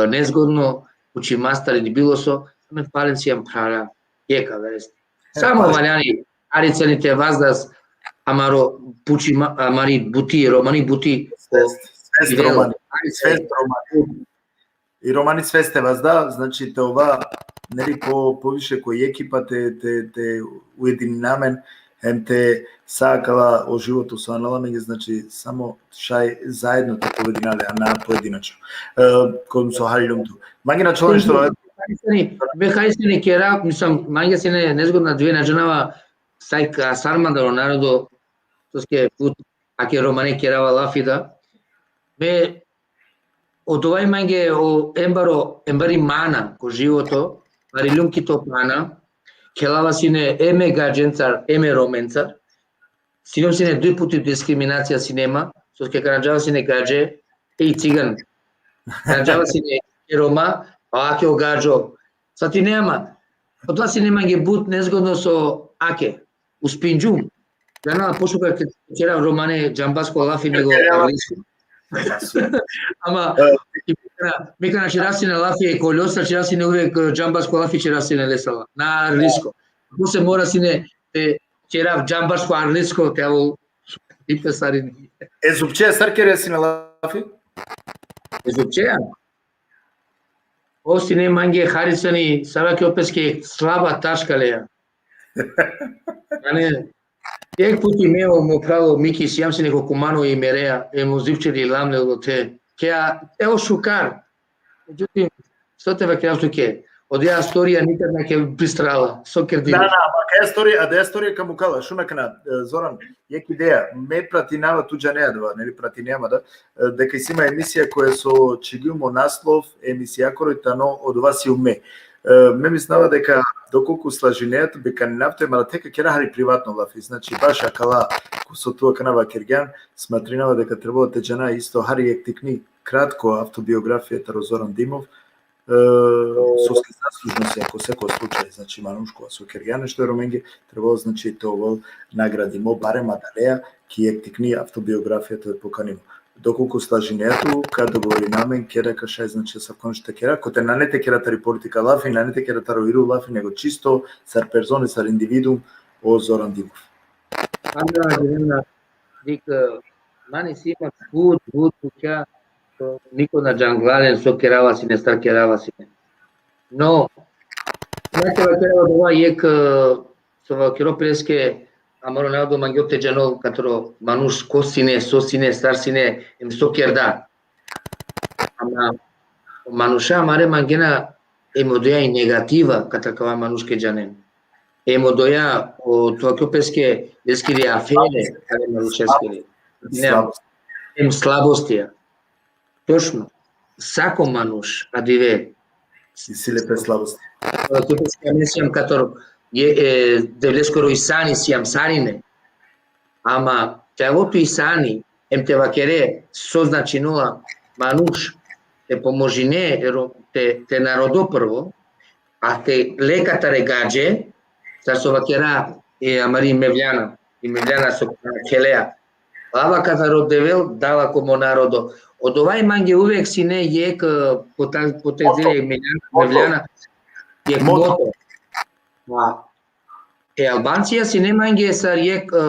nezgodno, pučimastar ili bilo so, amen palen sian phrala, jekh avereske. Samo valjani, hari ceni te vazdas, amaro pučima-, amari buti, romani buti, o, Svest, svest romani, svest romani. I romani svest te vazda, znači te ova, neli, po, poviše ko ekipa te, te, te ujedinina amen, em te sa akala o životo so anela amenge, znači samo šaj zajedno te ujedinina le, a na pojedinačno. E, kom so haljum tu. Mange na čelo nešto. Be, hajseni kera, mislim, mange sine nezgodna dve, na džanava, saj ka sar mandar o narodo, soske but ake romane kerava lafi da. Me, odova i mange o em baro, em bari mana ko životo, bari ljum ki to pana, khelava sine em e gadžencar, em e romencar, sine, sine duj puti diskriminacija sine ma, soske kana džava sine gadže, e cigan. Kana džava sine e Roma, a ake o gadžo. Sa ti nema. Odova sine mange but nezgodno so ake. Uspinđum. Dana pošukar te ćerav romane džambasko lafi nego arlisko. Ama, mi kana, mi kana ćerav sine lafi e koljosa, ćerav sine uvek, e, džambasko lafi ćerav sine lesala. Na arlisko. Posle mora sine te ćerav džambasko arlisko, te avol i pe sarini. E zupčeja sar kere sine lafi? E zupčeja? O sine mange harisani, sar vakerel peske, slaba tačka leja. Mane, jekh puti me, o mo phral o Miki, sijam sine ko kumano i merea, em o zupčeli lam le odote. Kea, e o šukar. Međutim, so te vakerav tuke, odoja storija nikad na ke bistrala, so kerdini. Na, na, ama kaja storija, adaja storija ka mukala, šun akana, e, Zoran, jekh ideja, me pratinava, tu džanea adava, neli, pratinava, da, e, deka isi ma emisija koja so čhivgjum o naslov, emisijakoro i tano Odova sium me. E, me mislinava deka dokolku slažinea tu, bikaninav tu, ama te ka kera hari privatno lafi, znači baš akala, ko so tu akana vakergjan, smatrinava deka trebela te džana isto hari jekh tikni kratko avtobiografija taro Zoran Dimov, e, soske zaslužno si ko seko slučaj, znači manuš kova so kergja nešto e Romenge, trebela, znači, te ovel nagradimo, barem adaleja, ki jekh tikni avtobiografija te pokanimo. Dokolku slažinea tu, ka dogovorina amen, kera ka šaj, znači, sa kon te kera, kote nane te kera tari politika lafi, nane te kera taro iru lafi, nego čisto sar personi, sar individuum, o Zoran Dimov. Ana, Ana, dik, mani sima but, but, buća, niko na džangla len so kerava sine, sar kerava sine. No, na te vakera odova jek, so vakero preske, amaro narodo mangel te džanol kataro manuš ko sine, so sine, sar sine, em so kerda. Ama o manuša amare mangena em odoja i negativa katar kava manuš ke džanen. Em odoja, o, tu vakjo preske, leskiri afere, kare manušeskiri. Ne, Slabost. Em slabostija. Točno. Sako manuš adive. Isi le pe slabosti. Tu preske, me sijam katar, e, Devleskoro isani sijam sarine. Ama te avol tu isani, em te vakere so značinola manuš, te pomožine, e ro-, te, te narodo prvo, a te le katare gadže, sar so vakera, e, amari Mevljana, i Mevljana so khelea. Lava kataro Devel, dava ko mo narodo. Odova i mange uvek sine jek, e, pota-, potezire Mevljana, Mevljana, jek moto. Moto. A, e Albancija sine mange sar jek, e,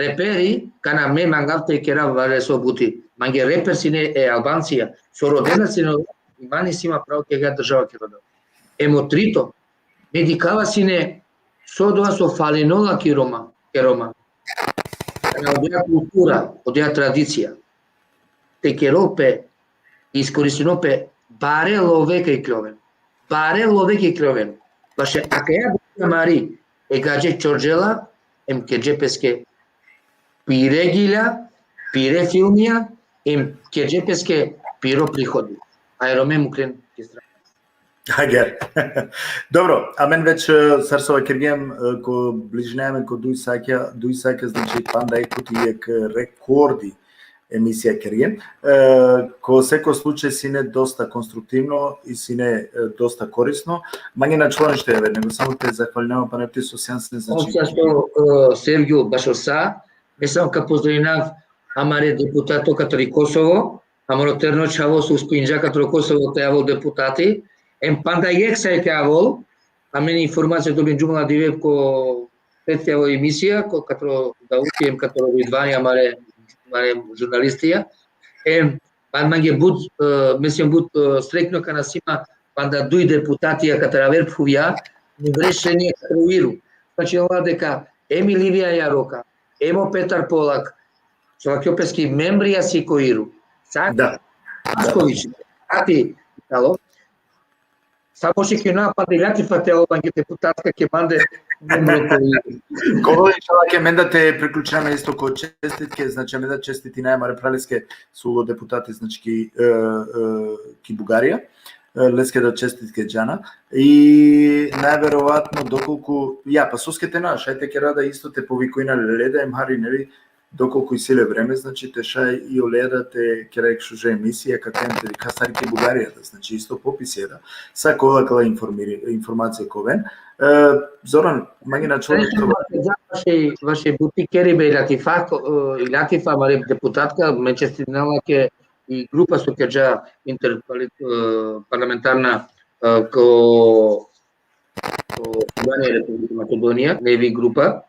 reperi, kana me mangav te kera vare so buti. Mange reper sine e Albancija. So rodena sine, i mani sima pravo ke ga država ke roda. Em o trito, me dikhava sine so dova so falinola ki Roma, ke Roma. Kana odoja kultura, odoja tradicija. Te kerol pe, iskoristinol pe, bare love ke kljoven. Bare love ke kljoven. Baše akaja amari, e gadže čorđela, em kerđe peske pire gilja, pire filmija, em kerđe peske piro prihodi. A e Rome muklen ki strana. Agjaar. Dobro, amen već, e, sar so vakergjam, e, ko bližinea amen ko duj satja, duj satja, znači, panda jek puti jek rekordi emisija kergjam. E, ko seko slučaj sine dosta konstruktivno i sine, e, dosta korisno. Mange na ačhola ništo javer, nego samo te zahvalinava pana ti so sijan sine, znači. Osim što, e, Sevgjul, bašo sa, me samo ka pozdravinav amare deputato katari Kosovo, amaro terno čhavo so uspinđa kataro Kosovo te avol deputati, em panda jekh saj te avol, amen informacija dobinđum la dive ko petjavo emisija, ko kataro Dauti em kataro Ridvani, amare, amare žurnalistija, em, pa mange but, e, me sijam but, e, srekno kana sima panda duj deputatija katar aver phuvja, mi vrešenje kataro iru. Znači, ova deka, em i Livija Jaroka, em o Petar Polak, so vakjo peske membrija si ko iru. Sa-, Da. Asković, ati, alo? Samo šikina, pa da i Latifa te alo mange deputatka ke mande membro ko iru. Kolo, inšala, ke amen da te priključiname isto ko čestitke, znači, amen da čestitinaja amare phraleske so ulo deputati, znači, ki, e, e, ki Bugarija. E, leske da čestitke džana. I najverovatno dokolku, ja, pa soske te na, šaj te kera da isto te povikujna le da em hari, nevi, dokolku isi le vreme, znači, te šaj i oleja da te kera jek šuže emisija, ka tem te dikha sar ki Bugarija da, znači, isto popisija da. Sa kola kala informiri-, informacija ka oven. E, Zoran, mange na ačhola ništo. Vaše, vaše buti keribe i Latifa, ko-, e, i Latifa, amare deputatka, me čestitinava ke i grupa so kerđa inter-, e, parlamentarna, e, ko, ko Albanija, Republika Makedonija, nevi grupa,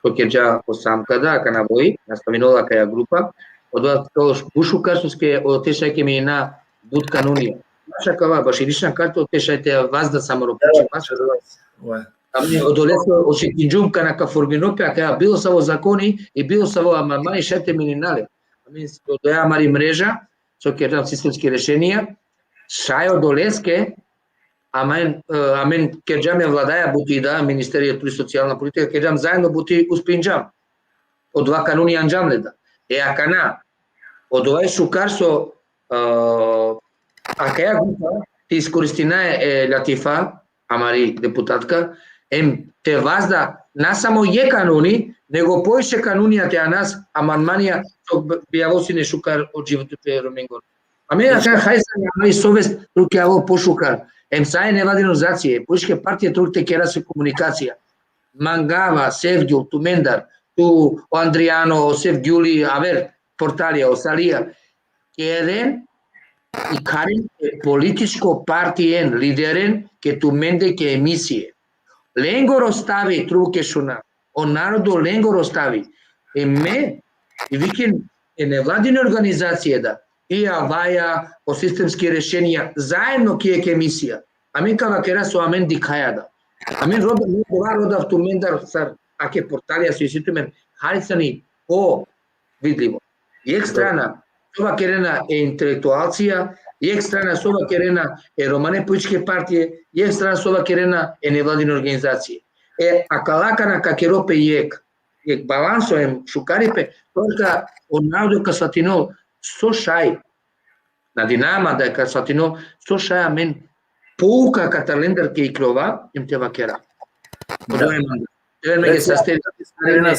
so kerđa ko Samka da, kana voi, nastavinola akaja grupa. Odova to but šukar soske ote šaj ke menina but kanunija. Baš akava, baš i lična karta, ote šaj te vazda sa amaro pučibaš. Oj. Amen odoleske očekinđum kana ka formino pe, akaja bilo savo zakoni i bilo savo amandmani šaj te menina le. Amen odoja amari mreža, so kerđam sistemski rešenija, šaj odoleske, amen, e, amen kerđam e vladaja buti da, Ministerija trud i socijalna politika, kerđam zaedno buti, uspinđam. Odova kanuni anđam le da. E akana, odova i šukar so, e, akaja grupa te iskoristinaja e Latifa, amari deputatka, em te vazda na samo jek kanuni, nego poviše kanunija te anas, amandmanija, so bi, bi avol sine šukar o dživdipe e Romengoro. Amen akaja hajsa amari sovest truk te avol pošukar. Em sa e nevladine organizacije, političke partije truk te kera se komunikacija. Mangava, Sevgjul, tumendar, tu o Andrijano, o Sevgjuli, aver portalija, o Salija. keren i karen e političko partien, lideren, ke tumende ke emisie. Lengoro stavi, truke šuna, o narodo lengoro stavi. E me, i viken, e nevladine organizacije da, i Avaja, o sistemski rešenja, zaedno ki jekh emisija. Amen ka vakera so amen dikhaja da. Amen roda, roda, roda tumendar sar ake portalija so isi tumen, harisani o vidlivo. Jekh strana, so vakerena e intelektualcija, jekh strana so vakerena e romane političke partije, jekh strana so vakerena e nevladine organizacije. E, akala kana ka kero pe jekh, jekh balanso em šukaripe, torka o narodo ka svatinol so šaj. Nadinama da ka svatinol so šaj amen pouka katar lendar ke iklova, em te vakera. Da. Odova e mande. Te menge Recimo, saste, Irina,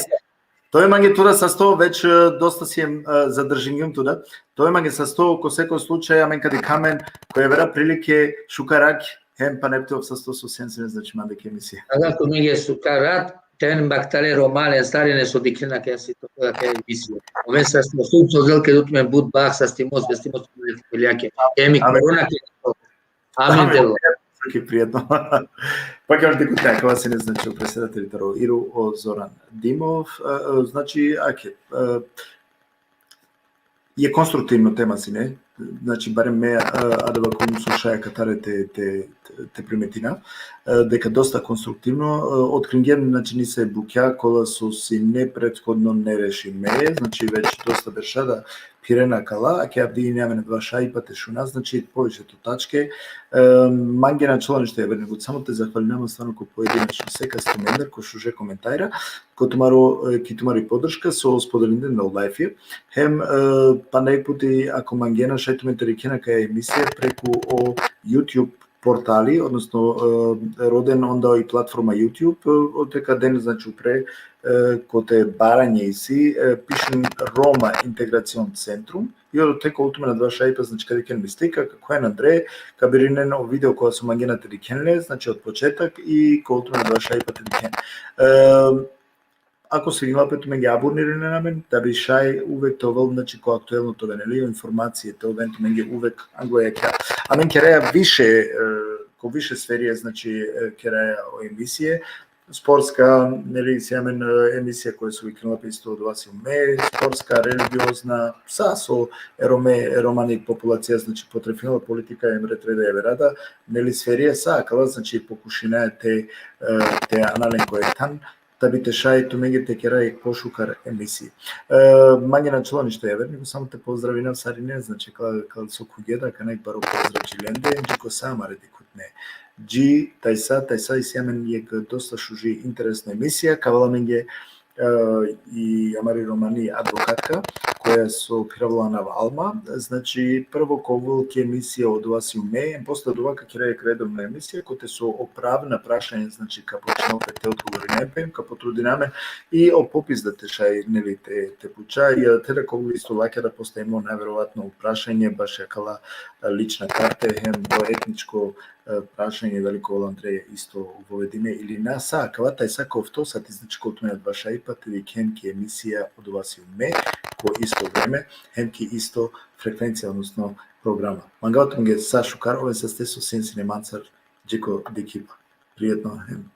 to je mange tura sasto, već, e, dosta si em, e, zadržingjum tu da. To je mange sasto, ko seko slučaj, amen kad ikhamen, ko evra prilike, šukar rak, hem panepte ov sasto so sen sen, znači, mande ke emisija. Aga ko menge šukar rak, ten baktale romale, sarine so dikhena ke si to, ke emisija. Oven sasto, so zel ke dut men but bah, sastimos, vestimos, veljake. Emi Amen. Korona ke. Amin, Amin. Delo. Ki prijetno. Pa kao te kuta, kava sine, znači, o predsedatelj taro Iru, o Zoran Dimov, e, e, znači, ake, e, je konstruktivno tema sine, znači, barem me, e, adava kum slušaja katare te, te, te primetina, e, deka dosta konstruktivno, e, otkringjem, znači, nise bukja, kola so sine prethodno nerešime, znači, već dosta berša da phirena kala, ake avdi ine amen adava šajipa te šuna, znači, poviše to tačke, e, mange na čelo ništo, ever, nego samo te zahvalinama stvarno ko pojedinačno sekas tumendar, ko šuže komentarja, ko tumaro, e, ki tumari podrška, so spodelinen o lajfi, hem, e, pa nek puti, ako mangena, šaj tumen te dikhena kaj emisija preku o YouTube portali, odnosno, e, roden onda i platforma YouTube, e, od teka den, znači, upre, e, kote baranje isi, e, pišen Roma Integracion Centrum, i od teka ol tumen adava šajipa, znači, ka dikhen listika, ka khuven andre, ka birinen o video kola so mangena te dikhen le, znači, od početak, i ka ol tumen adava šajipa te dikhen. E, ako svidinela pe, tumenge abonirinen amen, da bi šaj uvek te ovel, znači, ko aktuelno te oven, neli, informacije te oven tumenge uvek anglo jakha. Amen keraja više, e, ko više sferija, znači, e, keraja o emisije, sportska, neli, isi amen, e, emisija koja so vikinela pe isto Odova sium me, sportska, religiozna, sa so e Rome, e romani populacija, znači, potrefinela, politika, em ret reda, evera da, neli, sferija, sa akala, znači, pokušinaja te, e, te ana len ko jekh than, da bi te šaj tumenge te kera jekh pošukar emisije. E, mange na čelo ništo, ever, nego samo te pozdravinav sarine, znači, ka, ka so khuvgje da, ka nek baro pozdrav dži lende, dži ko sa amare dikhutne. Dži, tajsa, tajsa isi amen jekh dosta šuži interesno emisija, ka avel amenge, e, i amari romani advokatka, koja so phiravela anav Alma. Znači, prvo ka ovel ki emisija Odova sium me, posle odova ka kera jekh redovna emisija, kote so o pravna prašanja, znači, ka počinel pe te odgovorinen pe, ka potrudina amen i o popis da te šaj, neli, te, te puča, jer te da ka ovel isto lakja da postavimo najverovatno prašanje baš akala, e, lična karte, hem o etničko, e, prašanje, dali ka ovel andre isto vovedime ili na, sa akava, tajsa ko ofto sati, znači, kol tumen adava šajipa te dikhen ki emisija Odova sium me, ko isto vreme, hem ki isto frekvencija, odnosno programa. Mangava tumenge sa šukar, oven saste so sen sine mancar, dži ko dikhiba. Prijetno, hem